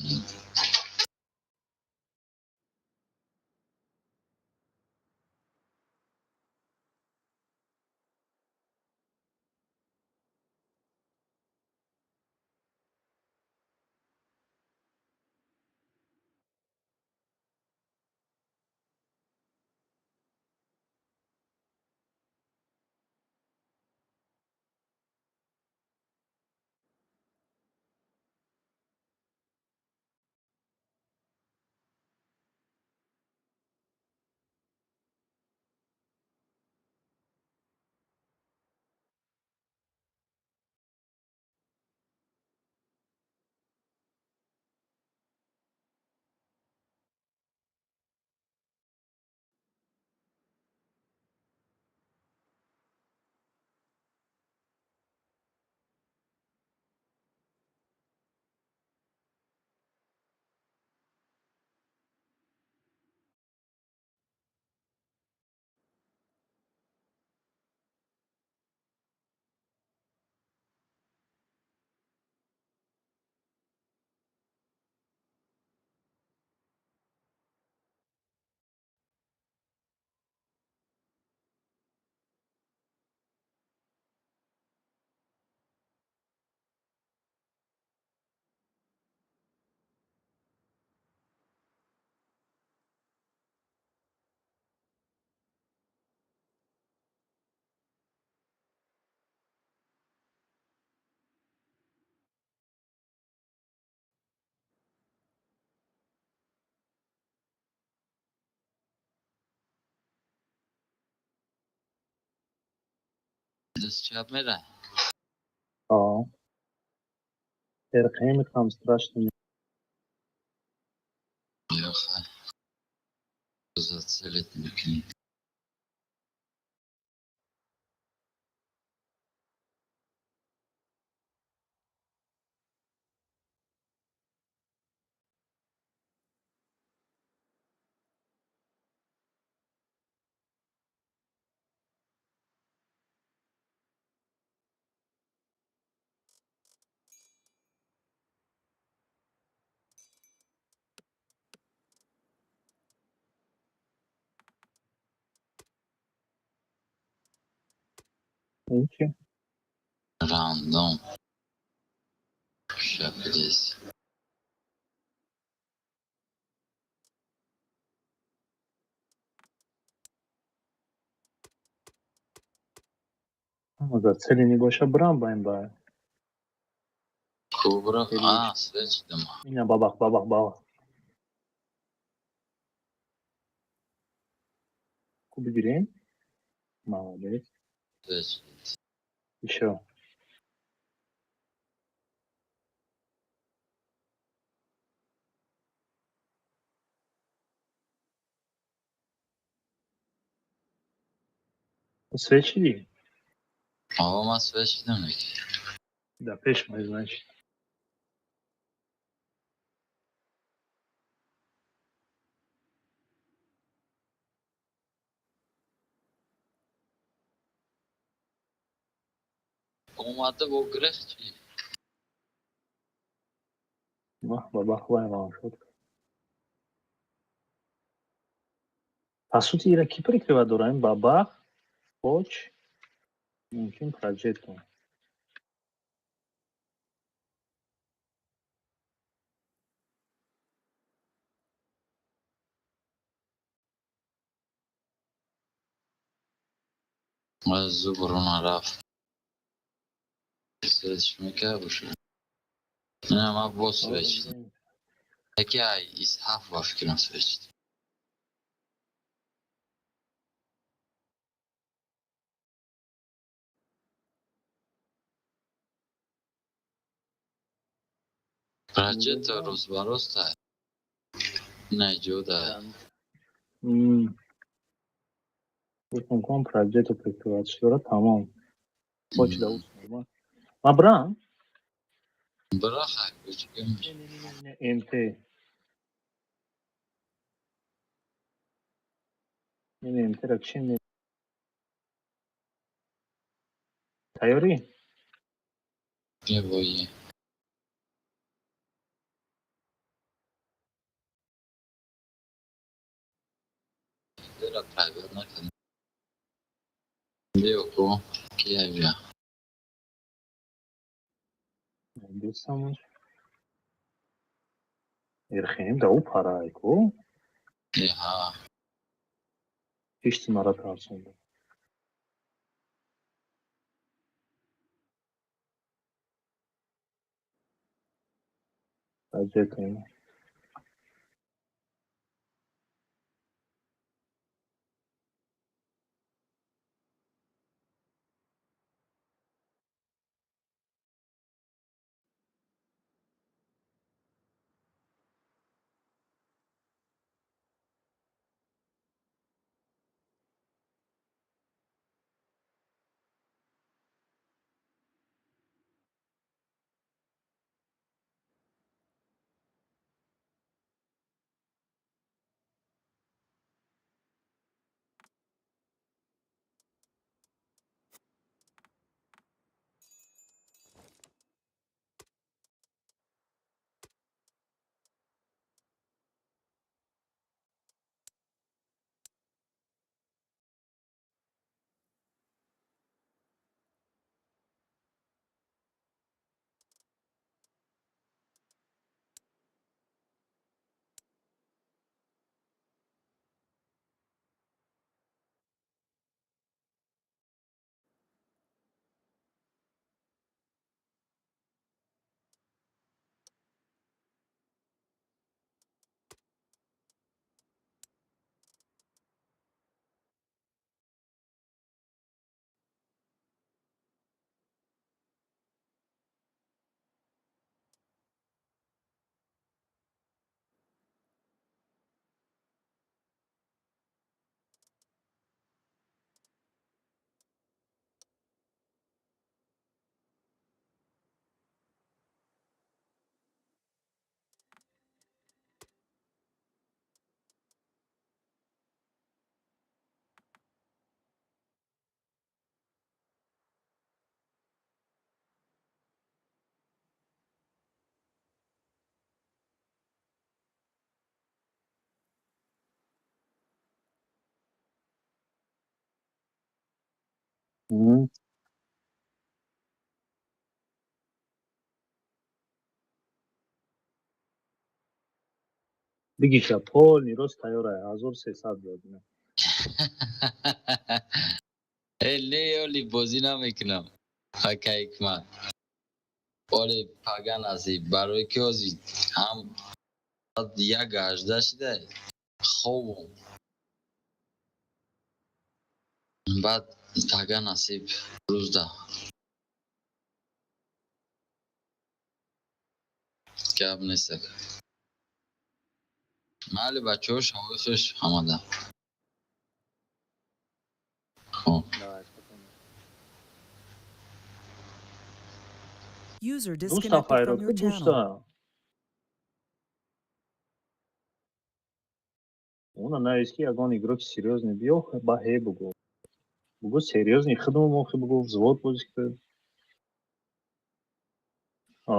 Даст чап мера? А. РКМ там страшно. Ёха. Зацелить мекни. Чи? Рандом. Шапидес. За цели не боша брам ба ин ба. Кубра, а, свеч дама. Ина бабах, бабах, бабах. Ку бигирем? Молодец. Свеч. Ещё. Свечи ли? Ова ма свеч дам ки. Да, пеш май, значит. Омада бо грех чи? Бах, бабах, вай, вам шот. По сути, ира ки прикрива дораем? Бабах, поч, мумкин проджету. Ма зубруна рафт. Свеч мека боша. Не, ма бо свеч. Яки ай исҳаф ба фикрам свеч. Проджето рӯз ба рӯз та. Не ҷуда. Гуфтам проджету прикрывать шура тамом. Поч да усма. Ма брам? Браха, кучкам. МТ. Не, МТ ракшин. Тайёрӣ? Не бои. Дера private накардам. Биё ку, кия бия. Десамаш. Ирхем да у парай ку. Иҳа. Ҳеч мара тарсонда. Аҷаб. Бигиша полный рост тайёра 1300 дод. Э, не, оли бозӣ намекунам. Ака Ҳикмат. Оли пага насиб, барои ки ҳозир ҳам 1:18 шида хобум. Баъд пага насиб рӯзда. Гап нест ака. Майли бачаҳо, шавои хуш ҳамада. Хоб. Давай, спокойно. User Дуста disconnected from Файрод, your channel. дуста. Она навис ки ягон игрок серьёзный биё, ба ҳе бугӯ. Бугӯ серьёзный худмо мохи бугӯ взвод бозӣ кунед. А.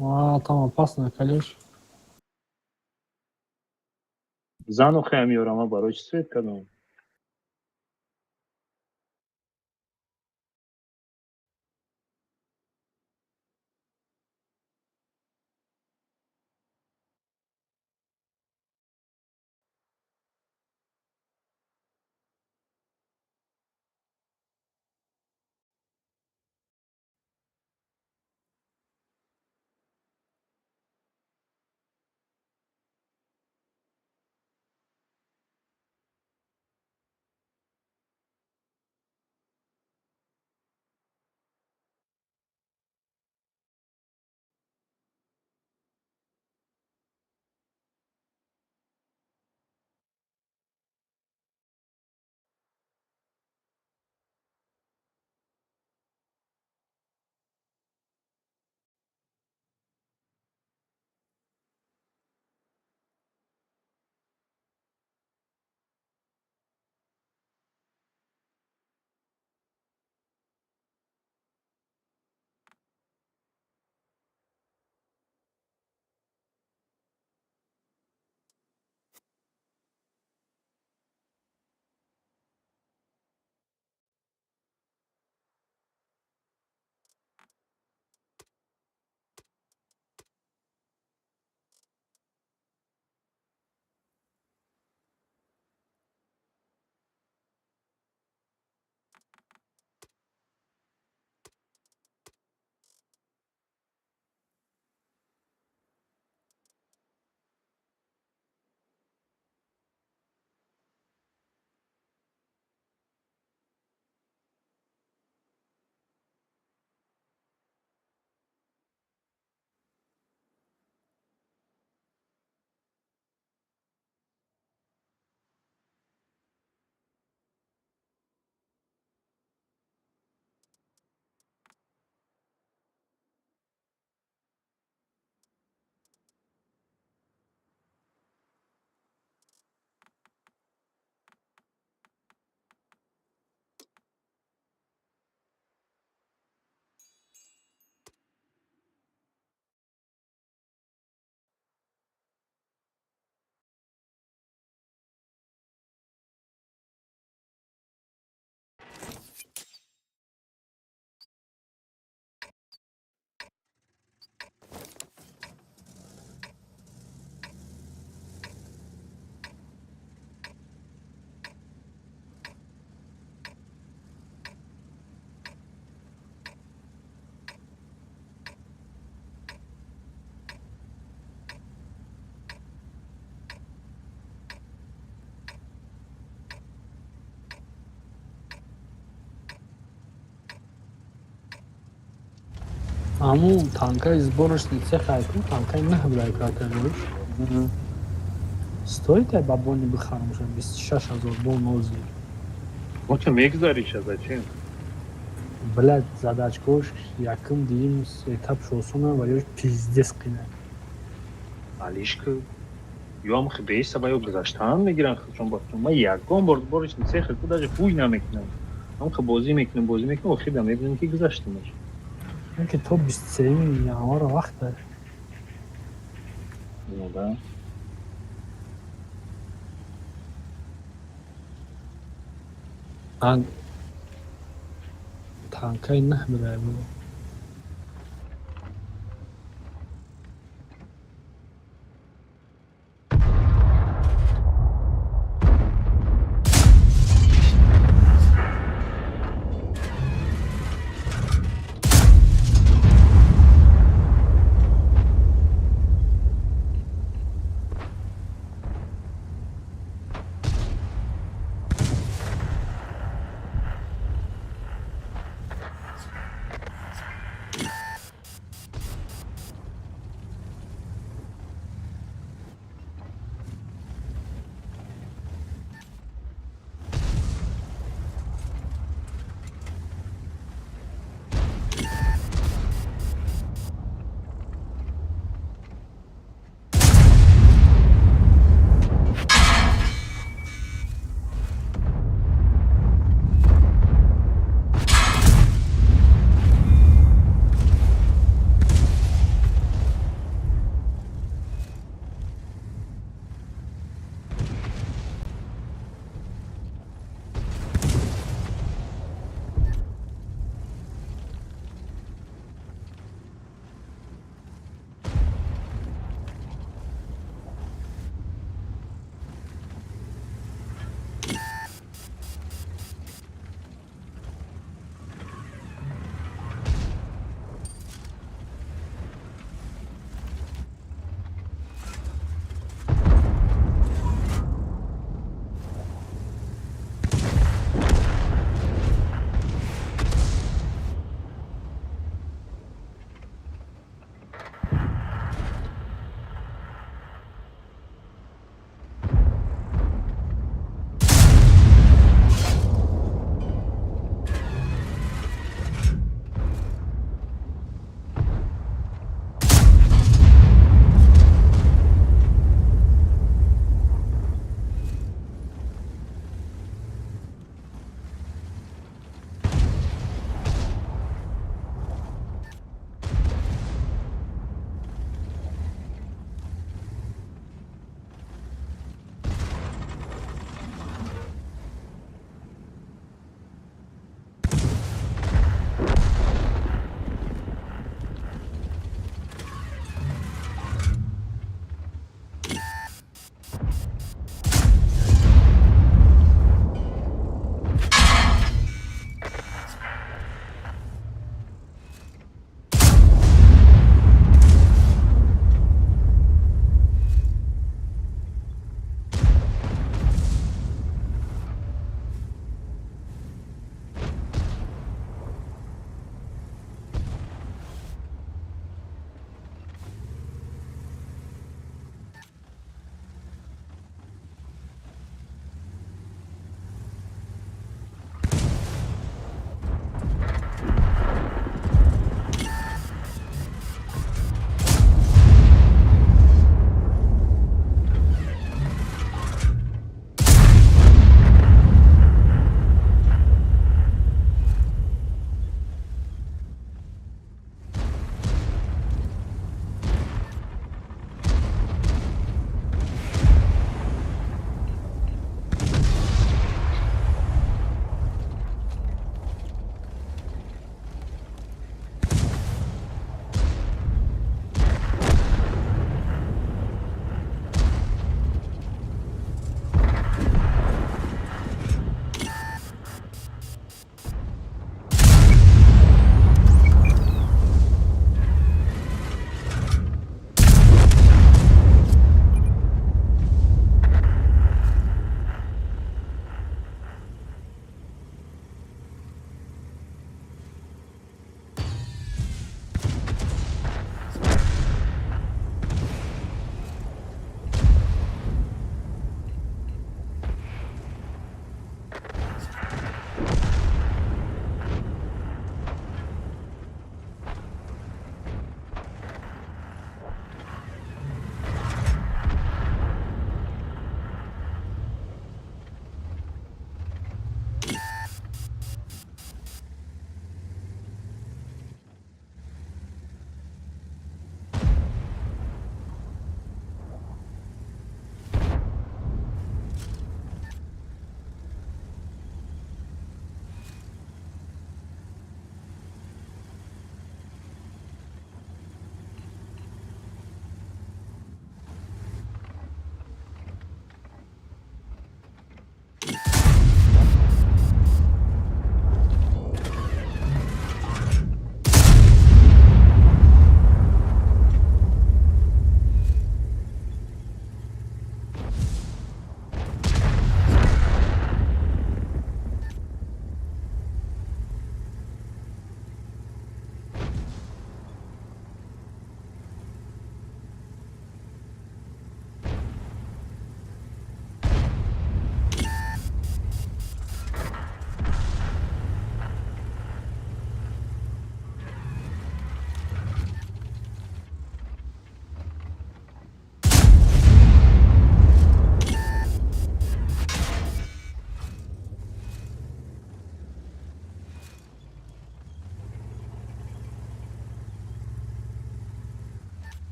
А, там опасно, Калеш. Зану хея меёрам, а барои чӣ свет кардам? Ҳамун танкаи сборочный цех айку, танкаи наҳ будай категориш. Стоит ай бабони бихарамша 26 000 бо нози. Вот ты мегзариша, зачем? Блядь, задачкош якум, дуюм этап шосуна ва ёш пиздец қина. Алишка. Ё ҳам беса ва ё гузаштан мегиран худшон ба ман ягон бор сборочный цех ку даже ҳуй намекунам. Ҳам хе бозӣ мекунам, бозӣ мекунам, охир да мебинам, ки гузаштамаш. Ки то 23-юми январа вақт дорӣ. Ну да. Танкаи наҳ будай бо.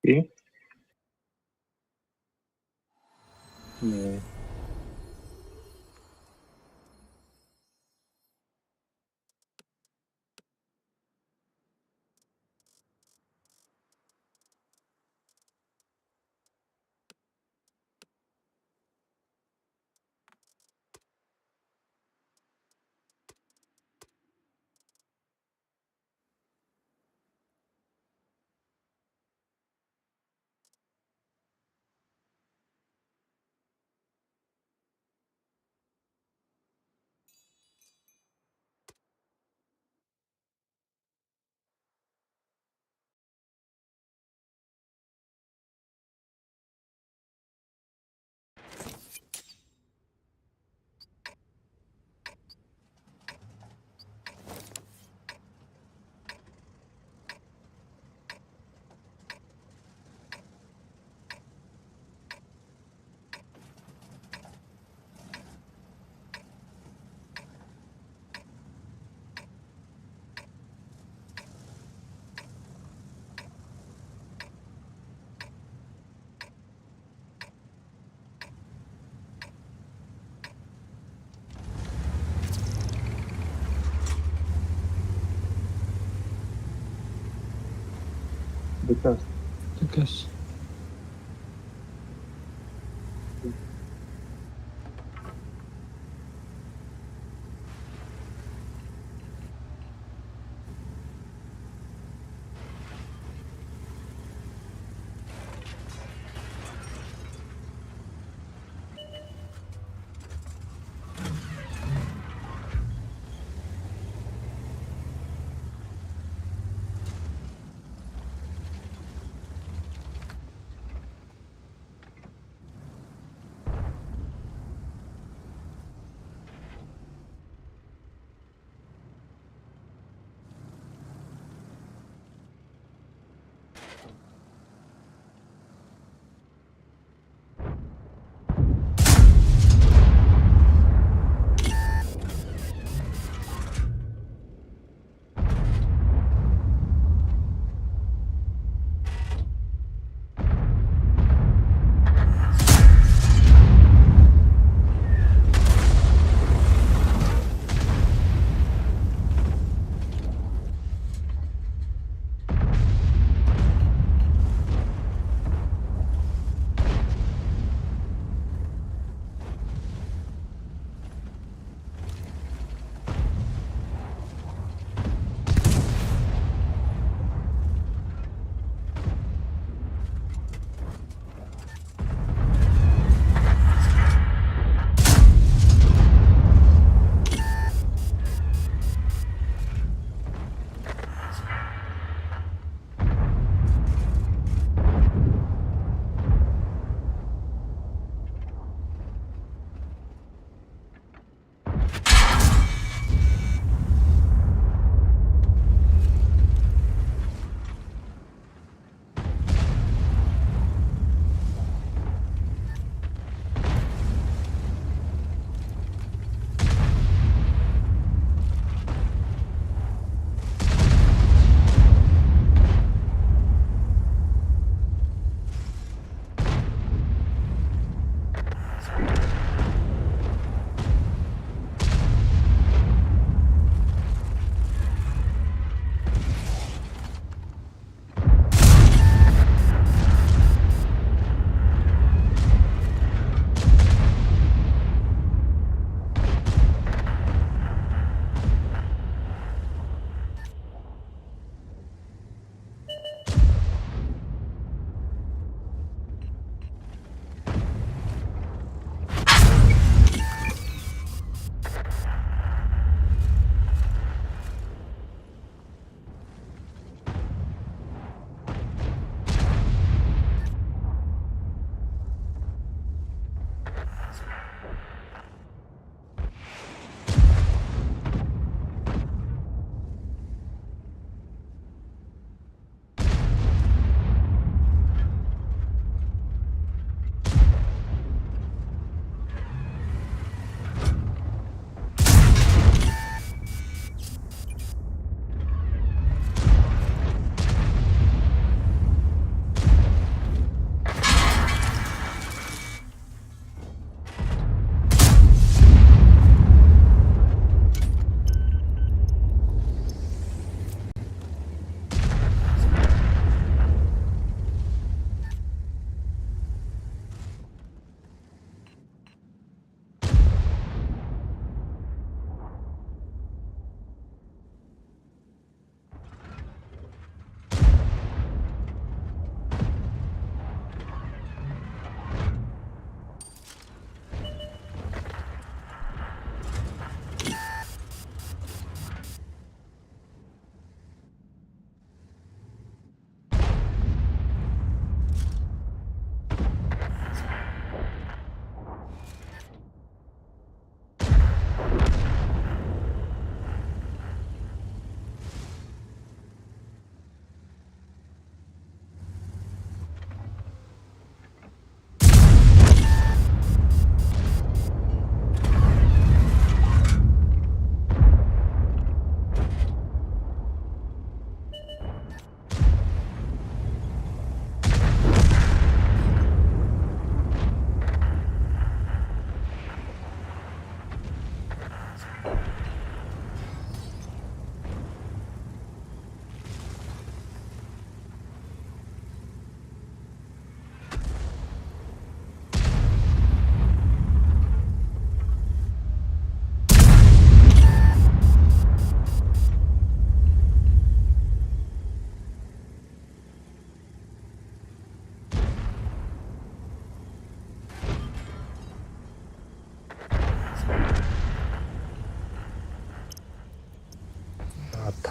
Чӣ? Не. Дукас. Дукас.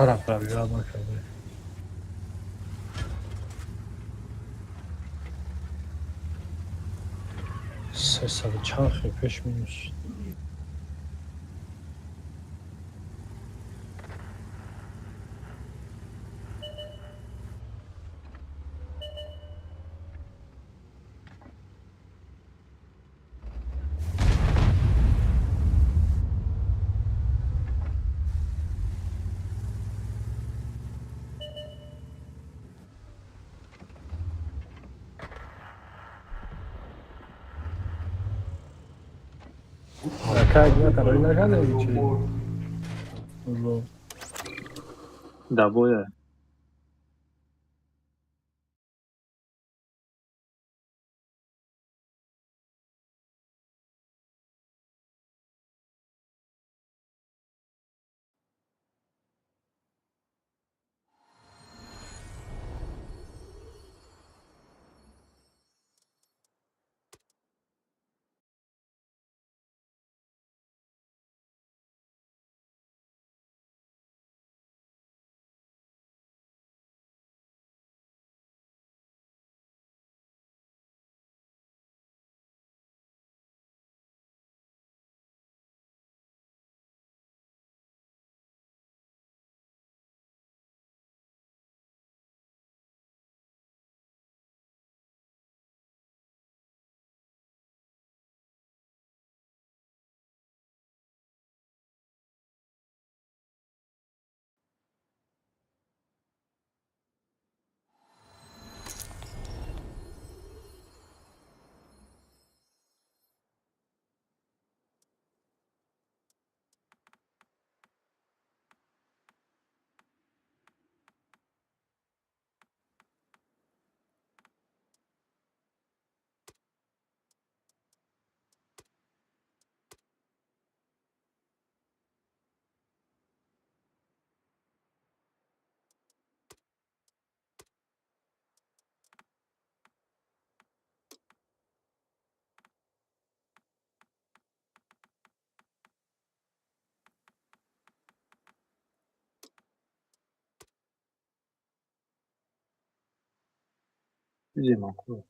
Тара пробивать накарда. Сесаду чанд хел пеш минус. Как я накарда чи? Давоя. Чизе маъқул.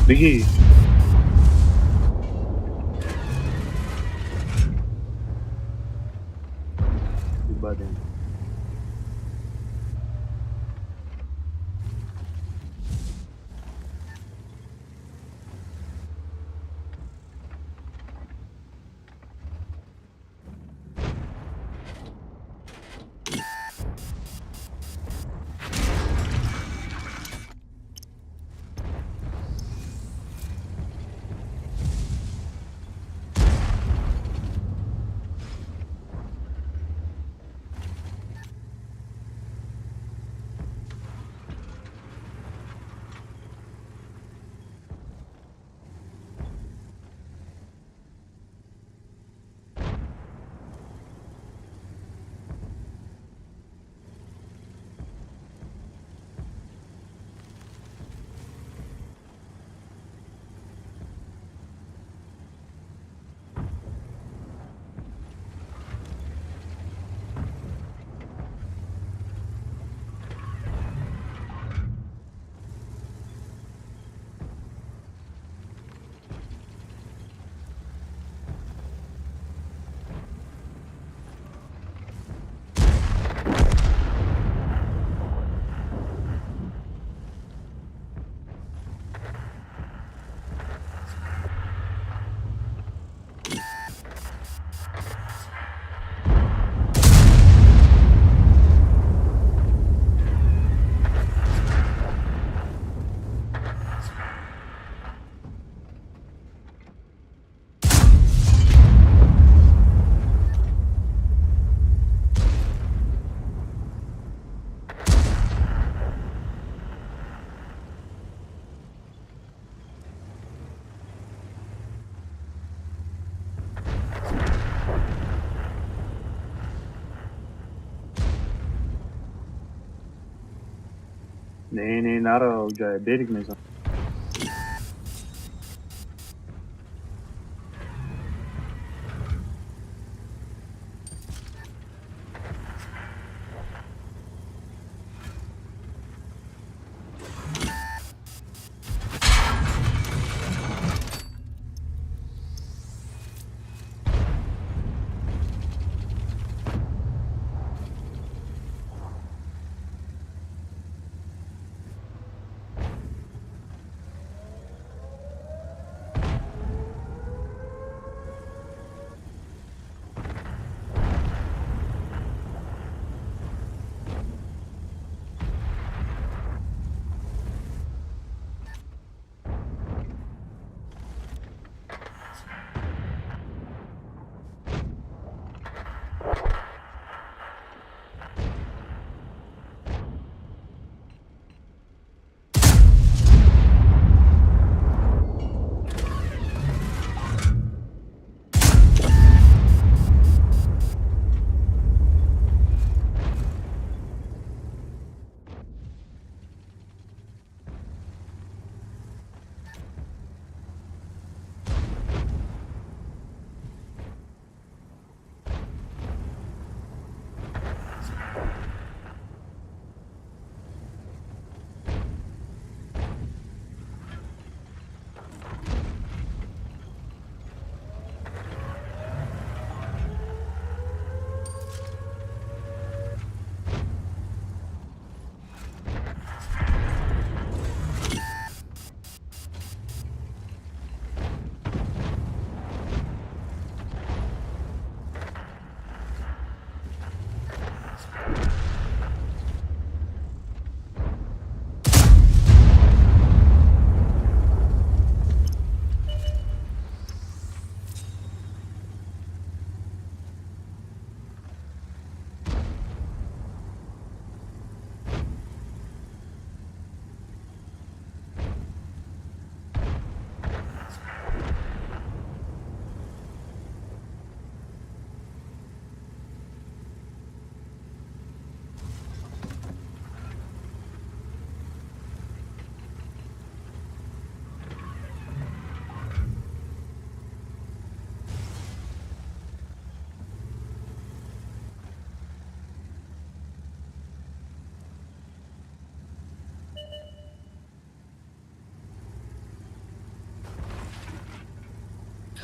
Бигӣ. Бадем. Не, не, нара, ҷая берег мезан.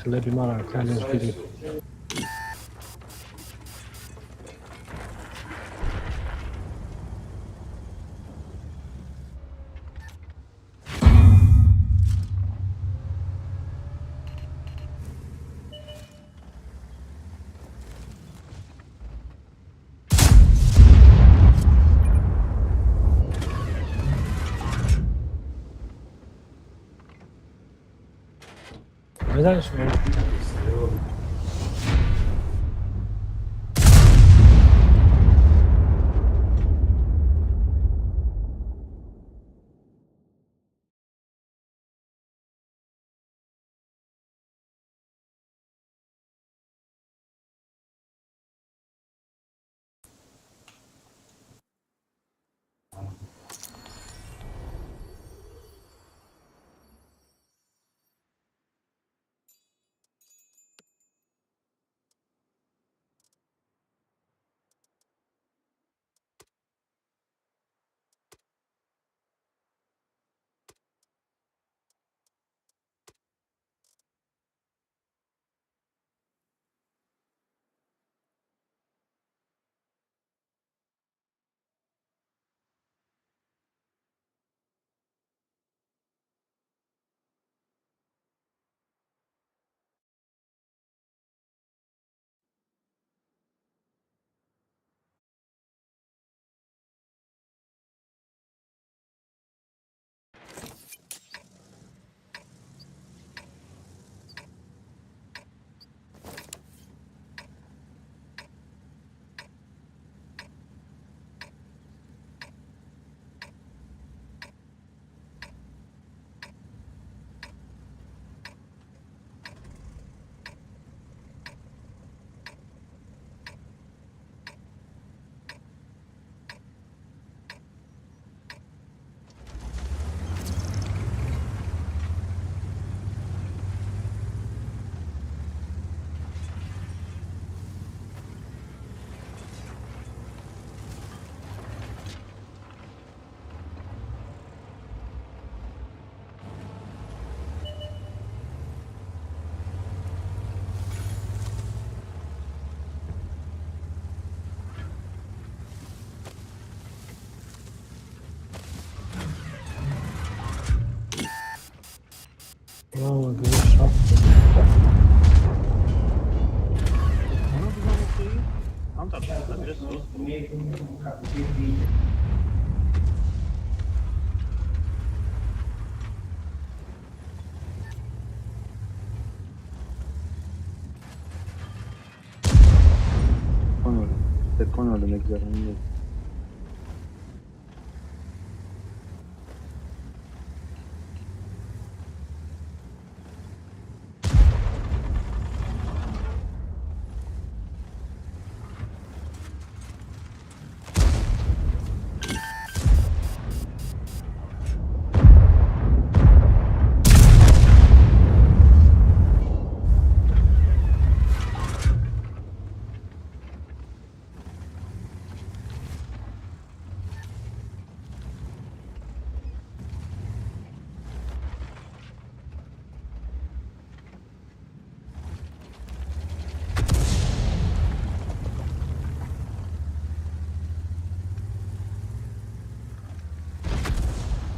Хлеби мара калеш гирифт. Мезаниш? Мама, говоришь, рафт. Хона бизан охи? Камтар шуда, суст. Понял. Ты понял, мегзаронӣ.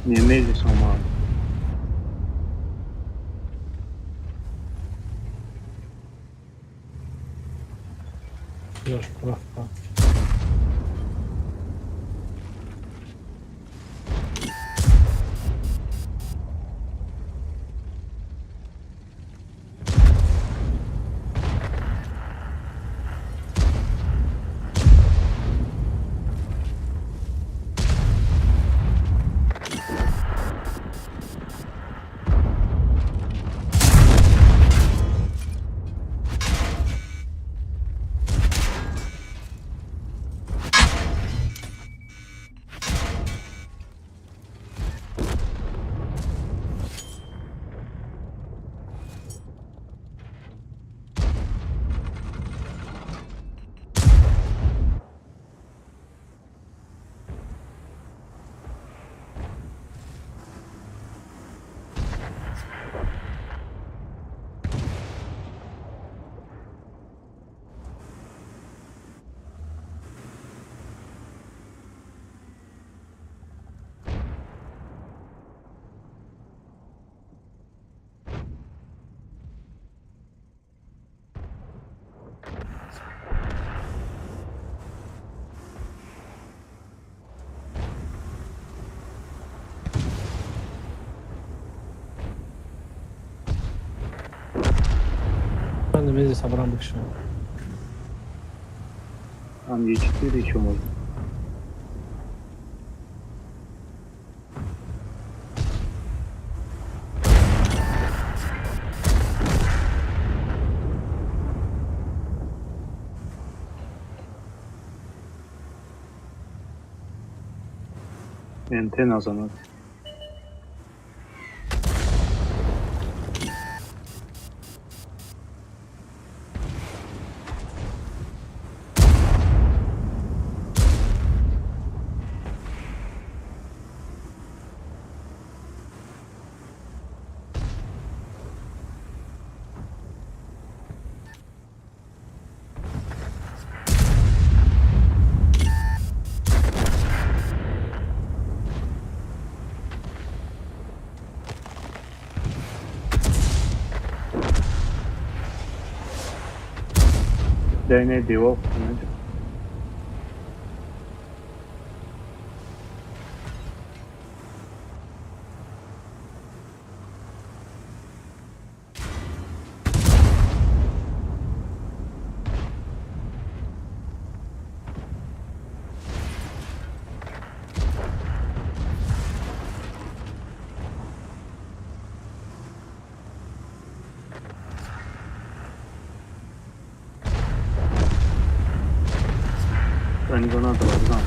Немезис омад. Ёш, рафт. Ман Немезис абрам бикшам. Там Е4 еще можно. НТ назанад. Дай девор. Граната бзан.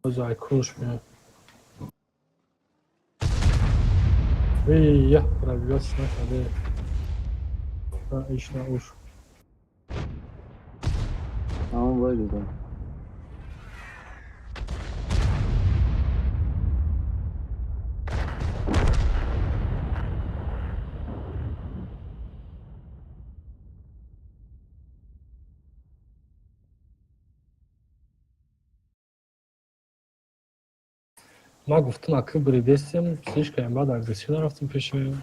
Özel konuşmuyor. Эй, я, пробьётся накарде. На, иш, на уш. Тамом, бой додам. Ман гуфтам, аки буридестем, слишком баъд агрессивно рафтем пеши.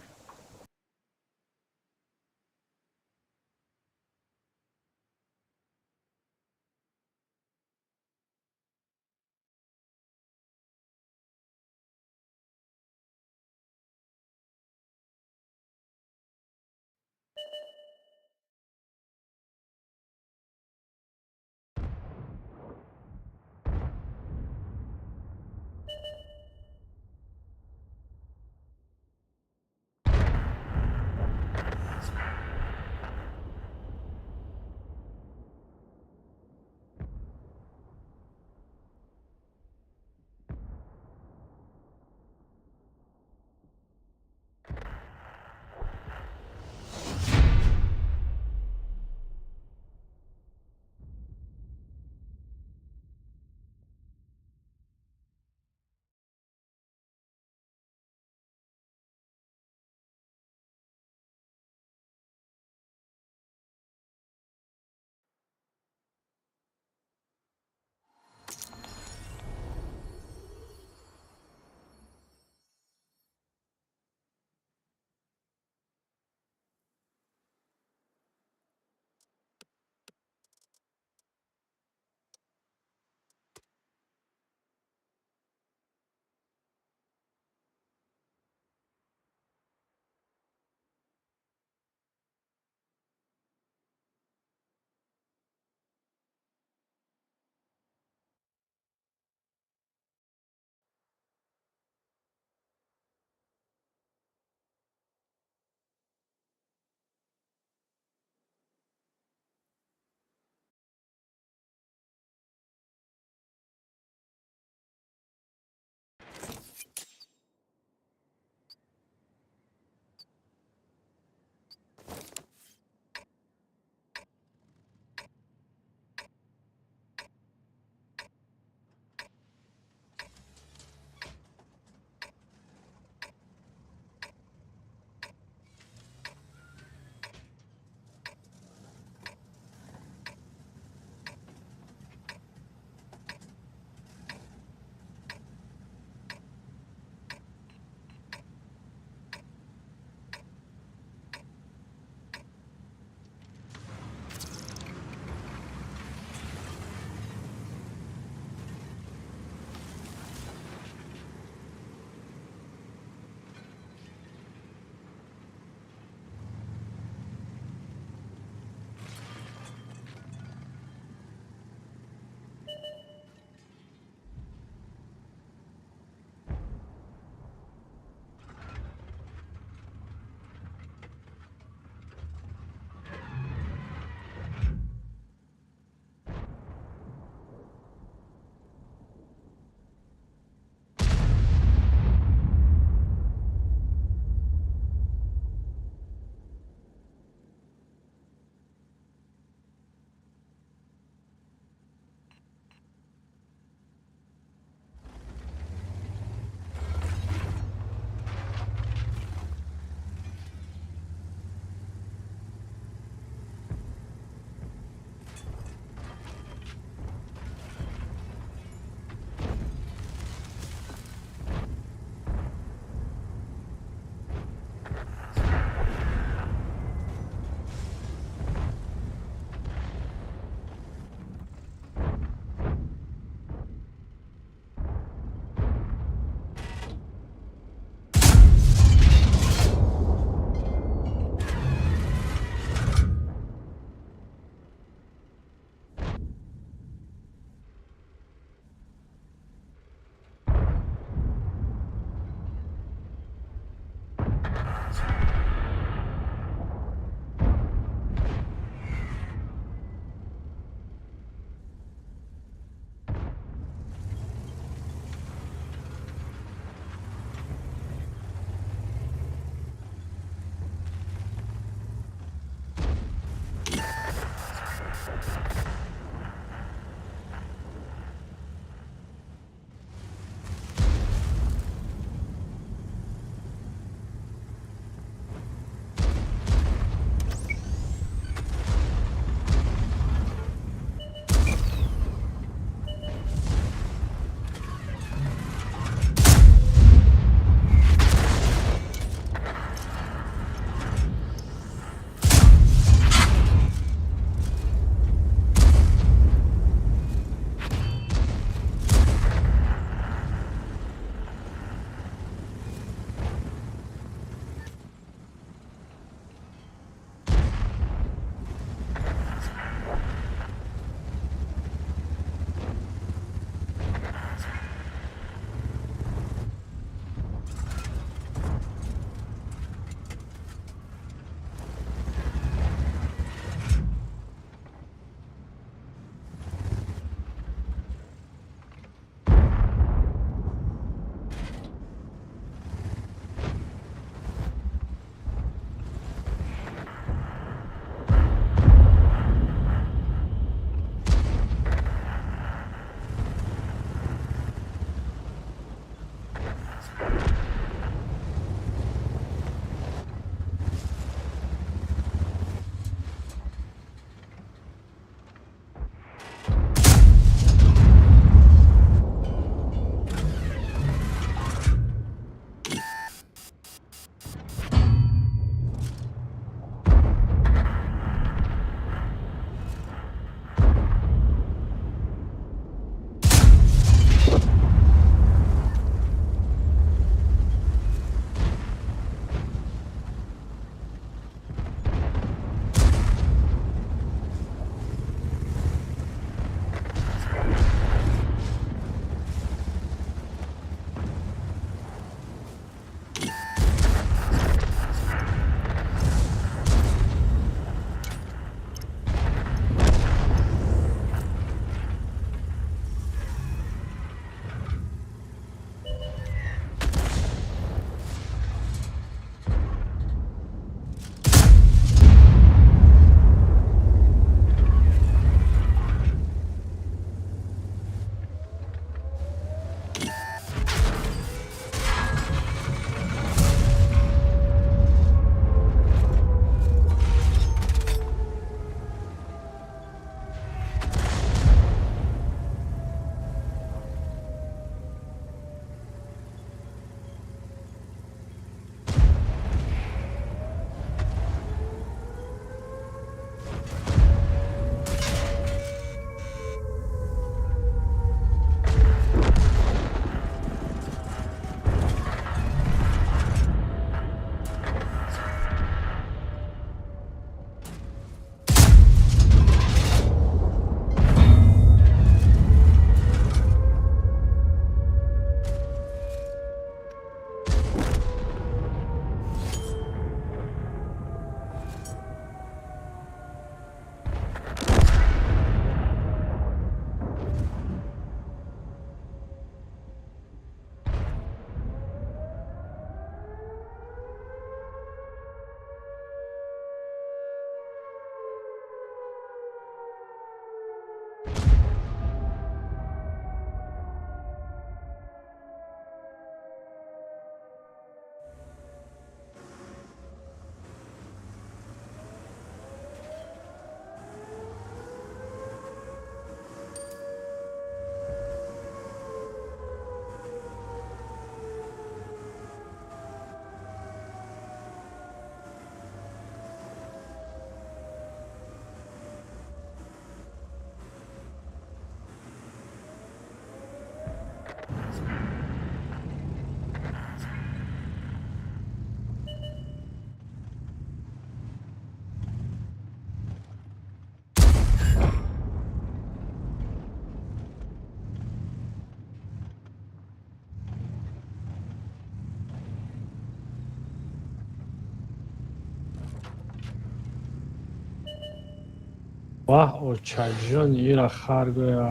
Ваҳ, очаҷон, ира хар гӯя.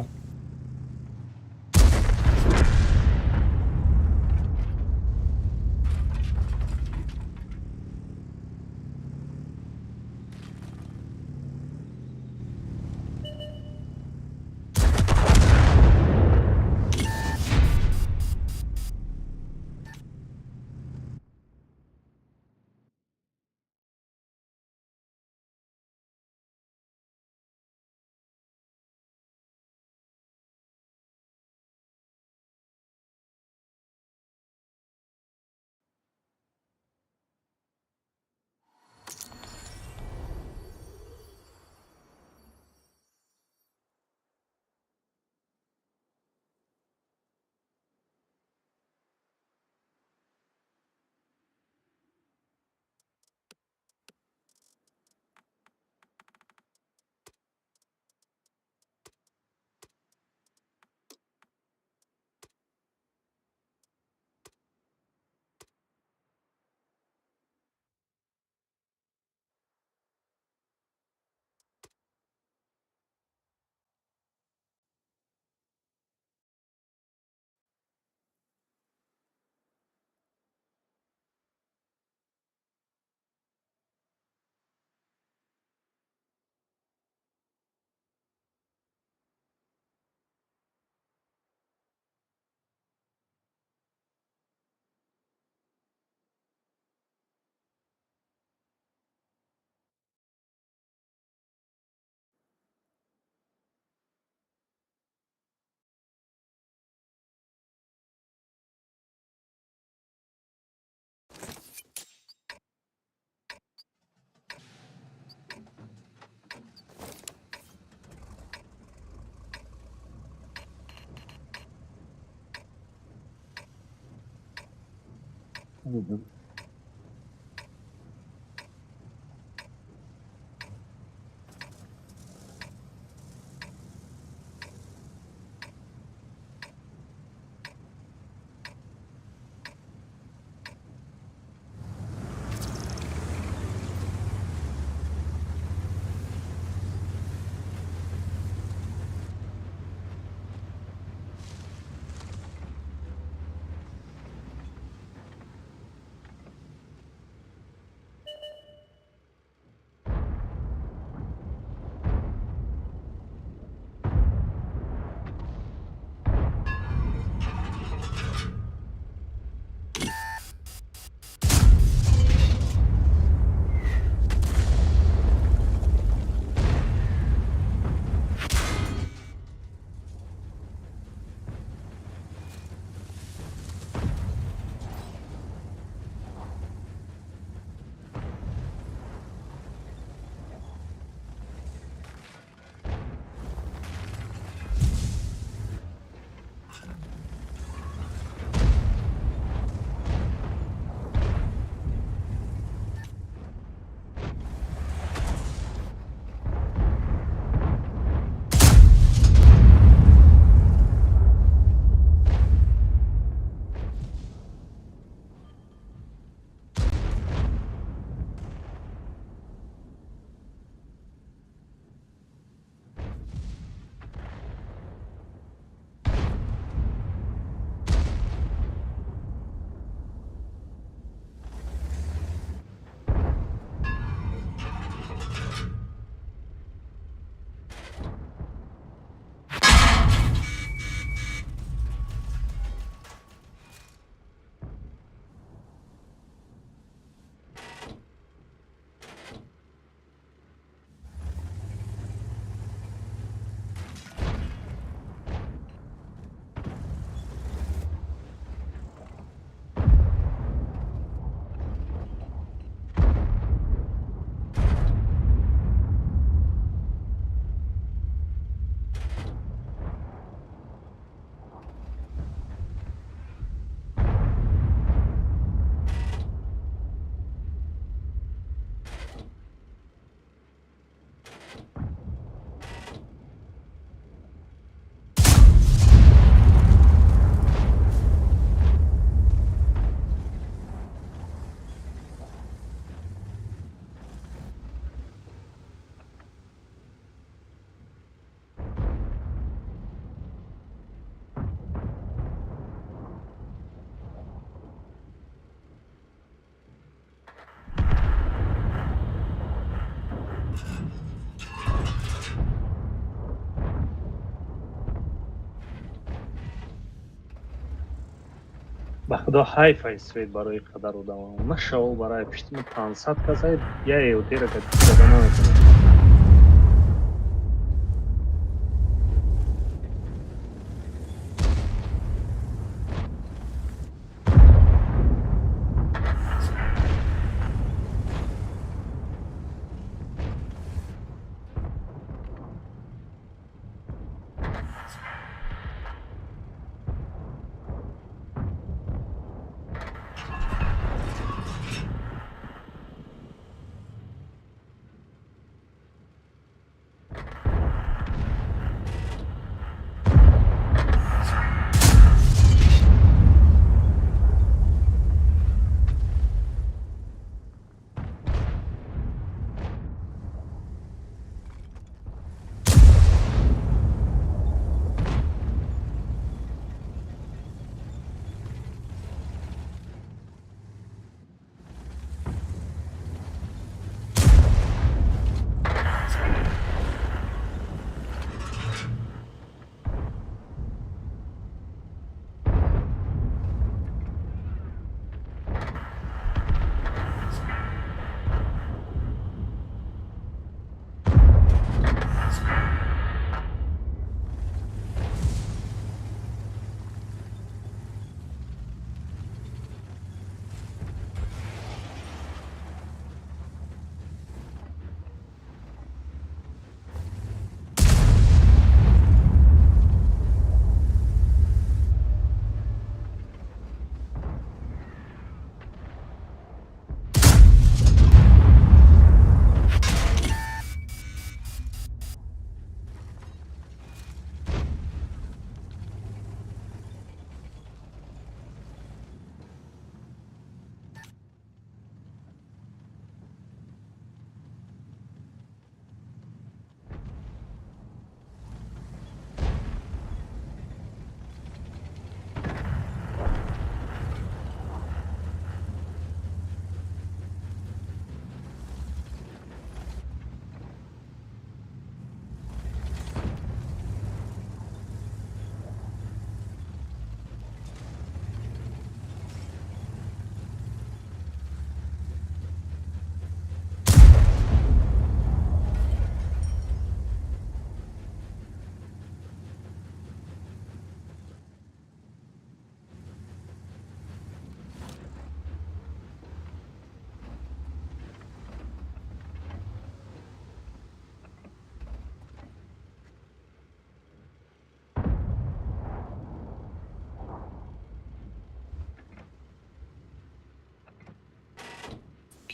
Ба худо, ҳайфай свет барои қадар одама нашавол, барои пиштими 500 касай я эотера када наметавонад.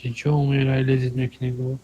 Ки чо умирай, лезет мекунӣ гу?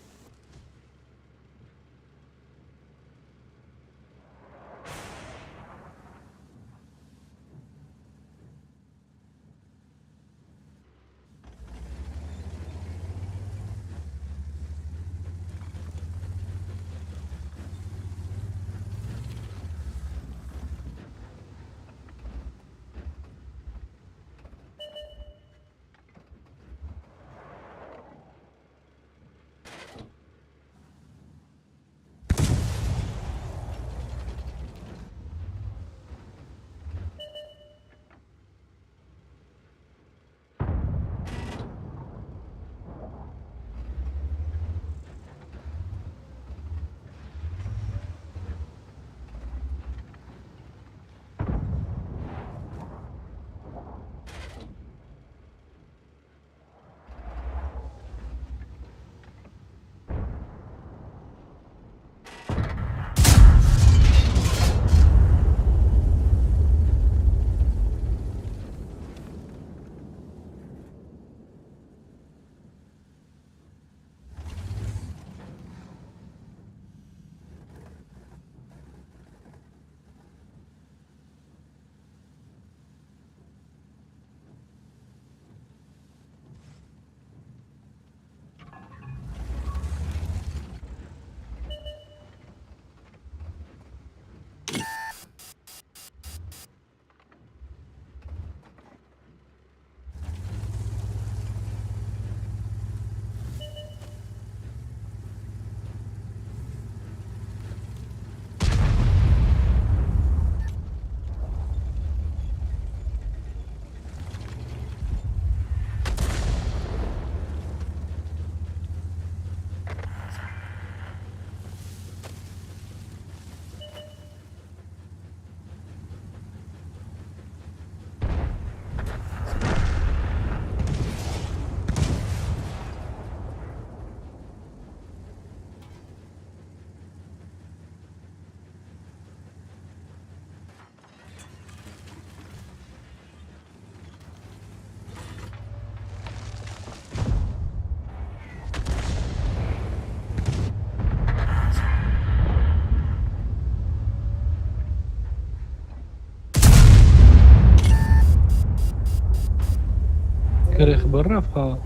Грех барафа.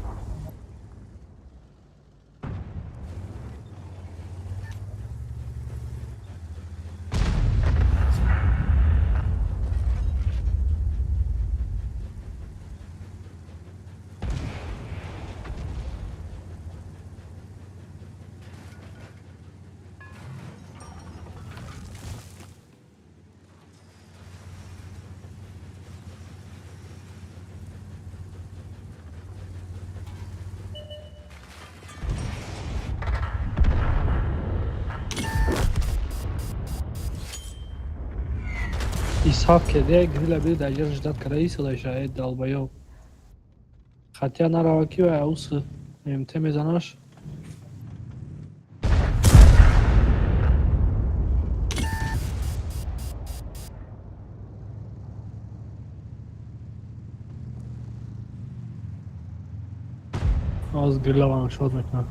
Исҳоқ кеде грила бири дар ҷа ждат кара исода шаед долбоёб. Хатя нарава ки вай аус МТ мезанаш. Аз грила ваншот мекунад.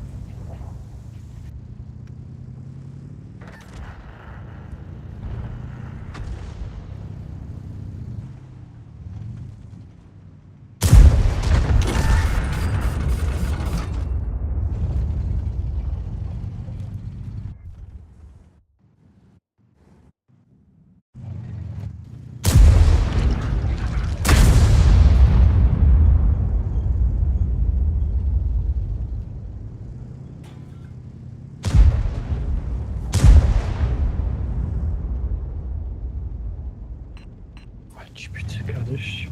GPT kardeş.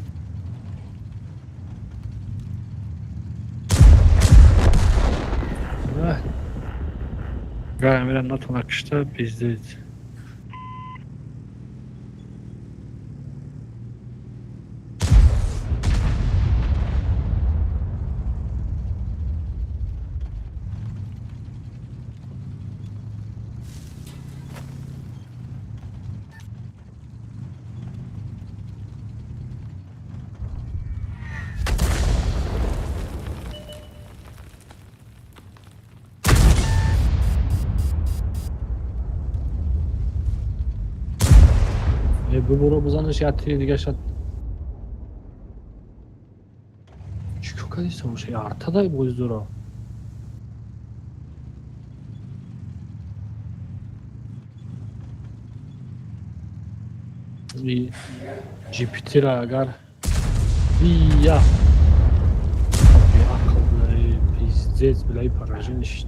Гай, натона кишта пиздец. Бубуро бизанаш, як тири дига шад. Чӣ кор кардиста боша? Артадай боз дура. GPT-ра агар ия беақл пиздец бля поражение шид.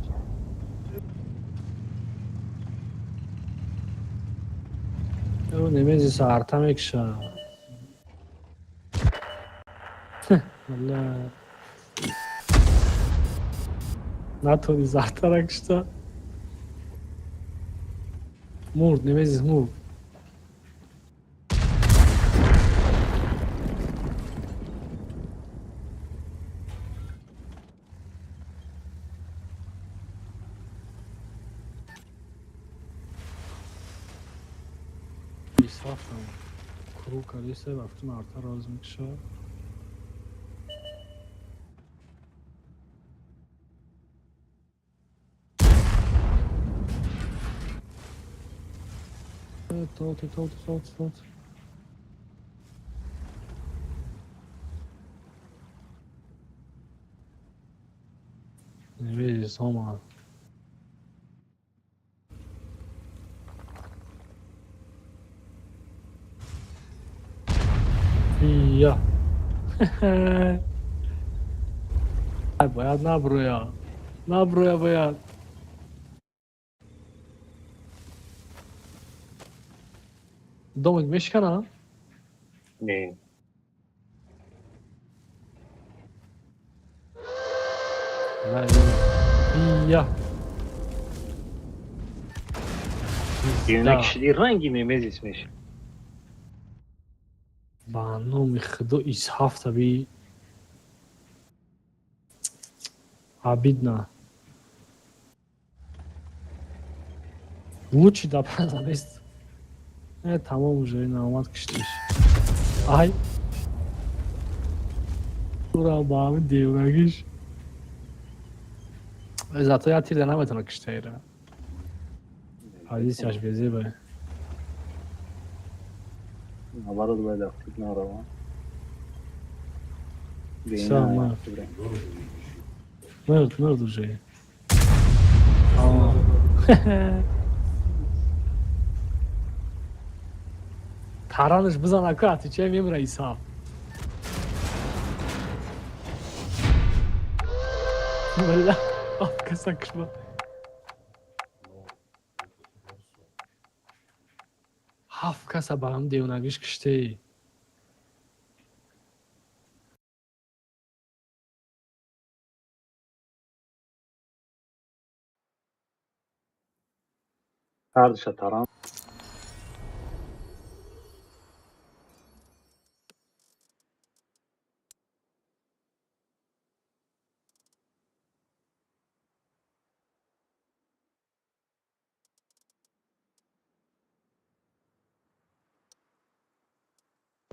Немезиса арта мекша. Бля. Натони артара кишта. Мурд, Немезис мурд. Круг кардиста вақтум арта роз мекша. То, то, то, то, то, то. Немезис омад. Ия. Бояд наброя. Наброя бояд. Домик мешкана? Не. Ия. Юнак шиди ранги Немезис меша. Ба номи худо исҳафта би обидно. Лучше да нест. Тамом уже ина омад киштиш. Ай. Ура ба ҳамин девонагиш. Зато я тир да наметавона киштаира. Ҳадисяш безеба. Наоборот, бояд актив наравам. Всё, мурд, мурд уже. Таранаш бизан, ака, отвечай, мемра Иса. Бля, каса кушма. Ҳафт каса ба ҳам девонагиш киштеи. Ҳардуша таран.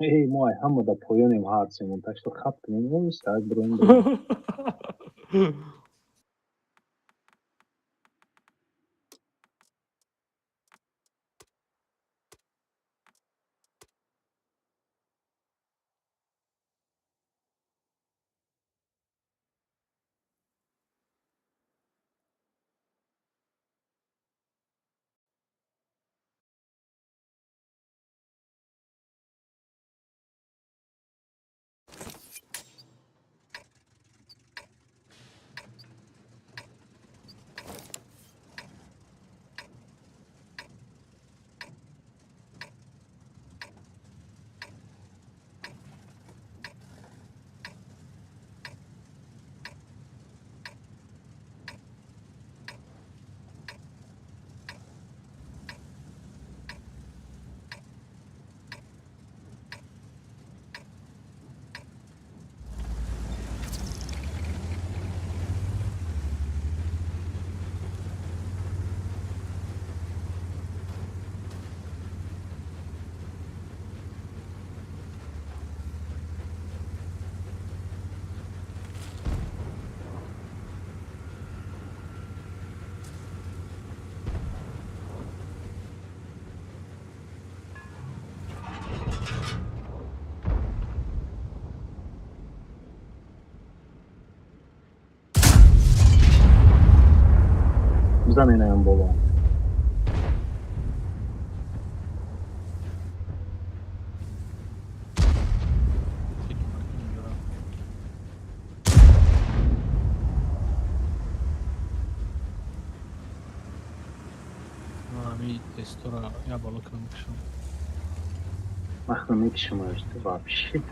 Эй, мо ай ҳама да поёнем, ҳар семон, так что хат кунем, так броем. Бизан, инаям боло. Ами тестора я боло кунам, мекушам. Махна мекишам, вообще.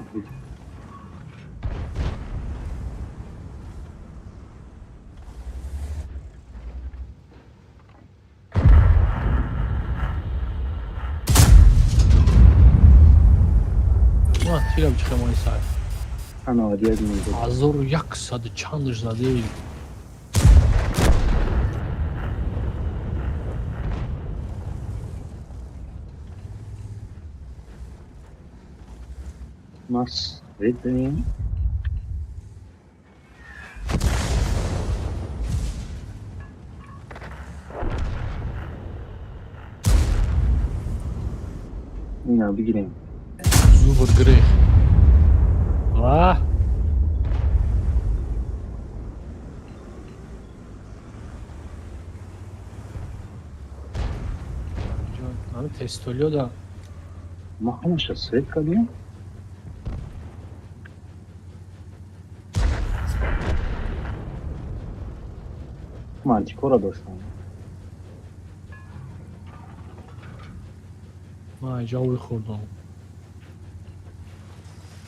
Тирам чихе мои сар. Ана як минут. 1100 чандаш задӣ. Нас видим. Ина бигирем. Зубр грех. Ва! Ами тестолио да. Ма ҳамаша свет кардем. Ман чӣ кора доштам? Ман ҷавои хӯрдам.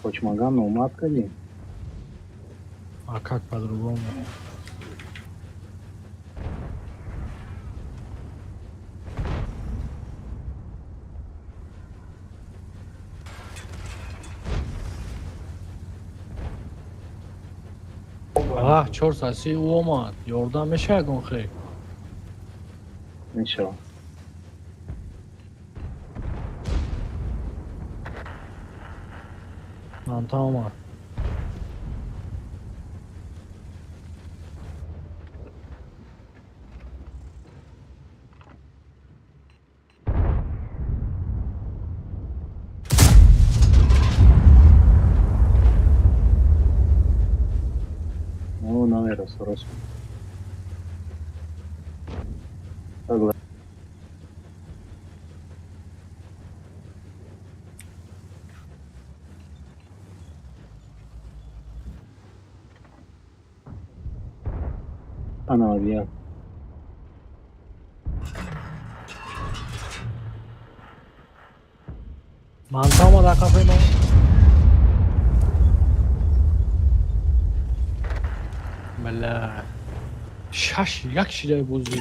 Почмаган номад кардем. А как по-другому? А, 430 ӯ омад. Ёрдам меша ягон хел? Мешавад. Манта омад. Мераса, рост. Ана авиа. Манта омад қафои ман. Бала. 6-1 шидаи бозӣ.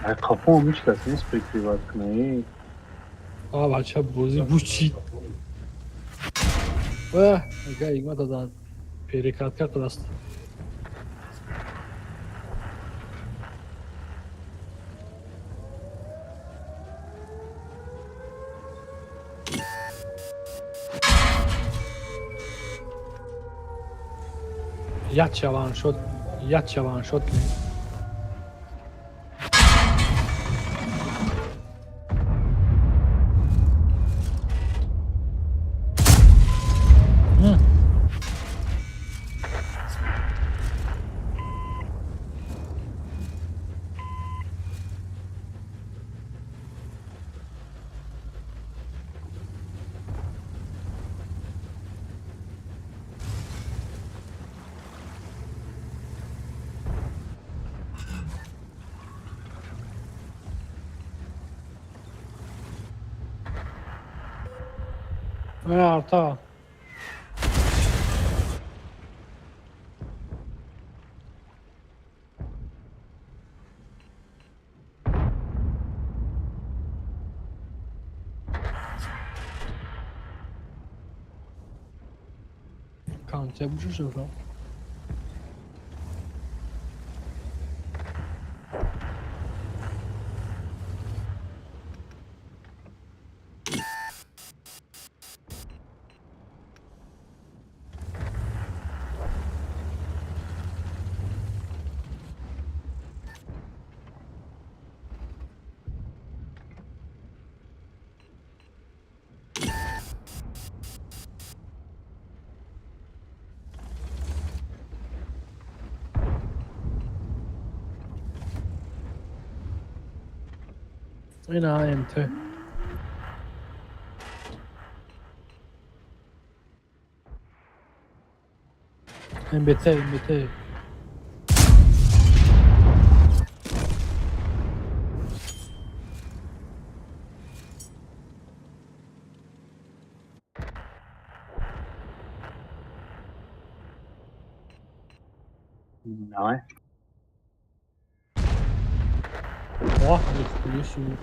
Ай, қафоам ҳеҷ кас нест прикрывать кунад. Эй. А, бача, бозӣ бучид. Ва, ага Ҳикмата дар перекатка қадаст. Як ваншот, як ваншот кунем. Арта. Канте бушушо. Ина МТ. МБТ, МБТ. Давай. О, нихуя себе.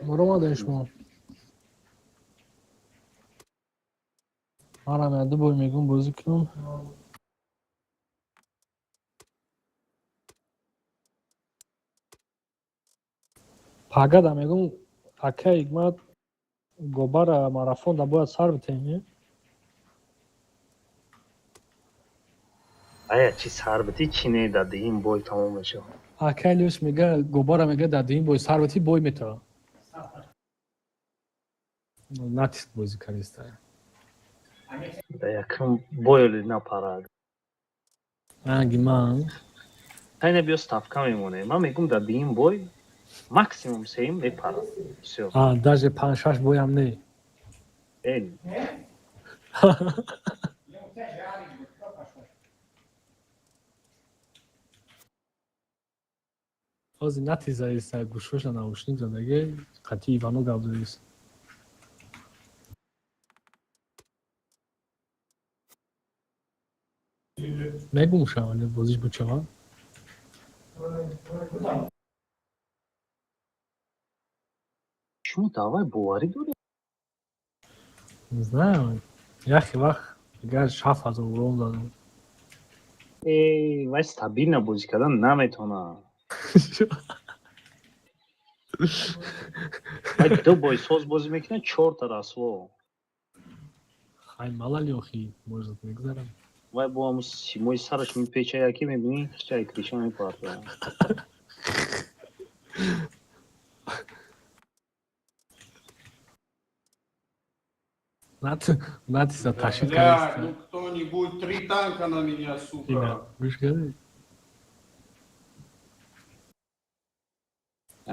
Моромадаи шумо. Манам яду бой мегум бозӣ кунам. Пагада мегум, ака Ҳикмат, гобара марафонда бояд сар битем, не? Ая, чи сар битӣ, чи не, дар дуюм бой тамом мешавад. Ака Илёс мега, гобара мега, дар дуюм бой сар битӣ, бой метава. Натиск бозӣ кардиста. Дар якум бойли напарад. Анги ман. Тайна биё, ставка мемонем. Ман мегум, дар дуюм бой, максимум сеюм мепарад. Всё. А, даже панҷ шаш боям не. Э, Ҳозир натизаиста, гӯшоша наушник задаге, қатъи Ивано гап заист. Мегум шава, не бозиш бучава. Шумо давай боварӣ доред? Не знаю. Яхе вақт дигар 6000 урон задам. Э, вай стабилно бозӣ кардан наметавонад. Вай ду бой соз бозӣ мекунад, чорта расво. Хай, мало ли, охи, может, мегзарам. Вай бо ҳамун симои сараш мепеча, яке мебинӣ, хичаи криша мепартояд. Натиса ташид Блядь, кардааст. ну кто-нибудь три танка на меня, сука. Ина, гӯш кардӣ?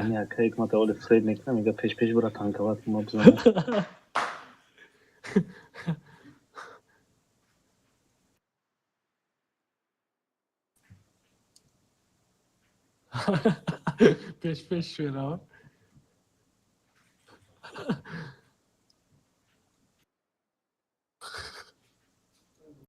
Ами ака ҳикмат аввали фред мекунам, мега пеш пеш бира танковат ма бизанам. Пеш пеш шуера.